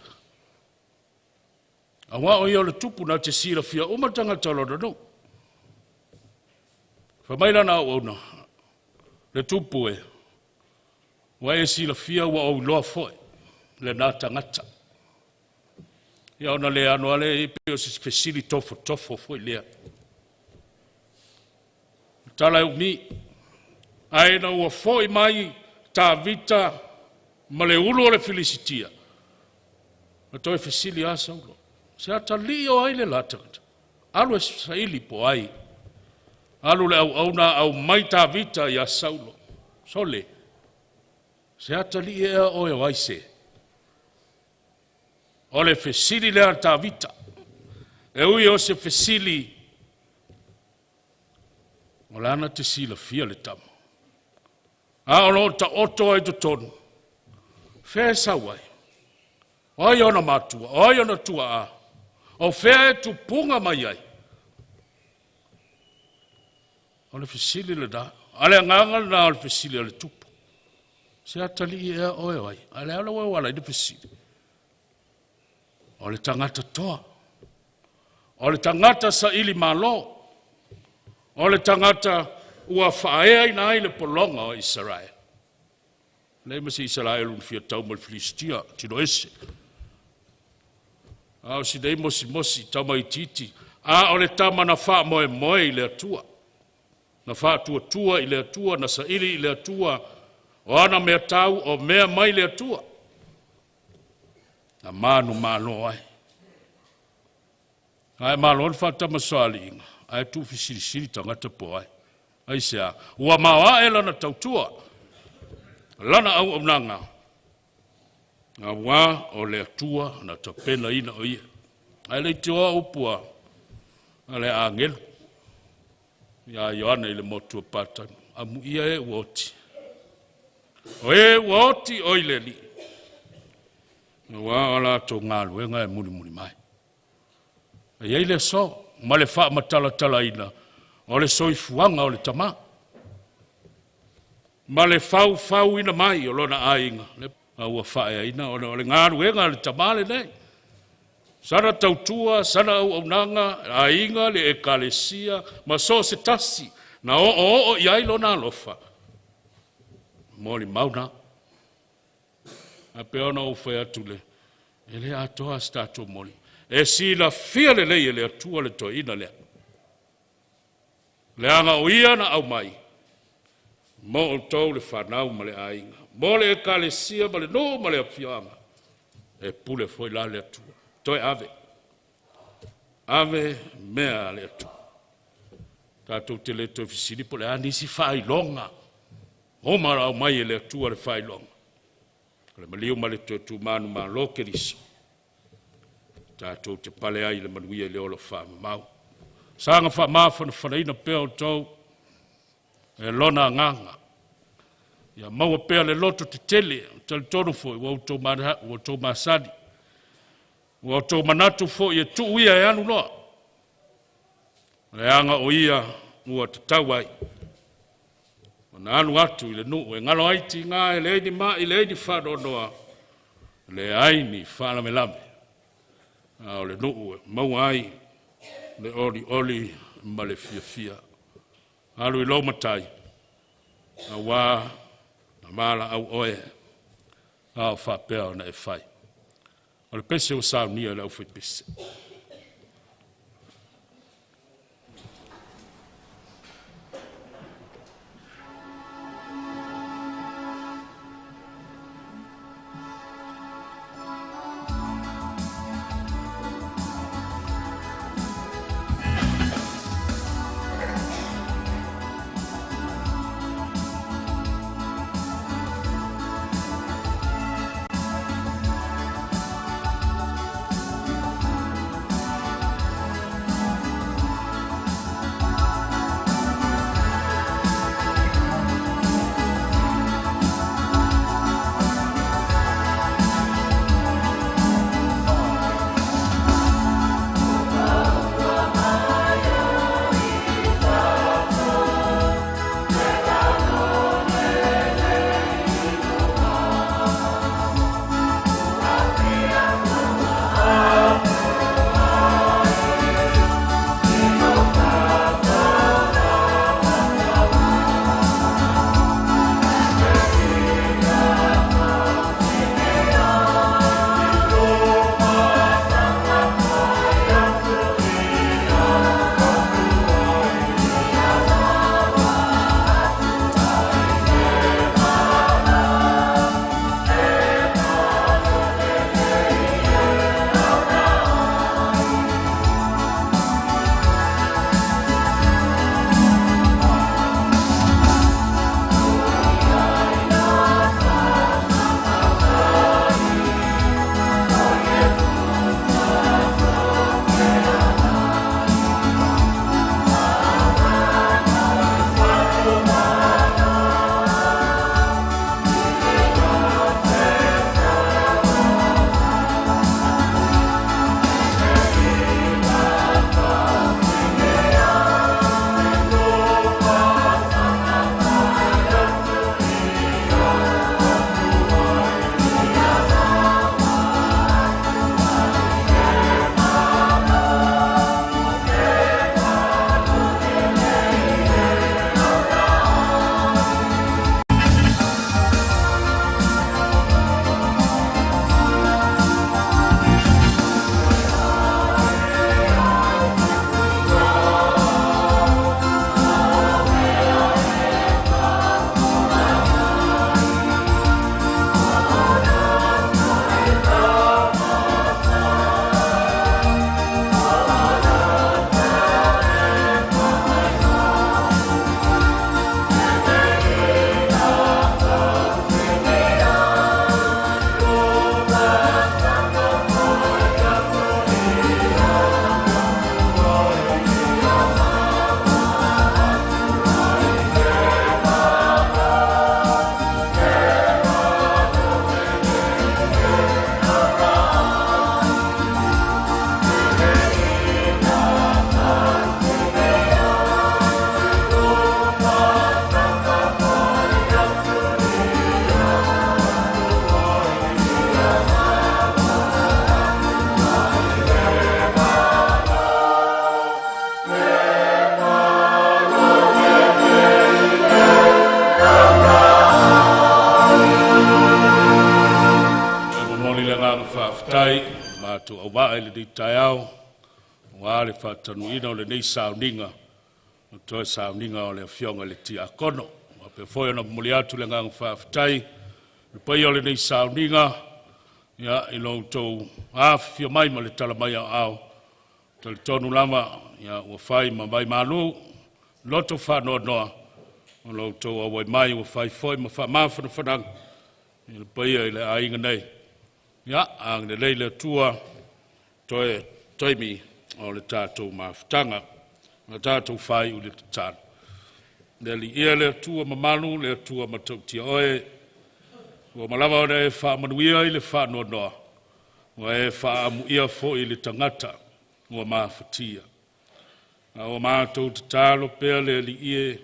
Aua o ia o le tupu na te silafia uma tagata o lona nuu. Fai mai lana auauna, le tupu e, ua e silafia ua ou iloa foi lena tagata. Ia ona le ano ale i pe o se fesili tofotofo foi lea. Tala e umi, ae na ua foi mai Tavita ma le ulu o le Filisitia. Na toe fesili a Saulo, se atalii o ai le la tagata? Alu e saili po ai. Alu le auauna au mai Tavita ia Saulo. Sole, se atalii ea oe o ai se? O le fesili lea a Tavita. E ui o se fesili, o lana te silafia le tama. A o lo taoto ai totonu, fea e sau ai? O ai ona matua, o ai ona tuaa, o fea e tupuga mai ai? O le fesili lena, a le agaga lena o le fesili a le tupu. Se atalii ea oe o ai? A le ala ua ala i le fesili. O le tagata toa. O le tagata saili malo. O le tagata ua faaeaina ai le pologa o Israel. Nei ma se Israel un fia tau ma le Filistia, tino ese. A o si nei mosi mosi tau mai titi. A o le tama na wha moe moe i le atua. Na whaatuatua i le atua, na saili i le atua. O ana mea tau, o mea mai le atua. Na manu malo ai. Ae malo le whaatamasoali inga. Ae tu fisilisili tangata po ai. Ai sea, ua maoae lana tautua. Lana au aunaga. Aua o le atua na tapena ina o ia. Ae le te oa upua a le angelu. Ia Ioane i le motu o Patani, amuia e ua oti. O e ua oti o i le Alii, auā o latou galuega e mulimuli mai. E i ai le aso ma le faamatalatalaina o le soifuaga o le tamā, ma le faufauina mai o lona aiga, a ua faaeaina ona o le galuega a le tamā lenei. Sana tautua, sana auaunaga, aiga, le ekalesia, ma so o se tasi, na oooo i ai lona alofa, molimau na. Ae pei ona ou fai atu le, e le atoa se tatou moli. E silafia lelei e le Atua le toeaina lea. Leaga o ia na aumai, mo outou le fanau ma le aiga, mo le ekalesia ma le nuu ma le afioaga, e pule foi la le Atua. Toe ave, ave mea a le Atua. Tatou te le toe fesili po o le a nisi faailoga. Uma ona aumai e le Atua le faailoga. O le maliu ma le toe tumanu malo Keriso. Tatou te pale ai i le manuia i le ola faamamau. Saga faamafanafanaina pea outou e lona agaga. Ia maua pea le loto tetele, talitonu foi ua outou masani. Ua outou manatu foi e tuu ia e alu loa. Leaga o ia ua tatau ai. Ona alu atu i le nuu e galo ai tiga e leai ni mai, leai ni faanoanoa, leai ni faalavelave. A o le nuu e maua ai le olioli ma le fiafia. Alu i lou matai, auā na valaau oe, a o faapea ona e fai. O le pese ua saunia e le aufaipese. ai lenei taeao, ua le faatanuina o lenei sauniga, o toe sauniga o le afioga i le tiakono. Faapea foi ona momoli atu le agaga faafetai le paia o lenei sauniga, ia, i lo outou afifio mai ma le tala mai o aao. Talitonu lava, ia, ua fai ma vaimalu, loto faanoanoa, o lo outou auai mai ua fai foi ma faamafanafanaga i le paia i le aiga nei. Ia, agalelei le Atua toe taimi o le tatou mafutaga. Na tatou fai le tatalo. Le Alii ia le Atua mamalu, le Atua matautia oe, ua malava ona e faamanuia i le faanoanoa, ua e faaamuia foi i le tagata ua mafatia. A ua matou tatalo pea le Alii e,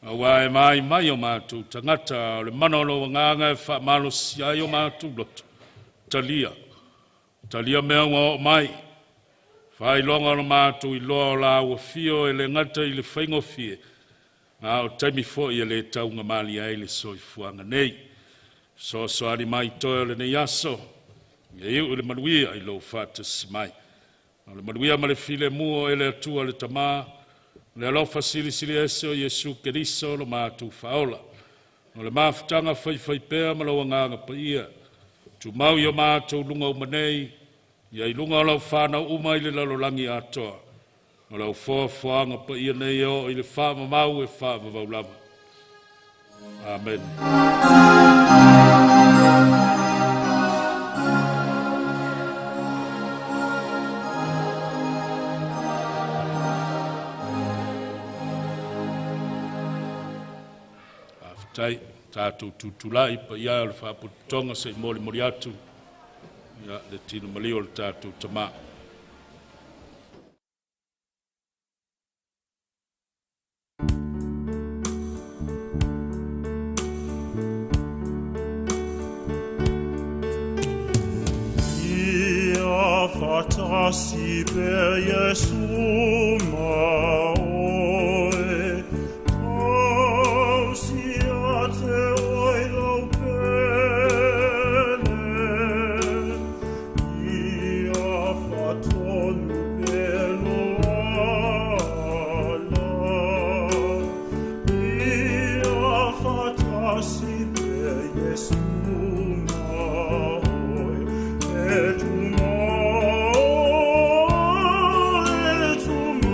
aua e mai mai o matou tagata, o le mana o lou agaga e faamalosia ai o matou loto. Talia, talia mea ua oo mai, faailoga o le matou iloa o la ua fio e le gata i le faigofie, a o taimi foi e le taugamali ai le soifuaga nei. Soasoani mai toe o lenei aso, ia iu i le manuia i lou faatasi mai. O le manuia ma le filemu o ele Atua le Tamā, le alofa silisili ese o Iesu Keriso lo matou faaola. O le mafutaga faifaipea ma lau agaga paia, tumau i o matou luga uma nei, ia i luga o lau whanau uma i le lalolagi atoa. O lau foafoaga paia nei e oo i le faamamau e faavavau lava. Amen. Faafetai, tatou tutulai paia o le faapotopotoga se i molimoli atu ia le tino maliu o le tatou tamā. Ia faatasi pea Iesu ma oe, tausi ia te oe lau pele. Ia faatonu pea lo ala. Ia faatasi pea Iesu ma oe, e tumau, e tumau.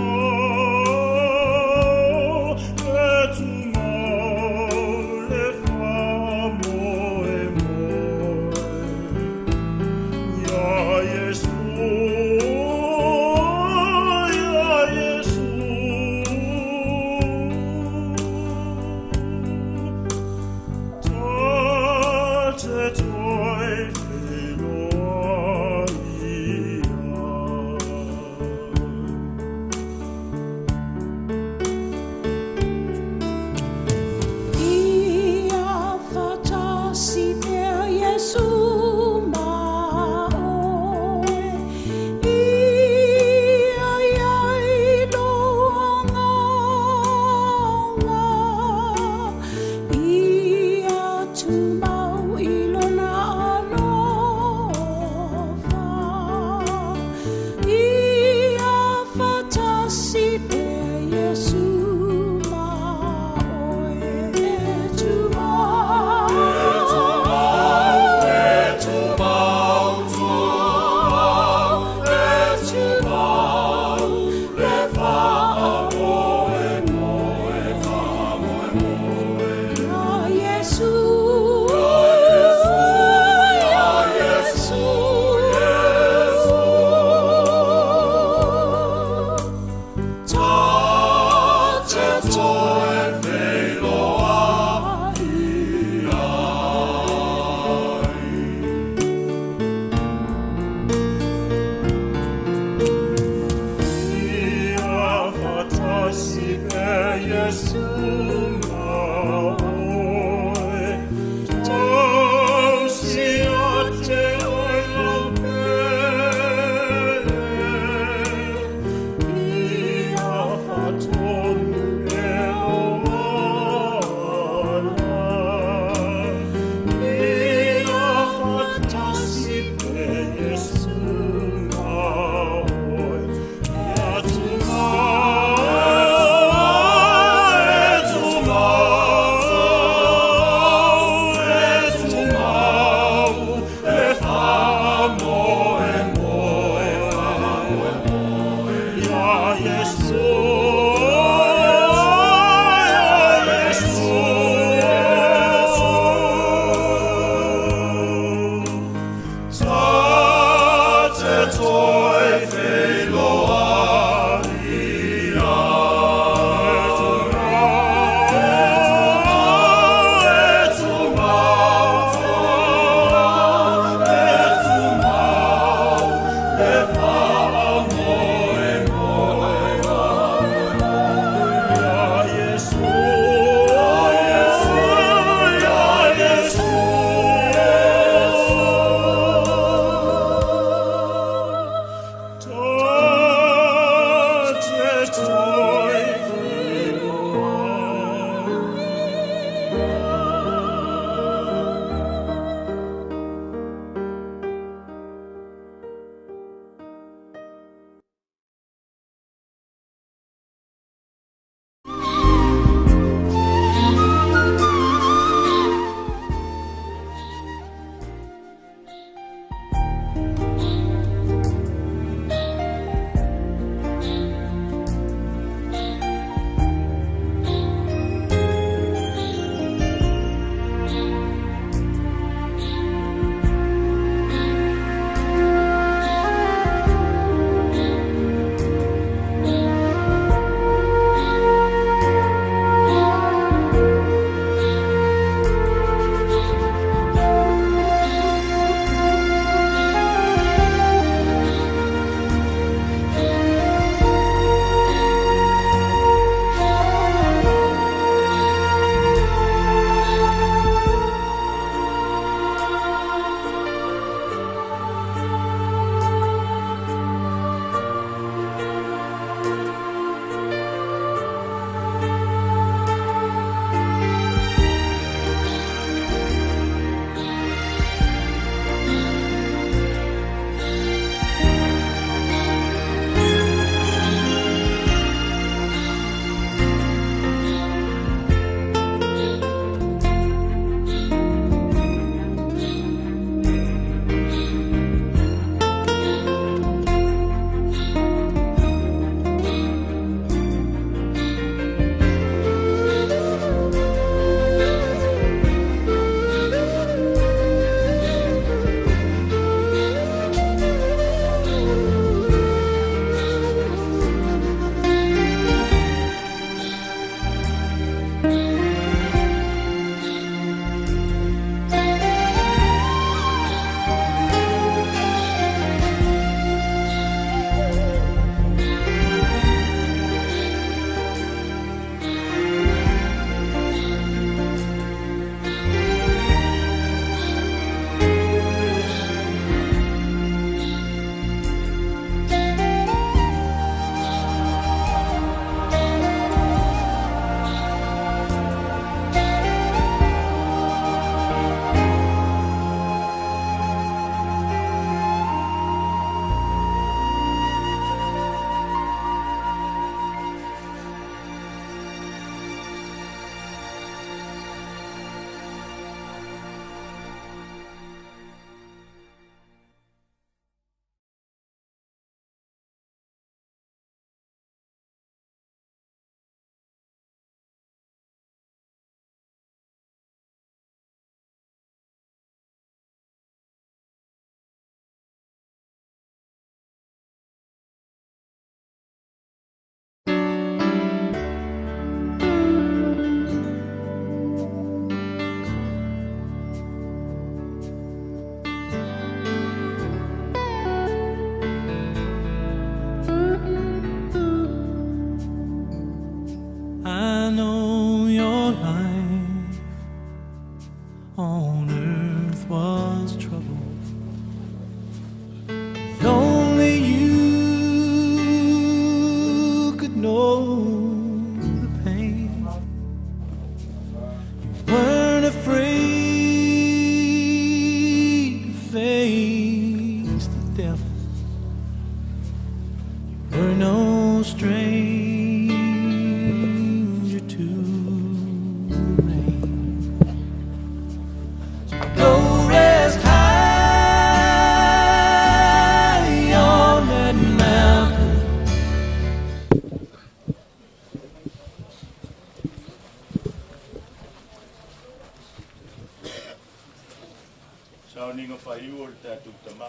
Faiu o le tatou tamā.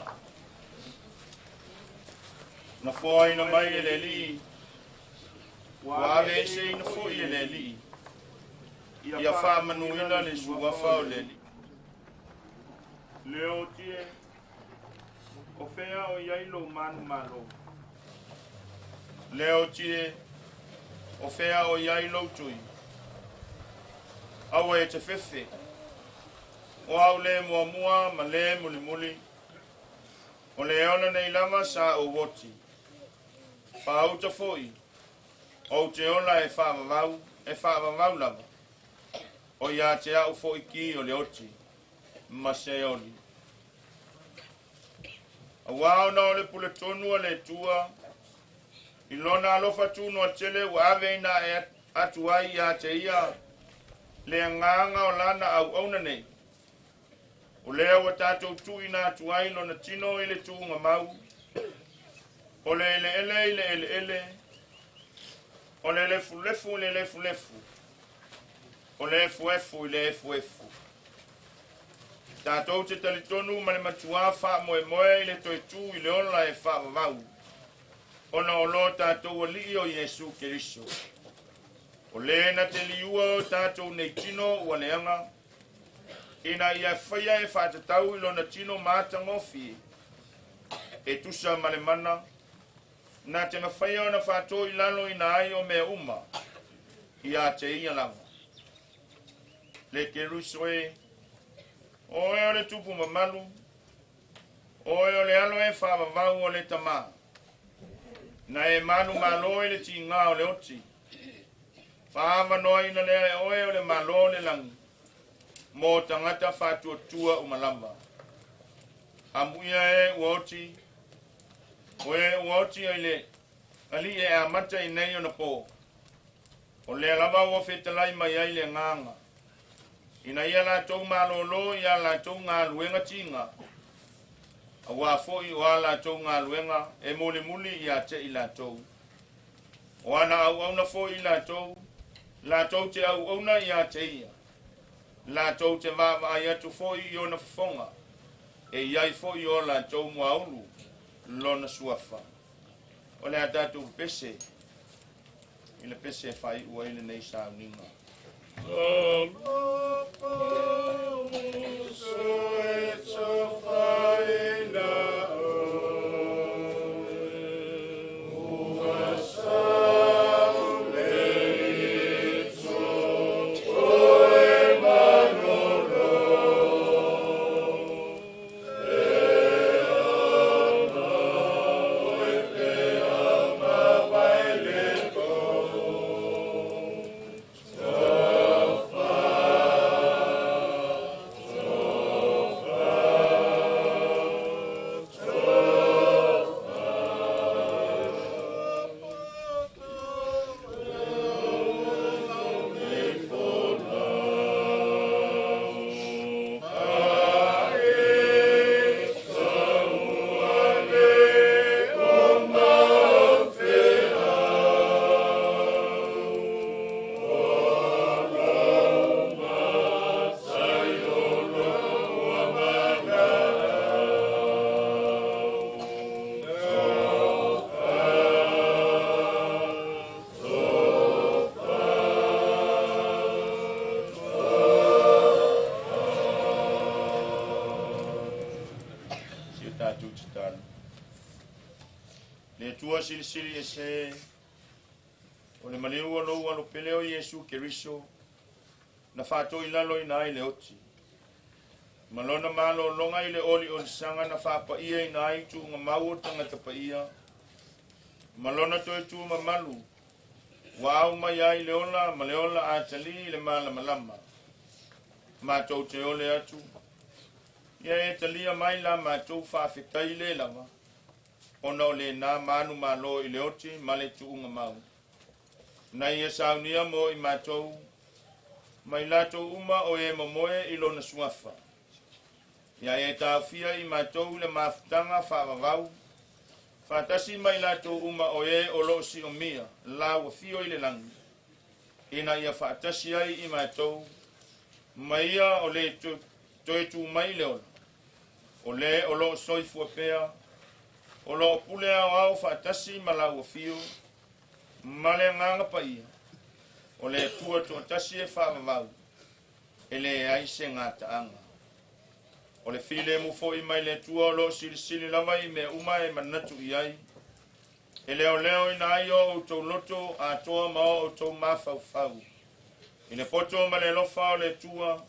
Na foaina mai e le Alii, ua aveeseina foi e le Alii, ia faamanuina le suafa o le Alii. Le oti e, o fea o iai lou manumalo. Le oti e, o fea o iai lou tui. Aua e te fefe, o au le muamua ma le mulimuli, o le ola nei lava sa ou oti. Faauta foi, ou te ola e faavavau lava, o ia te au foi ki o le oti, ma se oli. Auā ona o le puletonu a le Atua, i lona alofa tunoa tele ua ave ina e atu ai ia te ia le agaga o lana auauna nei. O lea ua tatou tuuina atu ai lona tino i le tuugamau, o le eleele i le eleele, o le lefulefu i le lefulefu, o le efuefu i le efuefu. Tatou te talitonu ma le matuā faamoemoe i le toe tū i le ola e faavavau, ona o lo tatou Alii o Iesu Keriso. O le na te liua o tatou nei tino ua leaga, ina ia faia e faatatau i lona tino matagofie, e tusa ma le mana, na te mafaia ona faatoi lalo ina ai o mea uma, ia te ia lava. Le Keriso e, oe o le tupu mamalu, oe o le alo e faavavau o le tamā, na e manumalo i le tigā o le oti, faavanoaina lea e oe o le malo o le lagi, mo tagata faatuatua uma lava. Amuia e ua oti, o e ua oti ai le alii e amata i nei ona pō. O lea lava ua fetalai mai ai le agaga, ina ia latou malōlō ia latou galuega tiga, auā foi o a latou galuega e mulimuli ia te i latou. O ana auauna foi i latou, latou te auauna ia te ia. Latou te vaavaai atu foi i ona fofoga, e iai foi o latou muaulu lona suafa. O le a tatou pese, i le pese e faaiu ai lenei sauniga. Silisili e se o le maliu o lou alopele o Iesu Keriso na faatoi lalo ina ai le oti. Ma lona malōloga i le oliolisaga na faapaia ina ai tuugamau o tagata paia. Ma lona toe tumamalu ua au mai ai le ola ma le ola atalī i le malamalama. Matou te ole atu, ia e talia mai la matou faafetai le lava, ona o lena manumalo i le oti ma le tuugamau. Na ia saunia mo i matou, mai latou uma o e momoe i lona suafa. Ia e taofia i matou le mafutaga faavavau, faatasi mai latou uma o e o loo siomia, la ua fio i le lagi, ina ia faatasi ai i matou, ma ia o le toe tu mai le ola. O le o loo soifua pea, o loo pule aoao faatasi ma lau afio, ma le agaga paia, o le Atua toatasi e faavavau, e leai se gataaga. O le filemu foi mai le Atua o loo silisili lava i mea uma e manatu i ai, e leoleoina ai o outou loto atoa ma o outou mafaufau. I le poto ma le alofa o le Atua,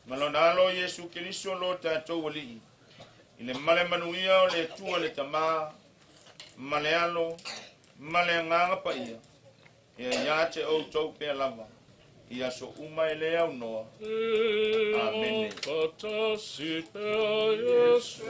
ma lona alo Iesu Keriso lo tatou Alii, i le male manuia o le Atua le Tamā, ma le Alo, ma le Agaga Paia, ia ia te outou pea lava, i aso uma e le aunoa. Amene. Faatasi pea Iesu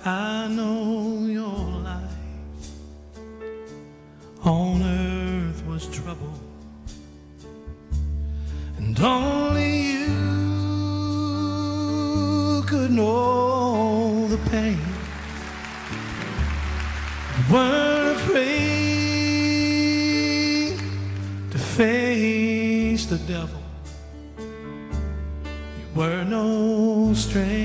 I know your life on earth was trouble, and only you could know the pain. You weren't afraid to face the devil. You were no stranger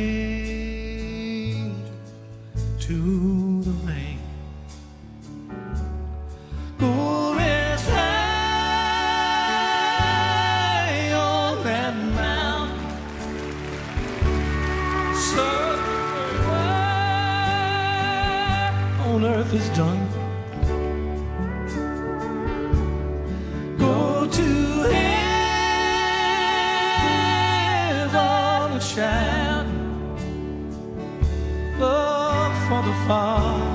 to the rain. Go rest high on that mountain, so what on earth is done. Go to heaven and shout, love for the Father,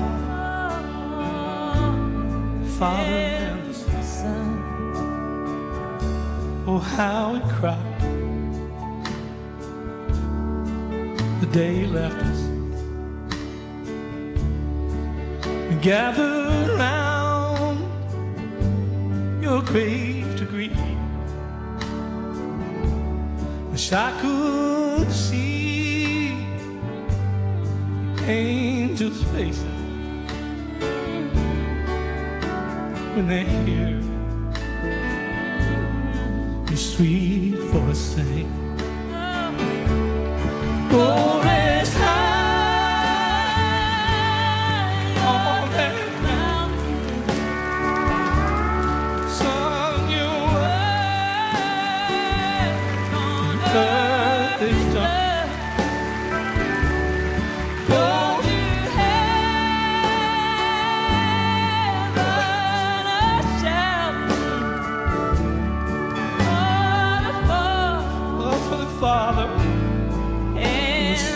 Father and the Son. Oh, how we cried the day you left us. We gathered round your grave to grieve. Wish I could see angels' faces when they hear your sweet voice sing. Go rest high on that mountain, son, your work on earth is done. Go to heaven, a shout, oh, for the Father and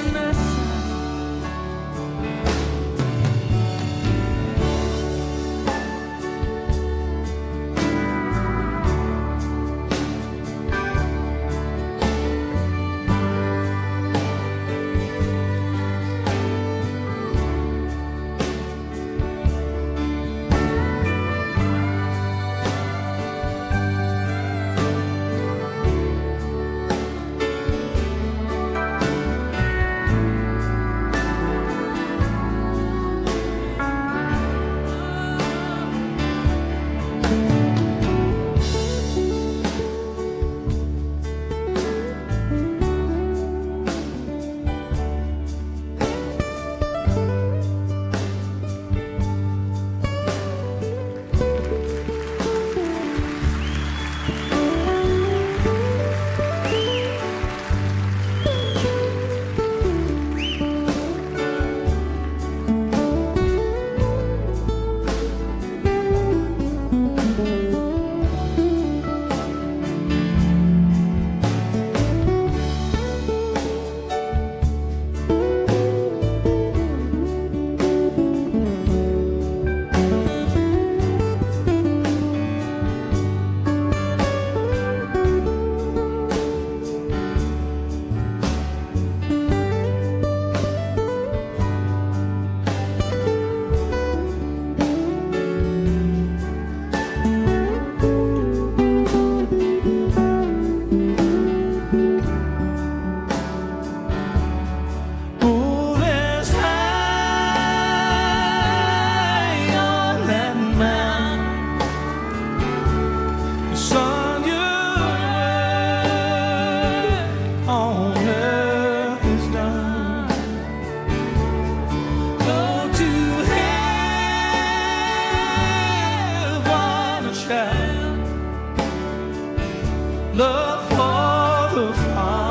Love for the Father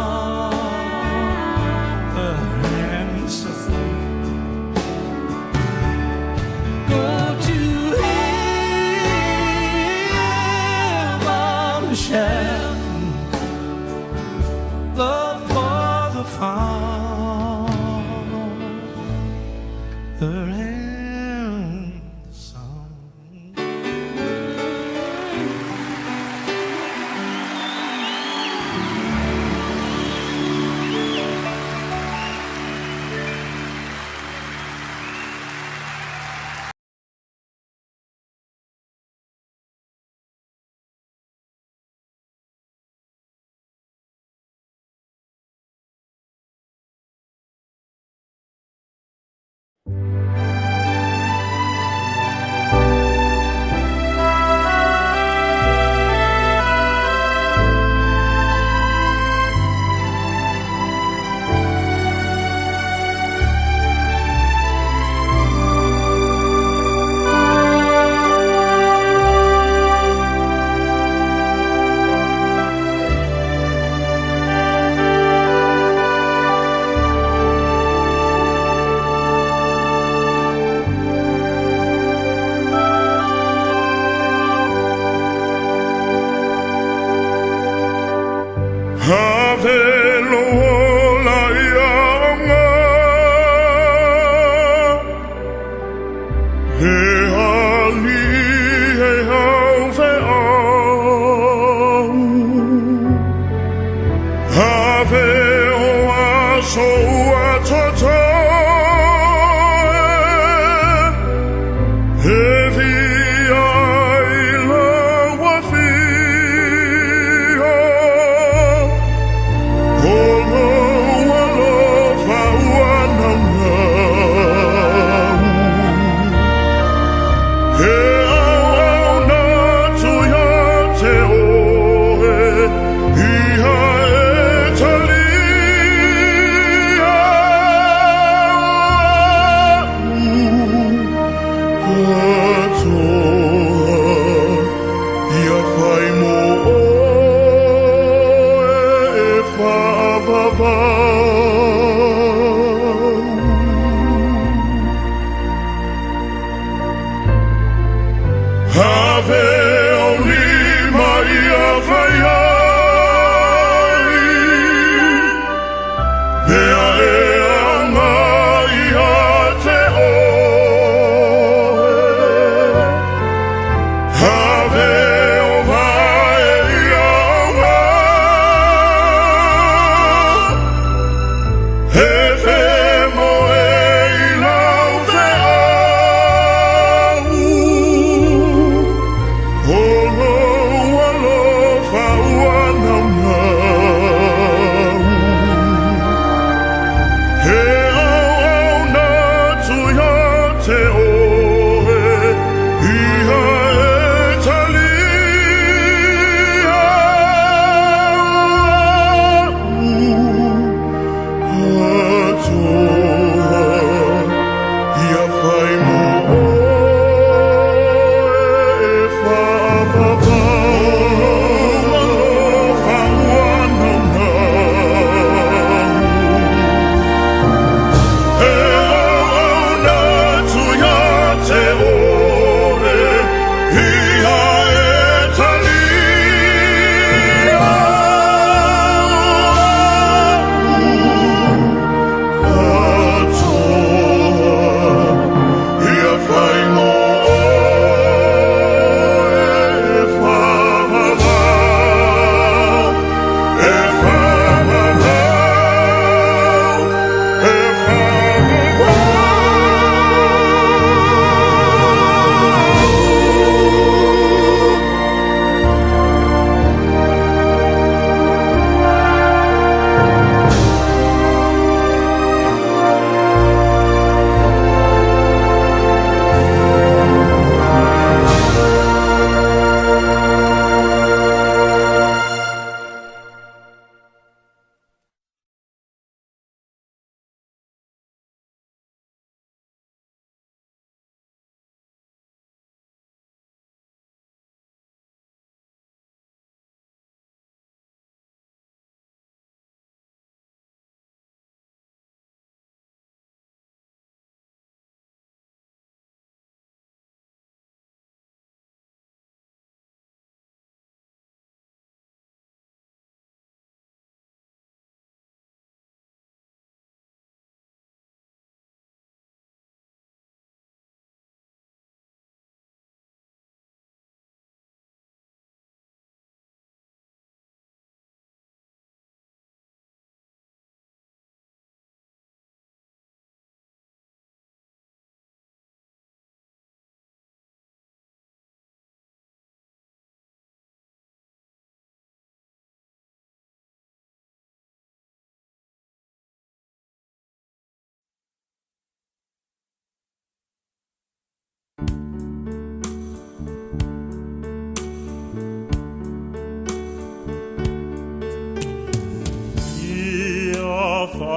and Son. Go to him on the shelf. Love for the Father and the Son.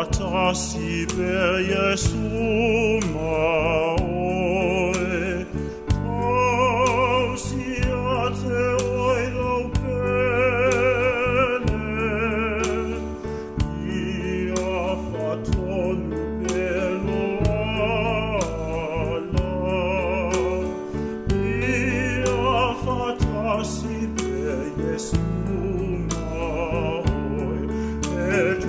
Fatasi per Iesu ma oe, tausia te oi lau pele, ia fatonu pelo ala, ia fatasi per Iesu ma oe, et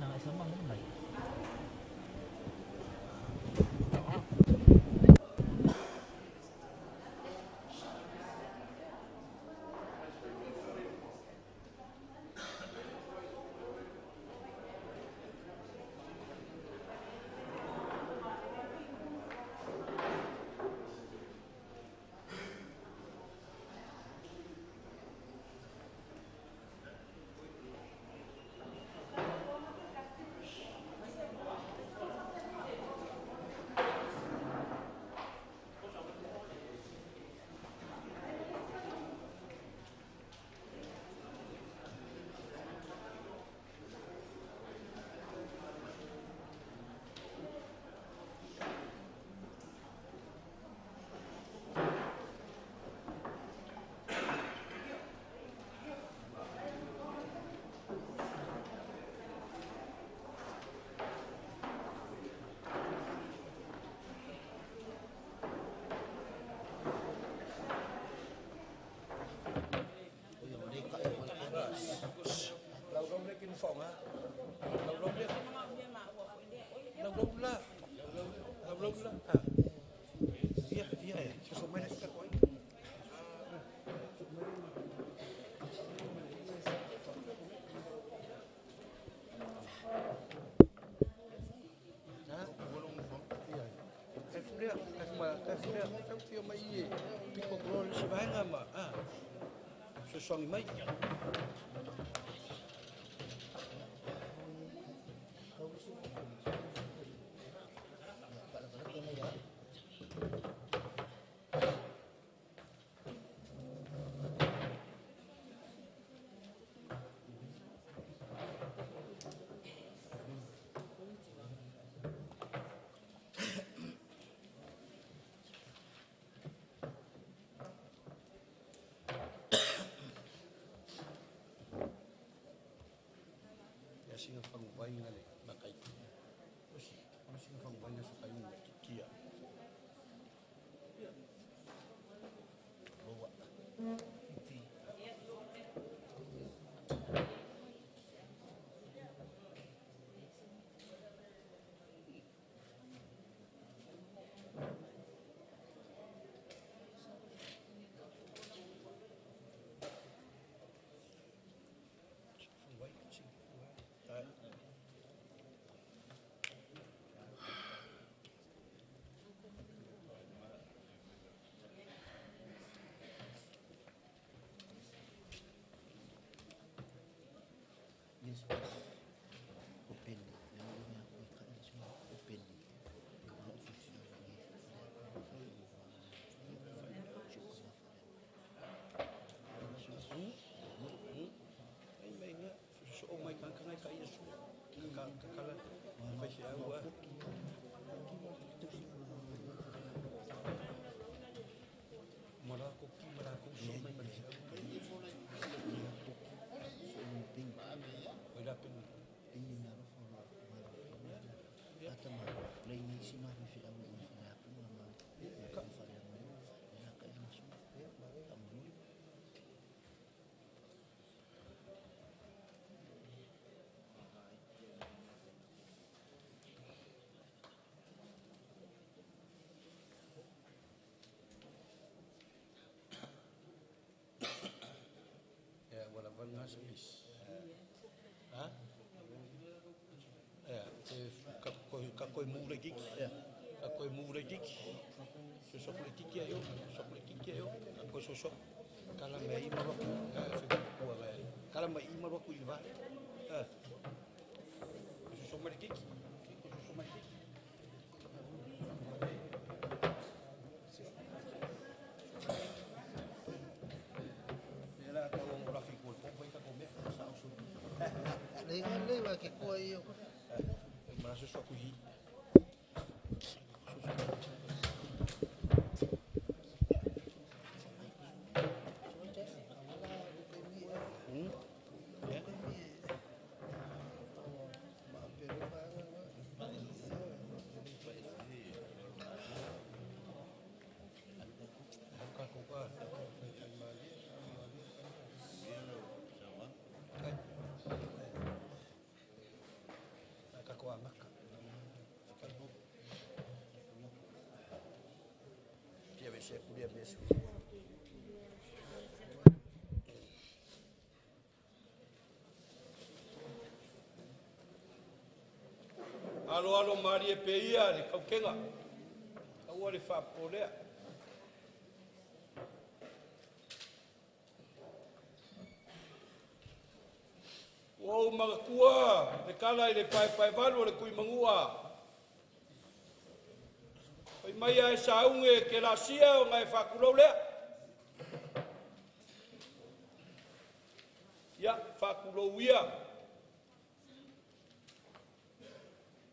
Ia Alo alo malie pe ia le kaukega. Aua le faapolea. Ua ou magatua le kala i le paepaevalu o le Tuimagua. Fai mai ae sauge ke lasia o ngai faatulou lea. Ia, faatulou ia.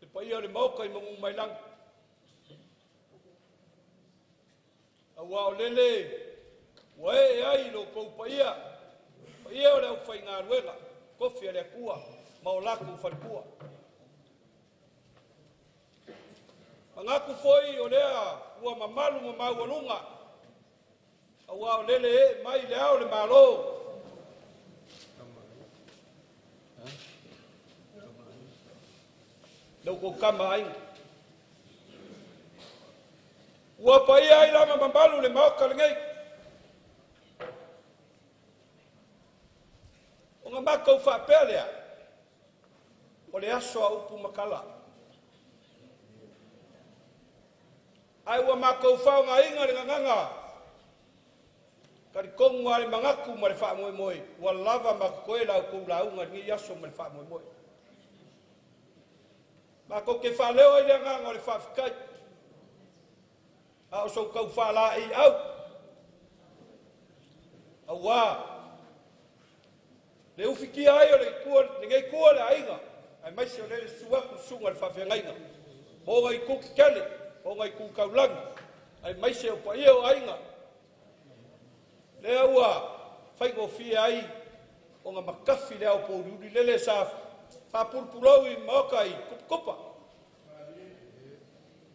Le paia o le maoka i magu mai lagi. Aua o lele, ua e ai lo kou paia. Paia o le au whaingaluega, kofi a le Atua, ma o lakou faletua. Manatu foi o lea ua mamalu ma maualuga, aua o lele e mai le ao le malo. Lau kou kama aiga. Ua paia ai lama mamalu le maoka lenei. O ngā mākou whaapea lea, o le aso a upu makala. Ai ua mākou whao ngā inga le nganganga, karikongu a le mangaku ma le whaamoemoe, ua lava ma koe lau kou launga ni aso ma le whaamoemoe. Mākou ke whaaleo ai le nganga o le whaafkai. A o sou kau whaala i au. Aua, le ufikia ai o le kua, le ngei kua le aiga, ai mai se o le suaku sunga le whaafengaiga. O ngai kuki kele, o ngai kukaulangi, ai mai se o paia o aiga. Lea ua whaingofia ai o ngā makafi lea o pōriuri lele sa whapurupurau i maoka i kupukupa.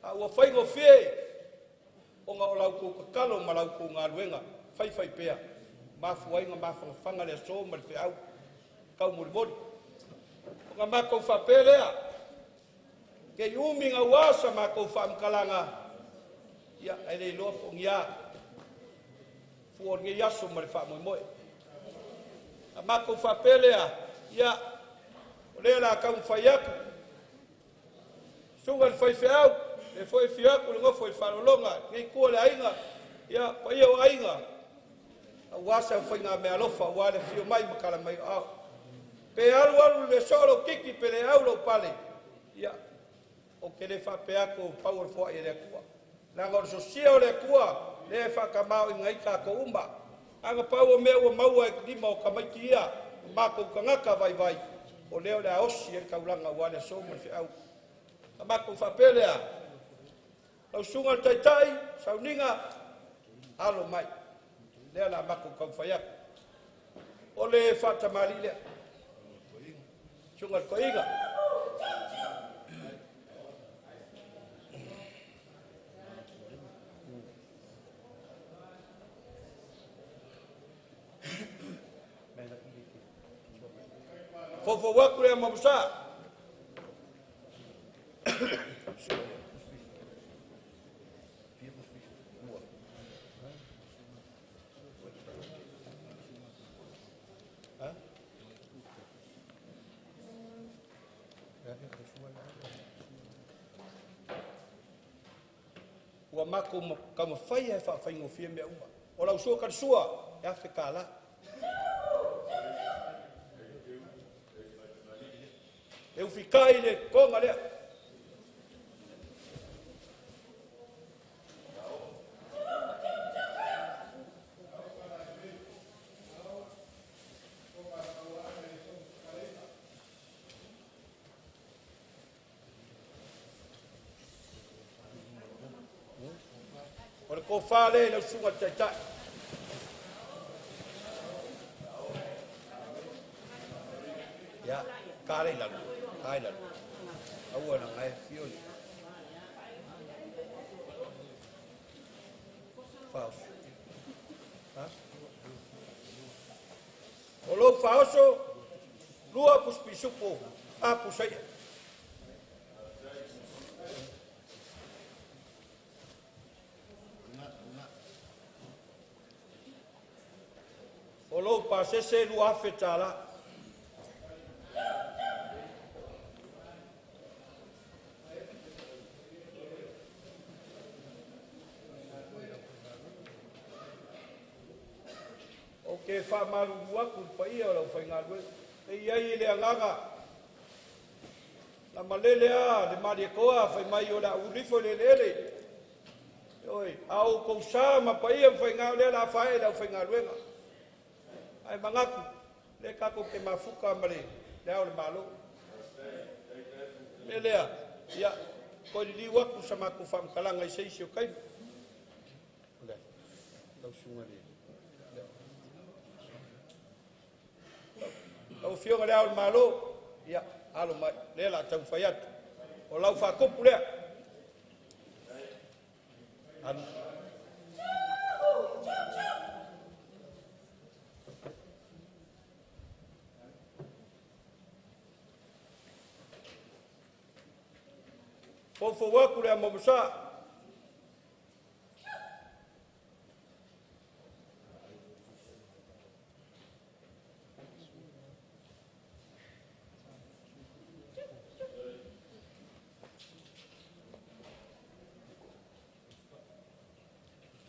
A ua whaingofia o ngā o lau kou kakalo ma lau kou ngā luenga, whai pea. Mafu ai ngā mawhangawhanga le aso ma le wheau, kau morimori. O ngā mākou whapea lea, kei umi ngā uasa mākou whaamkalanga, ia, ai le iloa po ngia, fua o ngei aso ma le whaamoemoe. A mākou whapea lea, ia, o lea la kau mwhai aku, sunga le whai wheau, le foi whiaku le ngofo i whalolonga, ngei kua le ainga, ia, paia o ainga, a uasa o whai ngā mea alofa, ua le whio mai makala mai o au. Pe alu alu le solo kiki pe le au lau pale, ia, o ke le whapeako pau o le fua i le akua. Nanga o le sosia o le akua, le whakamao i ngai kako uma. Anga pau o mea ua maua e lima o kamaiti ia, o mākou kangaka vai vai, o leo le aosi e le kaulanga ua le aso ma le whiau. A mākou whapelea, lau sunga le taitai, sauninga, alo mai. Lea la mākou kau whaiaku. O le whatamali lea. Sunga le koiga. Fofo waku lea mamusa. Ua mako ka mawhai e whaawhaingofia mea uma. O lau sua ka sua, e awhe ka la. E ufikai le konga lea. O le kōwha le lau sunga taitai. Ia, ka lei lalu, ka lalu. Aua na ngai fioli. Whaoso. Ha? O lou whaoso, lua puspisupo, a pusaia. lou pasese 2,000 tālā. O ke whaamalu aku le paia o lau whaingaluega. E iai i le agaga. Na malele a le maliekoa fai mai o le ulifo i le eleele. Oi, a o kou sa ma paia ma whainga lea la whae lau whaingaluega. Ai mangaku, le kako ke mafuka ma le ao le malo. Me lea, ia, koe liliu aku sa maku whaamkalanga i seisi o kaima. Le, lau sunga le. Lau fioga le ao le malo, ia, alo mai, lea la tau whai atu. O lau whakupu lea. Alu. Fofo aku le amomsa.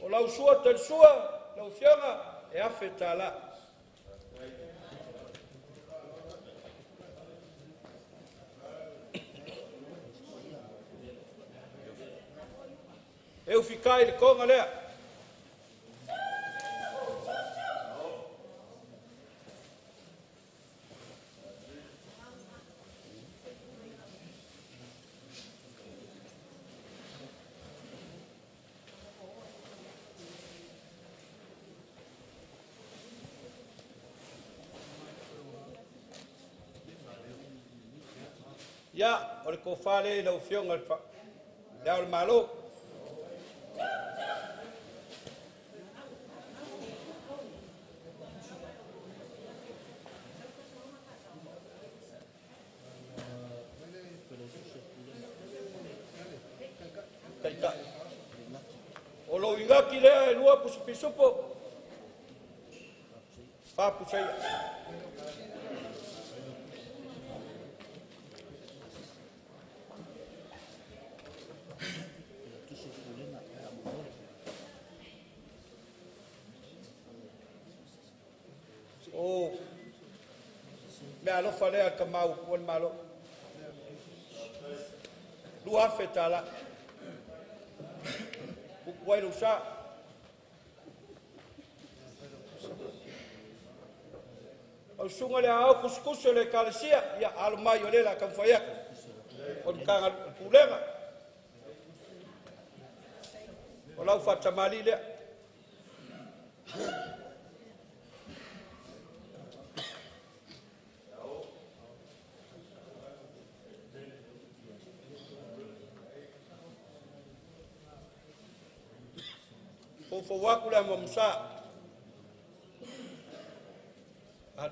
O lau sua tel sua, lau fioga, e afe tālā. E ufikai le konga lea. Ia, o le kofale i lau fioga le ao le malo. Taitai. O lou ingaki lea e lua pusupisupo. Whapusaia. O mea alofa lea ka mau o le malo. 2,000 tālā. Pupu ai sa. Au sunga le au kuskusu le kalesia, ia alo mai o le la kamwhai aku. O le kanga pulega. O lau whatamali lea. Fofo aku le amomsa. At.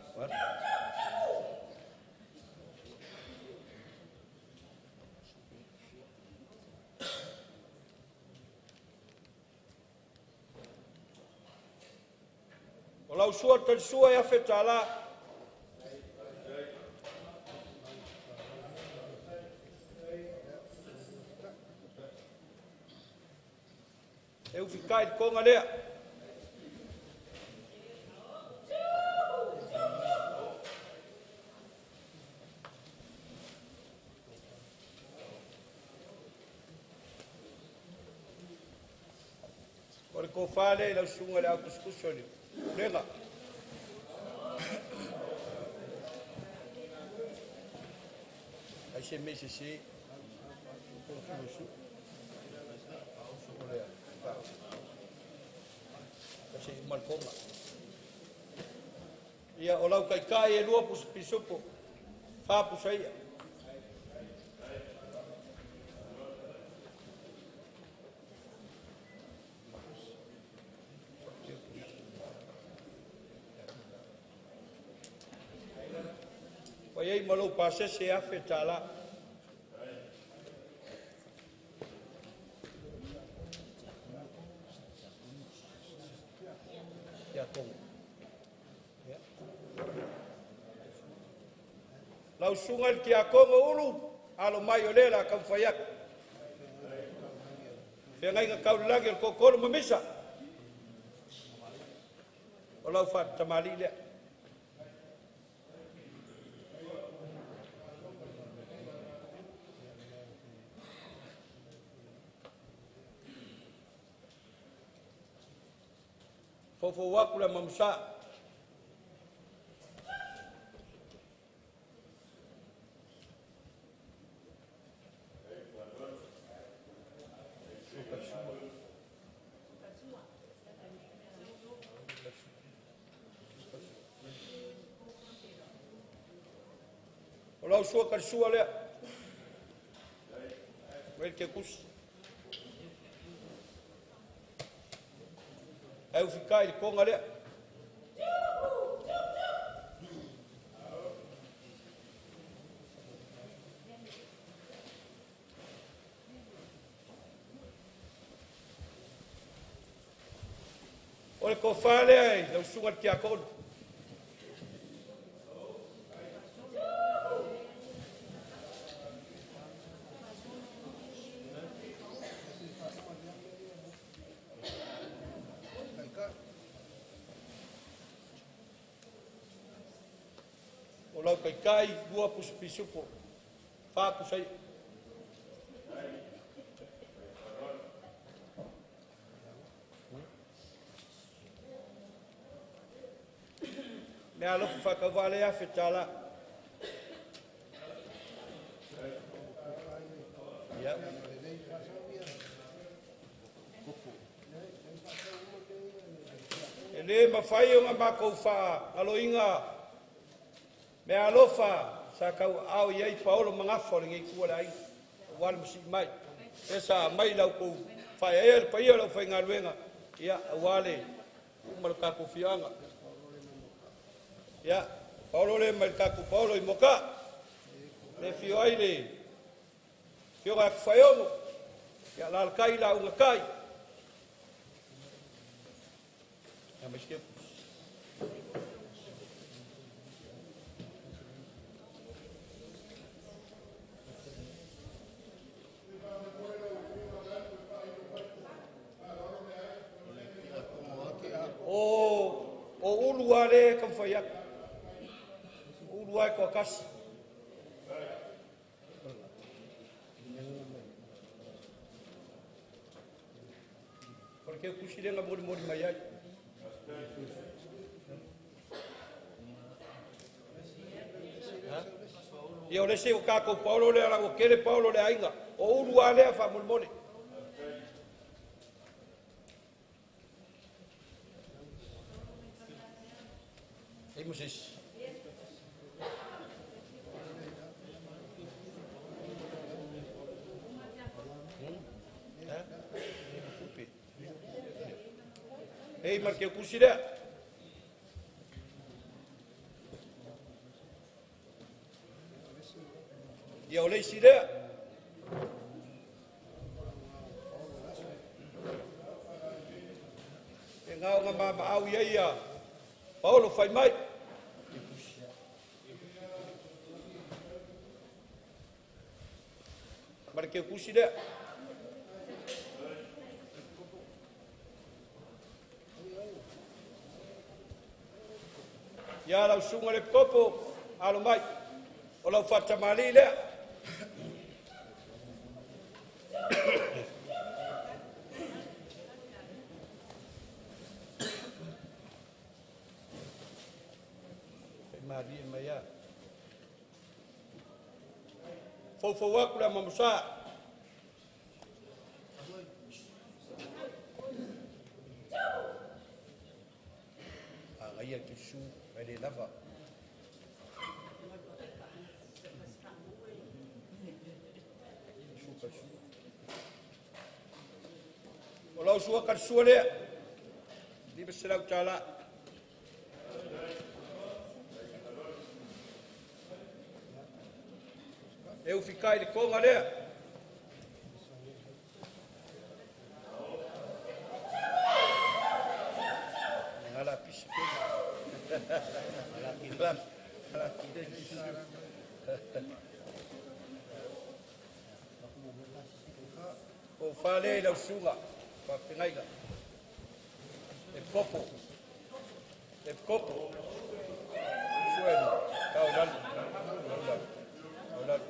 O lau sua tel sua e afe tālā. E ufikai le konga lea. O le kofale i lau sunga le au kuskusu le lega. Ai se me se se. Se malkonga. Ia o lau kaikai e lua pusupisupo. Whapusaia. Wai ei malo pasese afe tālā. Ia tonga. Lau susuga i le tiakono Ulu, alo mai o lea la taumafai atu. Feagaiga tau le lagi o le toatolu ma Misa. O lau faatamalii lea. Foufou atu le mamusa. O lau sua karisua lea. Mai le kekusi. Ai ufikai le konga lea. O le kofa lea i lau susuga i le tiakono. O lau kaikai, lua pusipisupo, fa pusai. Mea alofa whakauva le afe tāla. Ia. E le mawhai o ngā mākou wha aloinga mea alofa sa kau au iai paolo mangafa o le ngei kua le ai. O wale masi mai. E sa mai lau kou whae e le paia lau whai ngā luenga. Ia, wale umalo kākou fianga. Ia, paolo le mai kākou paolo i moka. Le fio ai le fio ngā kuwhaiomo. Ia, lalakai la unga kai. Ia, mai sikepu. O ulu ale ka mawhai aku. Ulu ai koa kasi. O le keu kusi lenga mori mori mai ai. Ia o le se o kākou paolo le ala o kele paolo le ainga. O ulu alea wha mori mori. Ei Moses. Ei marke kusi lea. Ia o leisi lea. E ngā o ngā mama au ia ia. Paolo whai mai. Marke kusi lea. Ia lau sunga le kopo, alo mai. O lau whatamali lea. Whai mai ia. Foufou aku la mamusa. Aia te su, mai le lava. O lau sua karsua lea. Liba se lau tāla. E ufikai le konga lea. Ngala pisi kena. O whale i lau suga, whawhingaiga. E popo. E popo. Suenu, tau lalu. Tau lalu. Tau lalu.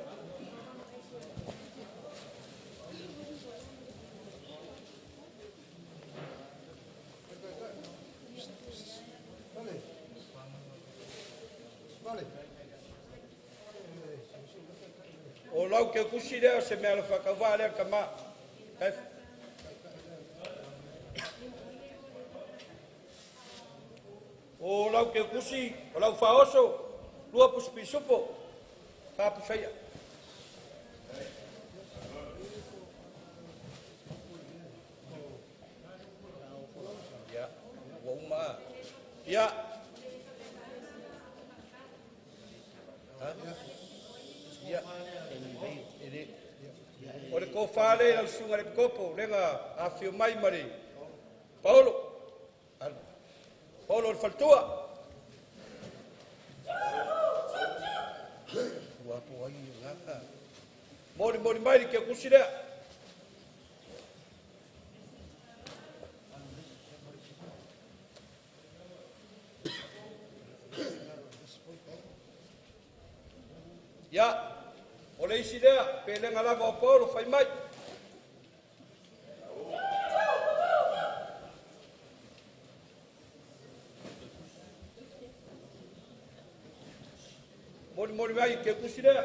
O lau ke kusi lea se mea le whakawā lea ka mā. O lau ke kusi, o lau whaoso, lua pusipi supo, whapusaia. Ia, ua uma. Ia. Ia. O le kōwhāle lau sunga le kopo, lenga a whio mai mare. Paolo. Paolo le faltua. Ua po ai ngaka. Mori mori mai le ke kusi lea. Ia, o le isi lea, pe lenga lava o Paolo fai mai. Mori mori mai ke kusi lea.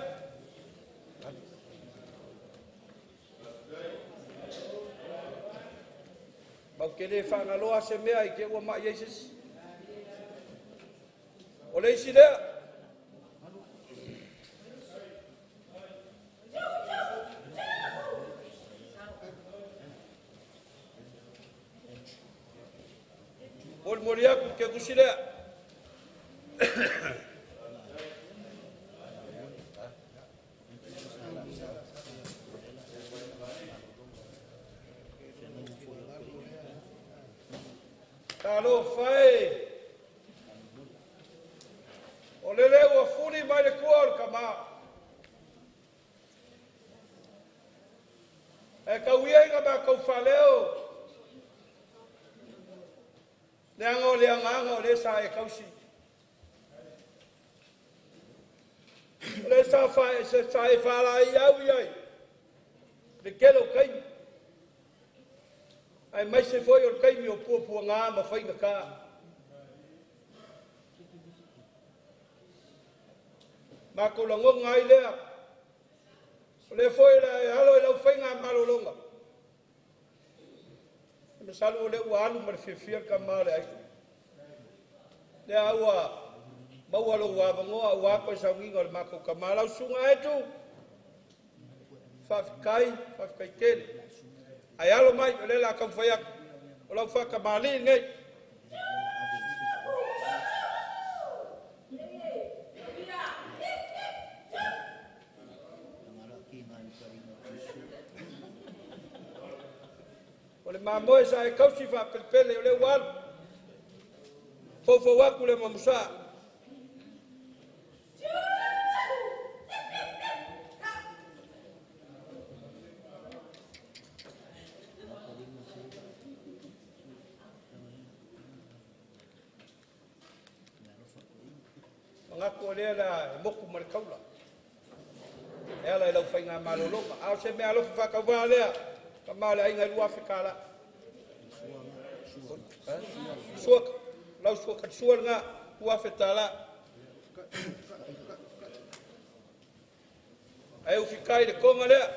Mau ke le whangaloa se mea i ke ua mai eisis. O le isi lea. Mori mori aku ke kusi lea. Talo fai. O lele ua fuli mai le kua o le kama. E kauia inga mea kau whaleo. Le anga o le anga o le sa e kausi. O le sa whae se sa e whala i au i ai. Le kelo kaimi. Ai mai se foi o le kaimi o puapua ngā ma whainga kā. Mako langonga ai lea. O le foi la e alo i lau whainga malolonga. E masalu o le ua alu ma le fiafia ka maa le ai. Lea ua maua lo ua avangoa ua ako i saunginga o le mako ka maa lau sunga etu. Whawhikai, whawhikai tele. Ai alo mai, o le la kau whai aku. O lau whaka maali nei. O le mamoe sa e kausi whapelepele o le ualu. Fofo aku le mamusa. Ngako o lea la e moku ma le kaula. E ala e lau whainga malolonga. Ao se mea alofa whakawā lea. Ka maa le ainga lua Afrika la. Suaka. Lau suaka sua ngā ua feta la. Ai ufikai le konga lea.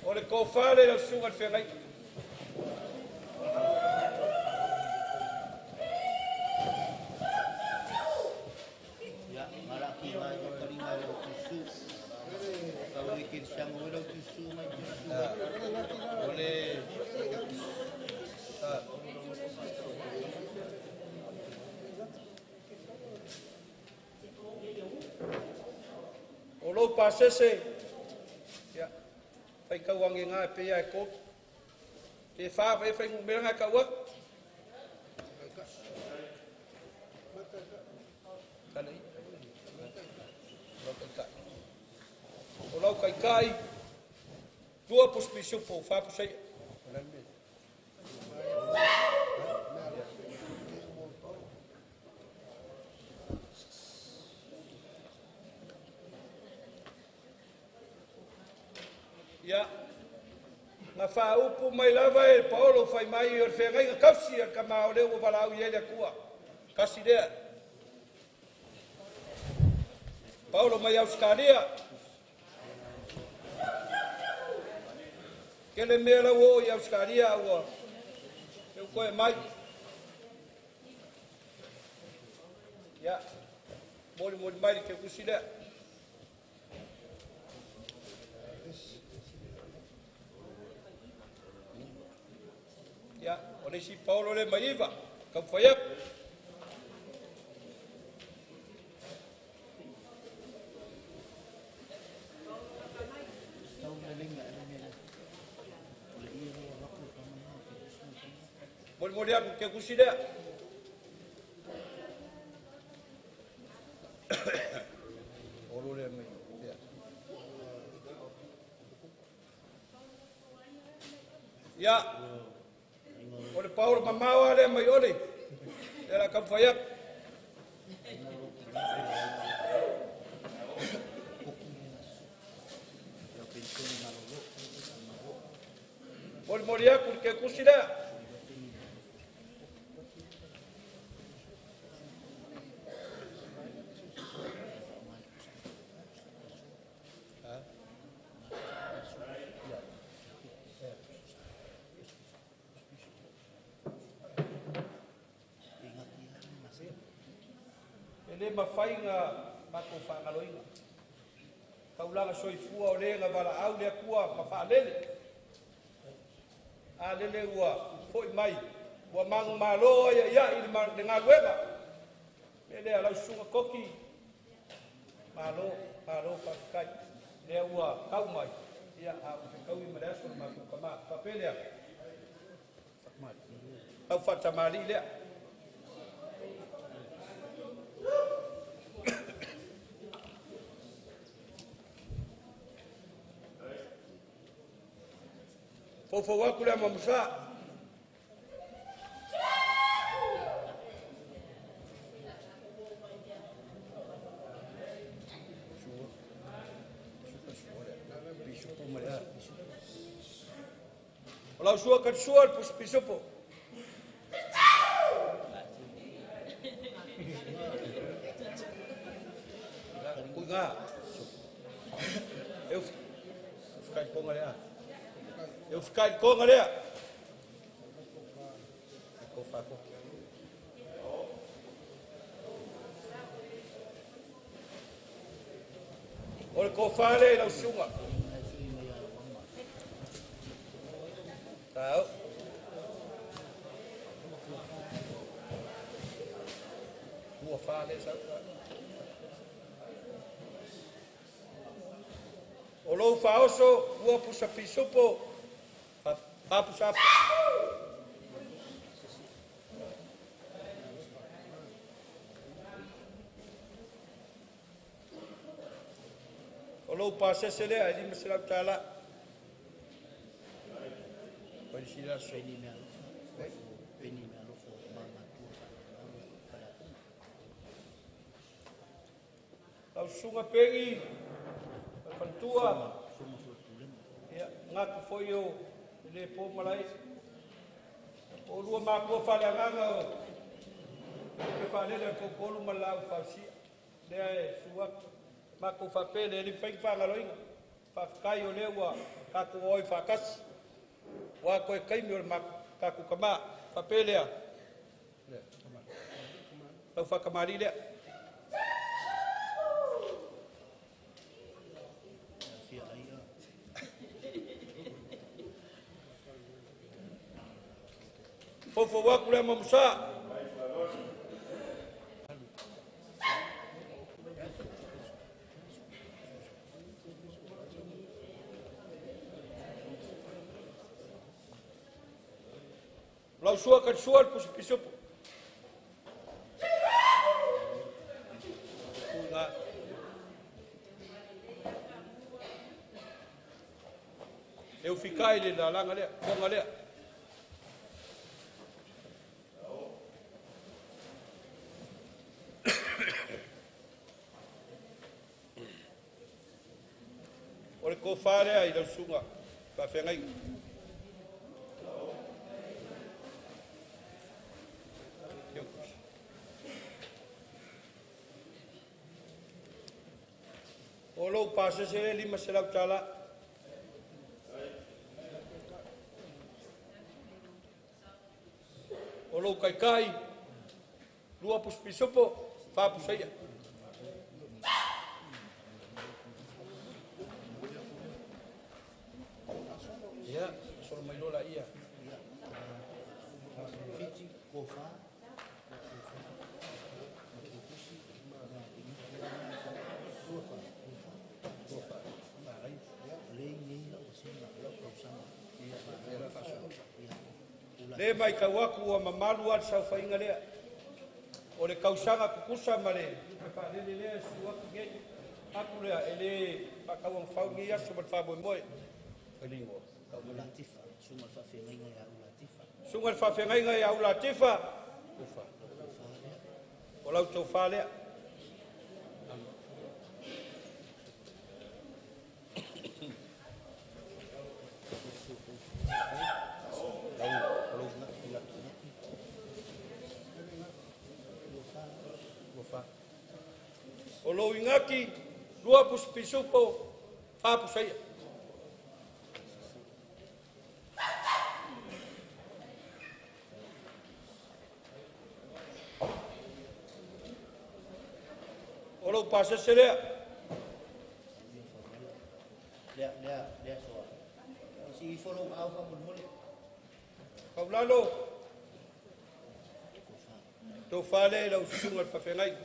O le kōwhāle lau sunga le whengai. Ia, ngaraki ngai o karinga lau tusu. Kau i kiri sianga o lau tusu mai tusu. O le... O lou pasese Faitau age gā e pei a e tolu. Pe whā whai whai ngumera ngai kau atu. Tana i. Lau kaikai. O lau kaikai, 2 pusa pisupo, 4 pusa ia. Ia, nga whaaupu mai lava e Paolo whai mai o le whengainga kausi a ka mao leo ua walau i ele akua. Kasi lea. Paolo mai Australia. Kele mea lau o i Australia ua eu koe mai. Ia, moli moli mai ke kusi lea. Ia, o le isi Paolo le maiva, kau whai aku. Moli moli aku ke kusi lea. Olo lea mai. Ia, o le Paolo mamao a lea mai ole. E la kau whai aku. Moli moli aku ke kusi lea. E le mawhainga mātou whaangaloinga. Kaulanga soifua o le nga wala au le akua ma whaalele. A lele ua foi mai. Ua mangu malo ia ia i le ngaluega. Me lea lau sunga koki. Malo, malo whakakai. Lea ua kau mai. Ia a ufekau i male aso le mātou kama. Whapelea. Au whatamali lea. Fofo aku lea mamusa. O lau sua katsua le pusa pisopo. Kui ngā. Eu whikai konga lea. Eu whikai konga lea. Ko whako. O le kōwhale i lau sunga. Tau. Ua whale sau. O lou whaoso, ua pusa pisupo, papusa. O lou pasese lea, e 500 tala. Lau sunga pengi, whantua, ia, ngāku foi o le pō malai. O lua mākua whale anganga o pe whalele o kōkolu ma lau whausia. Lea e suaku, mākou whapele, e li whainga whangaloinga. Whawhikai o lea ua kākou oi whakasi. Wā koe kaimi o le kākou kamā. Whapele a. Lau whakamari lea. Fofo waku lea mamusa. Lau sua ka sua le pusa pisupo. E ufikai le lalaga lea, foga lea. O le kofa lea i lau susuga faafeagaiga. O lou pasese le 500 tala. O lou kaikai, 2 pusipisopo, 4 pusaia. Ia, solo mai lola ia. Fiti, kofa, Le mai tau ua mamalu a le saofaiga lea. O le kausaga kukusa ma le lupe faalele lea e su atu nei. Atu lea e le faatauagafau lenei aso ma le faamoemoe. Failingoa. Latifa, sunga le faafeagaiga ia Ulatifa. Suga le faafeagaiga ia Ulatifa. Ufa. O lau tofa lea. O lou ingaki, 2 pusipisupo, 4 pusaia. O lou pasese lea. Lea, lea, lea soa. Si ifo lou au fa mulimuli. Kaulalo. Tofa lea i lau susuga le faafeagaiga.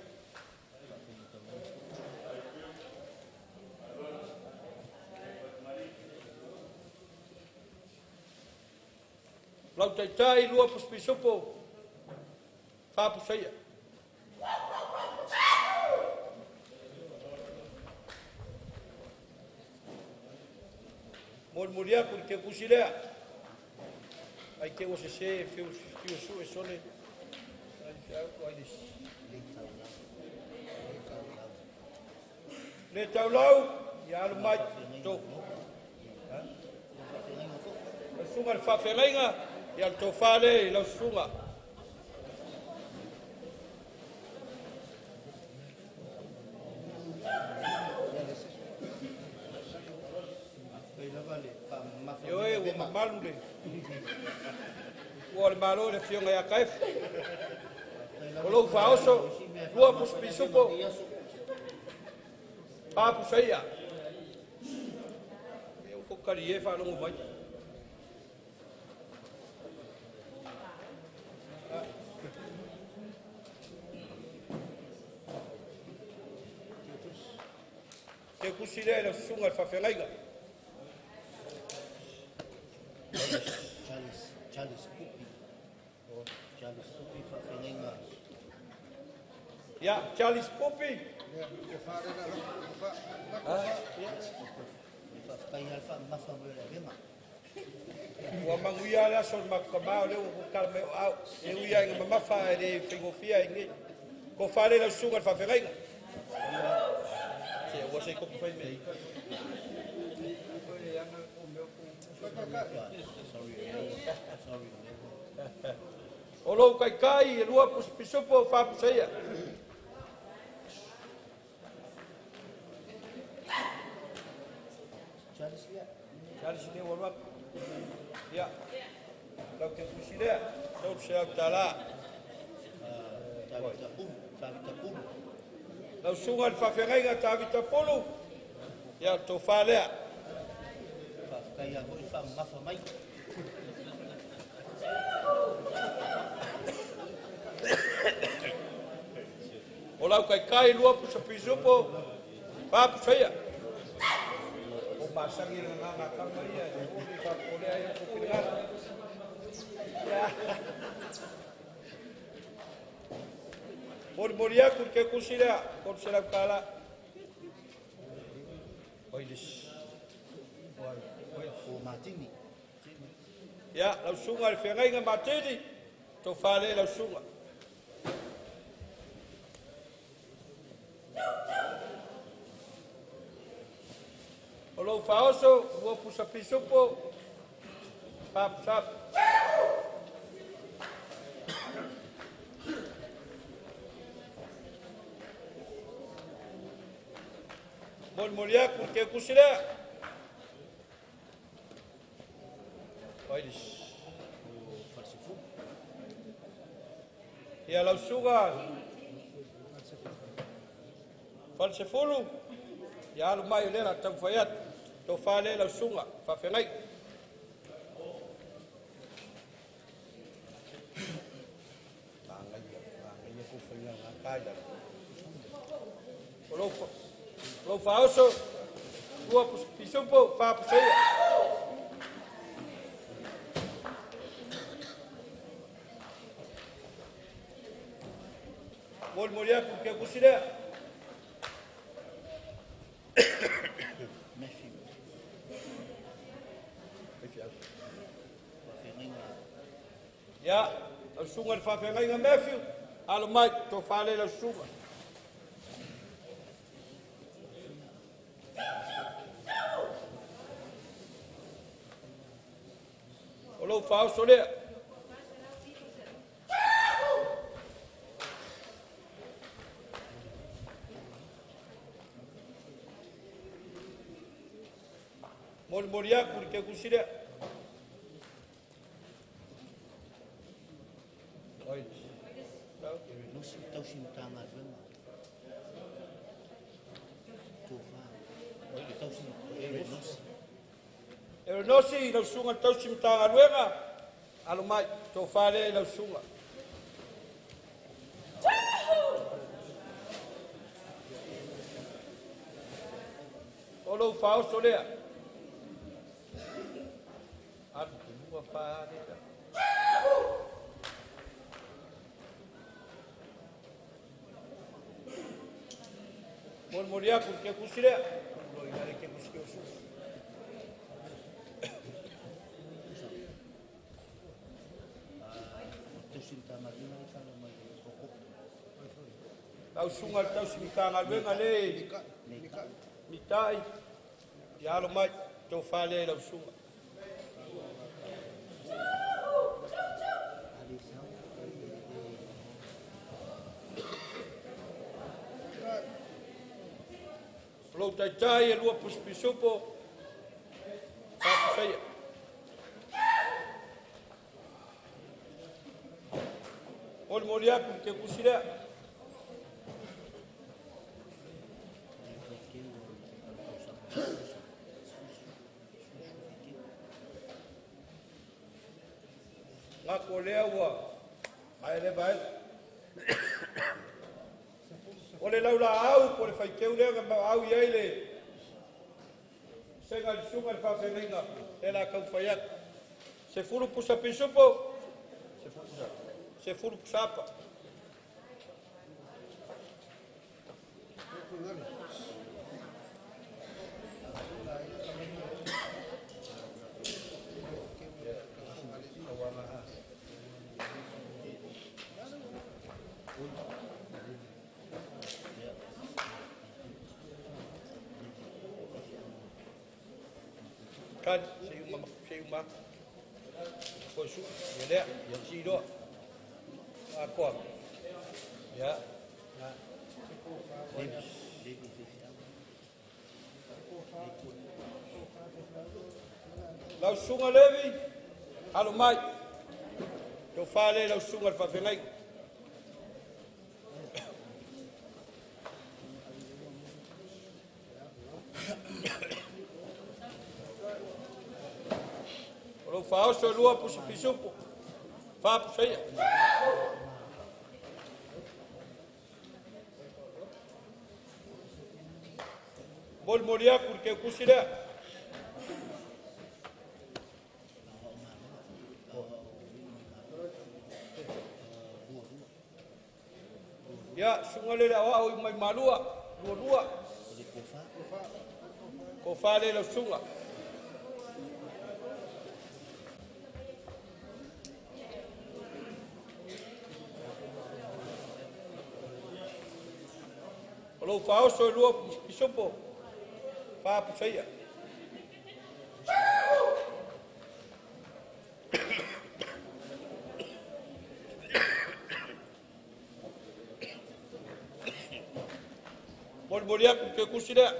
Lau taitai 2 pusipisupo, 4 pusaia. Molimoli atu le teukusi lea. Ai te ua sese fiu su e sole. Ai fiau ai le Le taulau, ia alu mai tō. Lau susuga le faafeagaiga, ia le tofa lea i lau susuga. Ioe, ua mamalu le. Ua o le malo le afioga ia Kaefu. O lou faaoso, 2 pusipisupo, 4 pusaia. E ua kali e faalogo mai. Te kusi lea i lau susuga le faafeagaiga. Charles Pupi. Charles Pupi faafeagaiga. Ia, Charles Pupi. Faafetai le faamamafa mai o le avega. Ua manuia le aso o le matou o lea ua kala mai o au. E ui ai ina mamafa e le faigofie ai nei. Tofa lea i lau susuga le faafeagaiga. Se ua se kopi fai mea. O lou kaikai e 2 pusipisupo, 4 pusaia. Charles lea. Charles lea ua alu atu. Ia. Lau te kusi lea, 300 tala. Tavita Pulu, Tavita Pulu. Lau susuga le faafeagaiga Tavita Pulu. Ia, tofa lea. Faafetai lava foi le faamamafa mai. O lau kaikai 2 pusapisupo, 4 pusaia. O masagi le nganga kama ia, e o le whakapolea ia ko pinagalo. Molimoli atu i le kekusi lea, $300. Oi le O Matini. Ia, lau susuga i le feagaiga Matini, tofa lea i lau susuga. O lou faaoso, ua pusa pisupo, faapusapa. Molimoli atu i le kekusi lea. Oi le Ia lau susuga Falesefulu, ia alu mai o lea la taumafai atu. Tofa lea i lau susuga faafeagai. O lou faaoso, ua pisupo, faapusaia. Molimoli atu i le kekusi lea. Matthew. Ia, lau susuga i le faafeagaiga Matthew, alo mai, tofa lea i lau susuga. O lou faaoso lea. Molimoli atu i le kekusi lea. Oi. Nosi tausi Matagaluega. Tofa. Tausi Nosi. Erenosi, lau susuga i le tausi Matagaluega, alo mai, tofa lea i lau susuga. O lou faaoso lea. Alu i luga fa lea. Molimoli atu i le kekusi lea. Loi le kekusi ke o susu. Tausi Matagaluega le fala mai o Lau susuga i le tausi Matagaluega le Mitai, ia alo mai, tofa lea i lau susuga. O lou taitai e lua pusipisupo, faapusaia. Molimoli atu i le kekusi lea. Ngako lea ua ae le vaega. O le laulaau po le faiteu lea na au i ai le sega i le susuga i le faafeagaiga le la taumafai atu. 10 pusa pisupo, 10 pusa apa. Kan, se uma, se uma. Ko su, ia lea, ia si roa. A koa. Ia. Lau susuga Levi, alo mai. Tofa lea i lau susuga i le faafeagaiga. O lou faaoso e lua pusi pisupo, faapusaia. Molimoli atu i le kekusi lea. Ia, suga le le awao i mai malua, lua lua. Kofa le lau suga. O lou faaoso e lua pisupo, faapusaia. Molimoli atu ke kusi lea.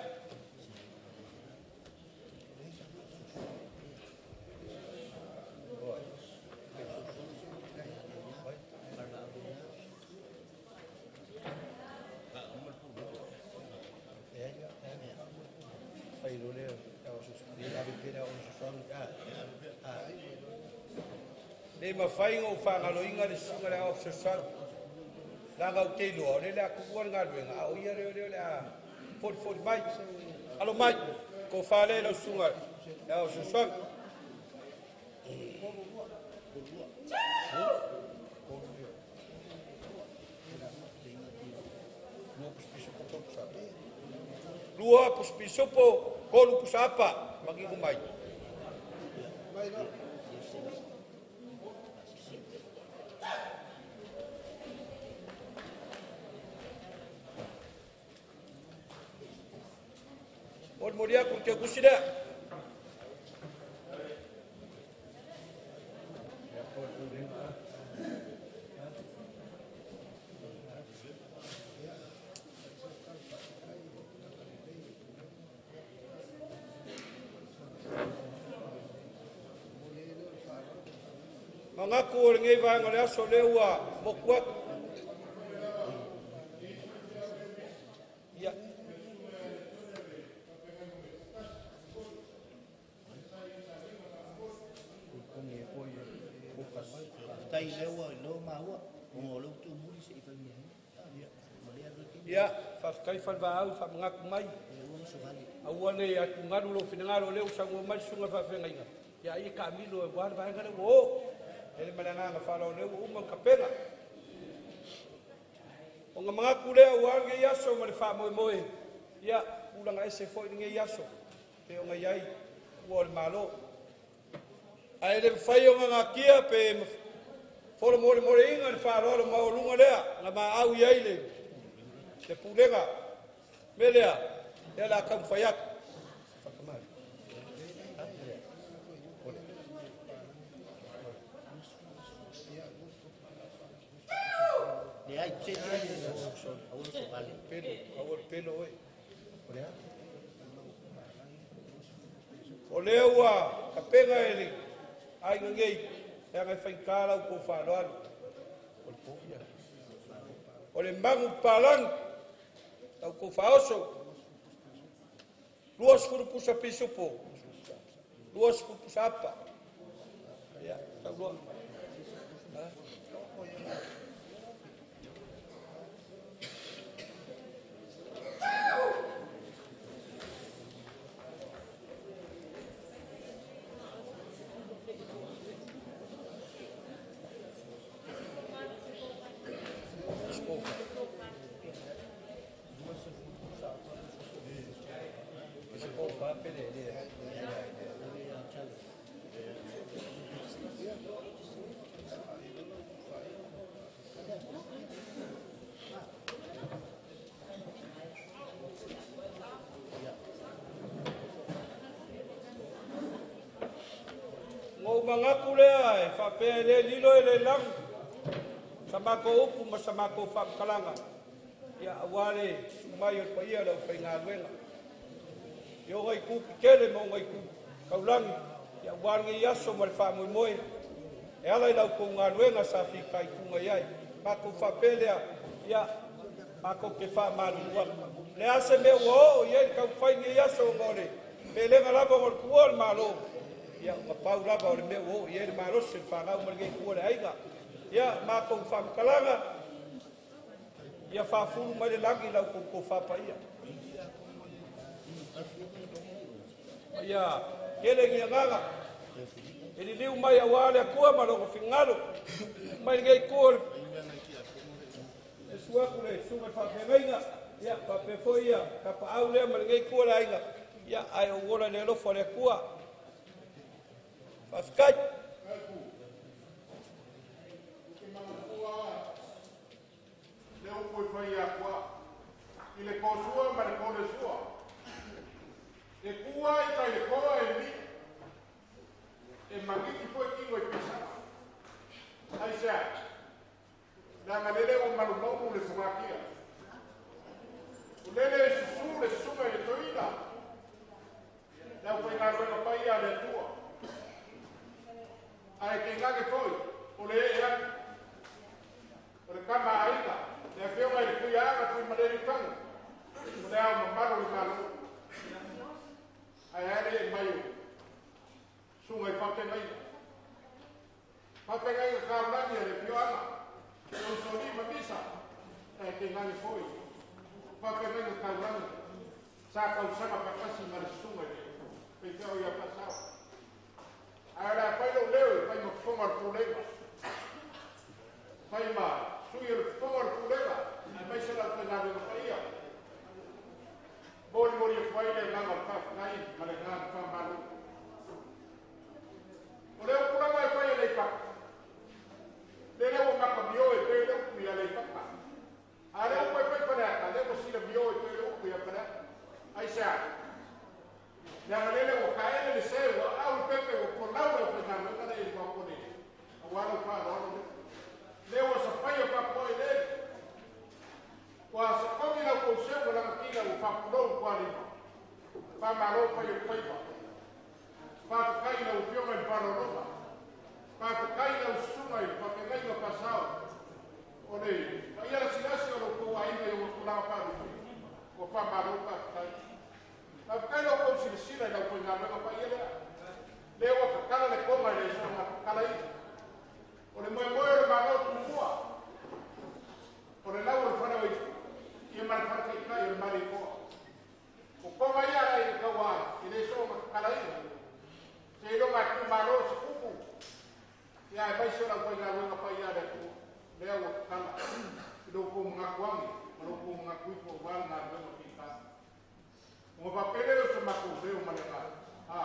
Le mawhai ngau whangaloinga le sunga le au sosau. La ngau te loa, le le aku le galuega, a o ia leo leo le a fori fori mai. Alo mai, ko whale lau sunga le au sosau. Lua puspisopo, kolu pusapa, magigu mai. Mori aku ke kusi lea. Mangaku o le ngei vaenga le aso le ua moku atu. Ia. Tai lewa i lo maua, o lo tu muli se i whai Ia, whawhikai whanwa au, whamangaku mai. Aua nei atu ngaru lo whingaro leo sango mai sunga whawhengainga. Ia i ka milo e wahana whaenga leo o. Ele malanganga whalau leo uma kapena. O ngā mangaku lea ua nge aso ma le wha moe. Ia, ulanga ese foi nge aso. Pe o ngai ai, ua o le malo. Ae le mwhai o ngā kia pe folo more more inga le whaaloalo maolunga lea. Ngā maa au i ai le pulega. Me lea, lea la kau mwhai atu. Whakamari. Le ai te pelo, aua pelo oe. O lea ua kapenga e le aiga ngei, e anga e whaikā lau kou whaaloalo. O le mangu palangi, lau kou whaoso, 20 pusa pisupo, 20 pusa apa. Ia, tau loa. Mangaku lea e whapea le lilo e le langu sa mako upu ma sa mako whakalanga ia awale sumai o paia lau whaingaluenga i o ngai kupi kele ma o ngai kupi kaulangi ia awale ngai aso ma le whaamoemoe e ala i lau kou ngaluenga sa whika i kunga iai mako whapea lea ia mako ke whaamalu le ase mea ua o i ai kau whai ngai aso o ngole pelenga lava o le kua o le malo. Ia, ma pau lava o le mea o i e le malosi le whanau ma le ngei kua le aiga. Ia, mākou whamakalanga, ia whaafulu mai le langi lau kou whapa ia. Ia, kele ngi anganga, e liliu mai a wā le akua ma longo fingalo, mai le ngei kua le Su aku le suga faafeagaiga, ia faapea foi ia tapaau lea ma lenei itu o le aiga, ia ae ou ola i le alofa o le Atua. Faafetai. Le upu i fai akua i le kosua ma le kole sua. E kua i kai le koa e mi. E mangiti foi kino i pisa. Ai sea. Nanga lele o malumaunu le fugakia. O lele e susu le susuga i le toina. Lau fai galuega pai a le Atua. Ae ke ngake foi, o le e atu. O le kama aiga, le afioga i le kuiaaga tui malele tango. O le ao mamalo le malo. Ae ale e mai o sunga i faapegaiga. Faapegaiga kaulagi a le afioaga. E usoli ma misa, ae ke ngake foi. Faapegaiga kaulagi. Sa kausaga pakasi ma le susuga i le peiteo ia pasao. Ae la fai lou leo i fai ma fofoga o le pulega. Fai ma sui o le fofoga o le pulega, ae mai se lau faigaluega paia. Molimoli atu ai le agaga o le faafetai ma le agaga faamalo. O le upu lava e fai e Leipaka. Le lea ua makamio e pei le upu ia Leipaka. A le upu e fai Faleata, lea ua silamio e pei le upu ia Faleata. Ai se a? Leaga lele ua kaele le se ua au le pepe ua folau lau faigaluega lea i le maopone. Aua lau faaaloalo lea. Lea ua sapai o papoa i lele. Ua sakogi lau kouseu ua lagatila ua faapulou kwa lima. Faamalo fai o le faiva. Faafetai lau afioga i le faaaloaloga. Faafetai lau susuga i le faafeagaiga pasao. O le paia lasilasi o lou tou aiga i ona tulaga faalupe. Ua faamalo faafetai. Faafetai lau kou silasila i lau faigaluega paia lea. Lea ua kakala le koma i le soga kakalaina. O le moemoe o le malo tumua. O le lau o le fale o ifu. Ia ma le fale taitai o le male i koa. O koma ia la i le kaua i le soga kakalaina. Se iloga atu malo se kupu. Ia e mai se lau faigaluega paia le Atua. Lea ua kakala. I lou kou magakuangi ma lou kou magakuifo aua le galuega fita. Ua papele o se matou leo ma le agaga. Ha.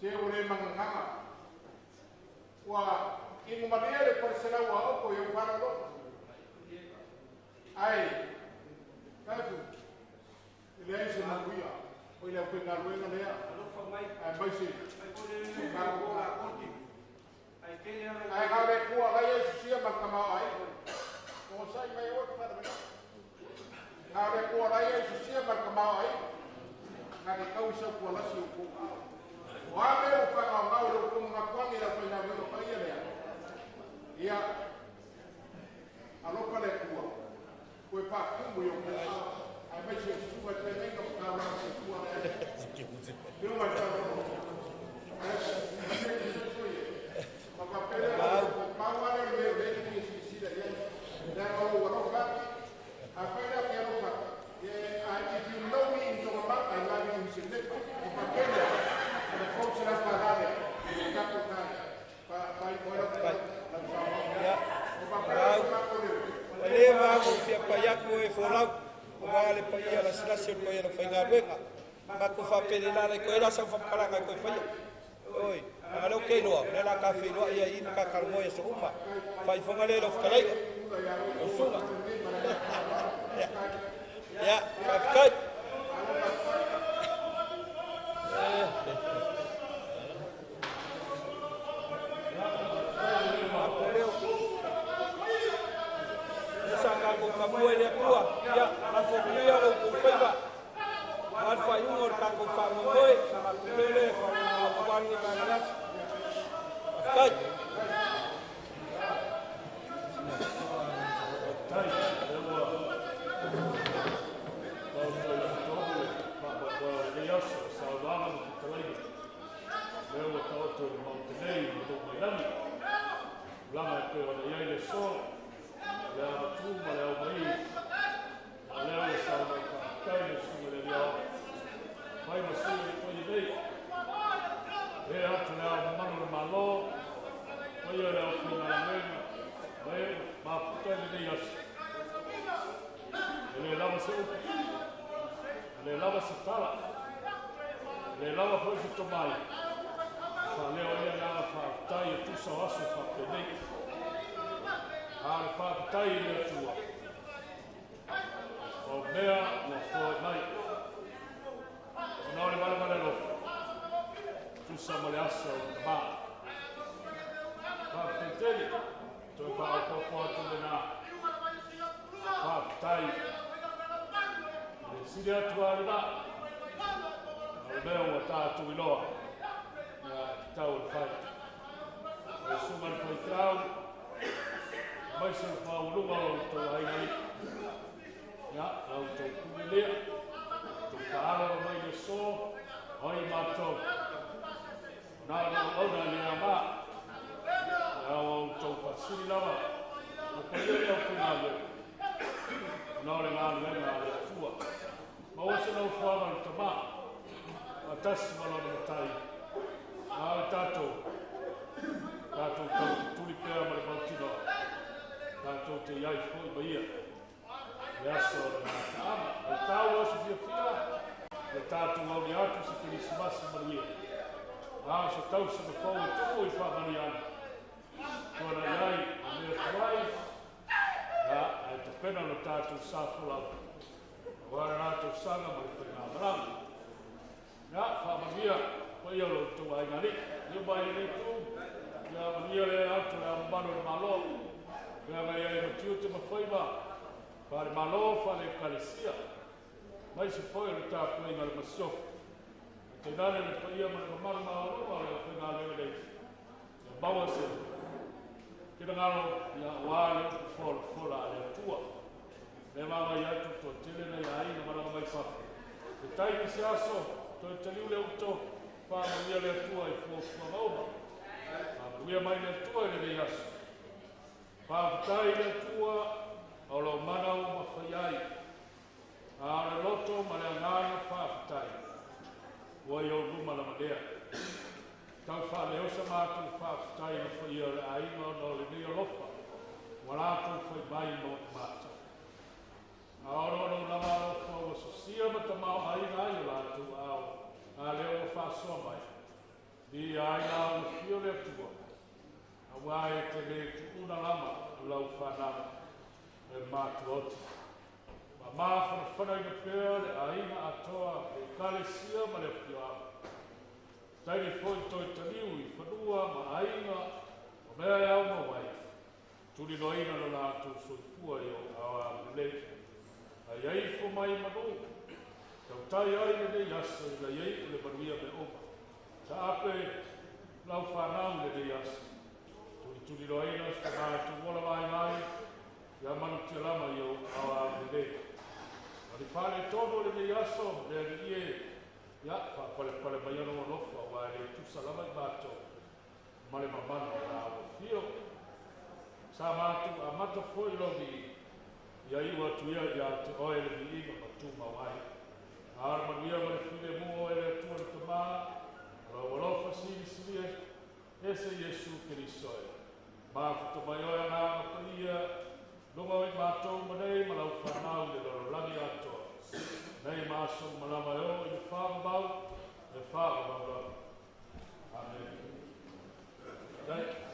Se o le magagaga. Ua inu malie le faleselau a oko i au faalalogo. Ai, tafu, e leai se manuia o i le aufaigaluega lea. Ae mai se ae gao le kua lai ai susia ma le tamaoaiga. Ogasai mai aua te faalavelave. Gao le kua lai ai susia ma le tamaoaiga. Na ke tau i sau kualasi o kou ao. O a mea ua faagaogao i lou kou magakuagi i le aufaigaluega paia lea. Ia, alofa le Atua, koe faakumu i o kou ao. Ae mai se susuga i feagaiga ma taulaga soifua lea. Fioga i faalolo. Ma faapele pau ale o le mea o lea e te fia silasila i ai. Leaga o lou alofa atu. A fai lea ke alofa atu. If you know me in Tonga I love you in Silepa. O faapele o le kou se lau faalale. O tatou tai. Pai koe lau Ia. Ua le vago fia pai atu e folau. Ua le paia lasilasi o le paia o le faigaluega. Matou faapele la i koe la sau faapalaga i koe faia. Oi, anga leo ke iloa, le la ka whenua ia i ka karamoe e so uma. Whaifonga le lau whakalaiga. O sunga. Ia, faafetai. Sa kākou kamua i le Atua. Ia, lafo manuia lou kou faiva. Ua le faaiuga o le tatou faamoemoe, sa matou lele e faamoemoe lenei vaega le aso. Faafetai. Langa e pei ona i ai le so, le avatu ma le aumai, a lea ua sau mai faafetai le susuga i le Alii Aoao. Fai ma sui o le paia nei. E atu le ao mamalu o le Malo, paia o le aufaigaluega, ma e mafuta i lenei aso. E le lava se upu, e le lava se tala, e le lava foi se tomai, e faaleo ai le agaga faafetai e tusa o aso faapenei. A o le faafetai i le Atua, o mea ua foai mai. Ona o le valevale alofa, tusa ma le asa o le tamā. Faafetai tele, toe faaopoopo atu lenā. Faafetai, e le sili atu lava lenā. O le mea ua tatou iloa, ia e tatau ona fai. Lau susuga i le faifeau, aemaise le maualuga o lo outou aiga alii. Ia, la outou pule lea, outou faalogologo mai i le aso, o ai matou. Na o le auauna e le aoga. E ao outou faasili lava, o paia le aufaigaluega. Ona o le galuega a le Atua. Maua se nofoaga o le Tamā, faatasi ma lona Matai, a o le tatou, tatou taufetuli pea ma le mautinoa, tatou te i ai foi ma ia i le aso o le gataaga. Lau tau aso fiafia, ia tatou auli atu se Kerisimasi manuia. A o se tausaga fou e tumu i faamanuiaga. Tuanai ai o mea tuai, ia, ae tapena lo tatou sa folau, aua le la tausaga ma le faigamalaga. Ia, faamanuia paia o lo outou aiga alii. Liliu mai i lenei itu, ia manuia le atu o le Ao Mamalu o le Malo, feagai ai ma tiute ma faiva, faale-Malo, faale-Ekalesia, aemaise foi o le tapuaiga a le Masiofo. Ae tainane le paia ma le mamalu maualuga o le aufaigaluega nei, ia maua se finagalo, ia, aua le upu folafola a le Atua. Le vaavaai atu toatele nai aiga malaga mai fafo. E taimi se aso, toe taliu le uto, faamanuia le Atua i fuafuaga uma. Faamanuia mai le Atua i lenei aso. Faafetai i le Atua o lou mana ua mafai ai. A o le loto ma le agaga faafetai ua i ou luma lava lea. Tau faaleo sa matou faafetai i le paia o le aiga ona o lenei alofa ua latou fai mai mo i matou. A o lo lou lava alofa ua sosia ma tamaoaiga ai o latou aao, a lea ua faasoa mai. Viia ai la ua fio le Atua, aua e te le tuuna lava lau fanau e matuaoti. Ma mafanafanaina pea le aiga atoa, le ekalesia ma le afioaga. Taimi foi toe taliu i fanua ma aiga o mea e ao mau ai, tuliloaina lo latou soifua i ou aao agalelei. Ae ia ifo mai manu, tautai ai lenei aso ina ia iu le manuia mea uma. Taape lau fanau i lenei aso, tulituliloaina so matou ola vaivai, ia malutia lava i ou aao agalelei. Ma le faaletonu o lenei aso, le Alii e, ia faapalepale mai lou alofa, aua e le tusa lava i matou ma le mamana o la ua fio. Sa matou amata foi lou viiga, ia iu atu ia ia te oe le viiga ma tumau ai. A o le manuia ma le filemu o oe le Atua le Tamā, o lou alofa silisili ese Iesu Keriso e. Mafuta mai oe Agaga Paia, luga o i matou ma nei ma lau fanau i le lalolagi atoa, nei ma aso uma lava e oo i le faavavau, le faavavau lava. Amene. Faafetai.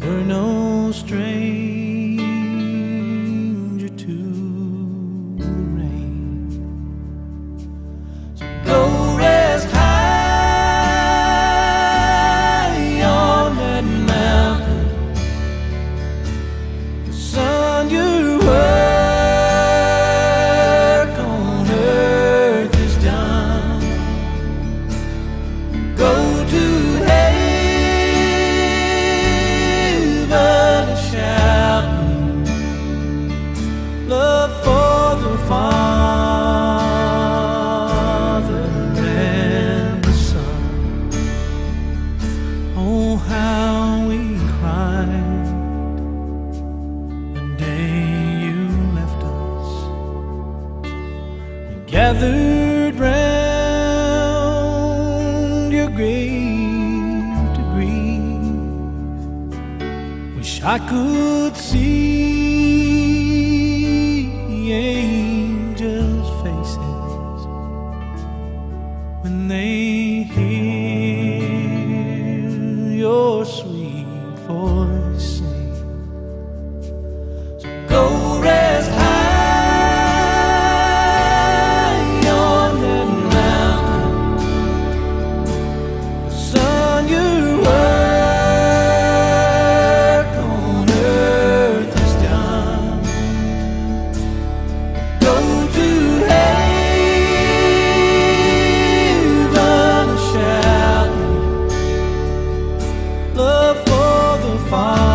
Were no stranger to the rain. So go rest high on that mountain. The son, your work on earth is done. Go to heaven shouting love for the Father and the Son. Oh, how we cried the day you left us. We gathered round your grave to grieve. Wish I could see angels' faces when they hear your sweet voice sing. So go rest high on that mountain. Son, your work on earth is done. Go to heaven shouting love for the Father.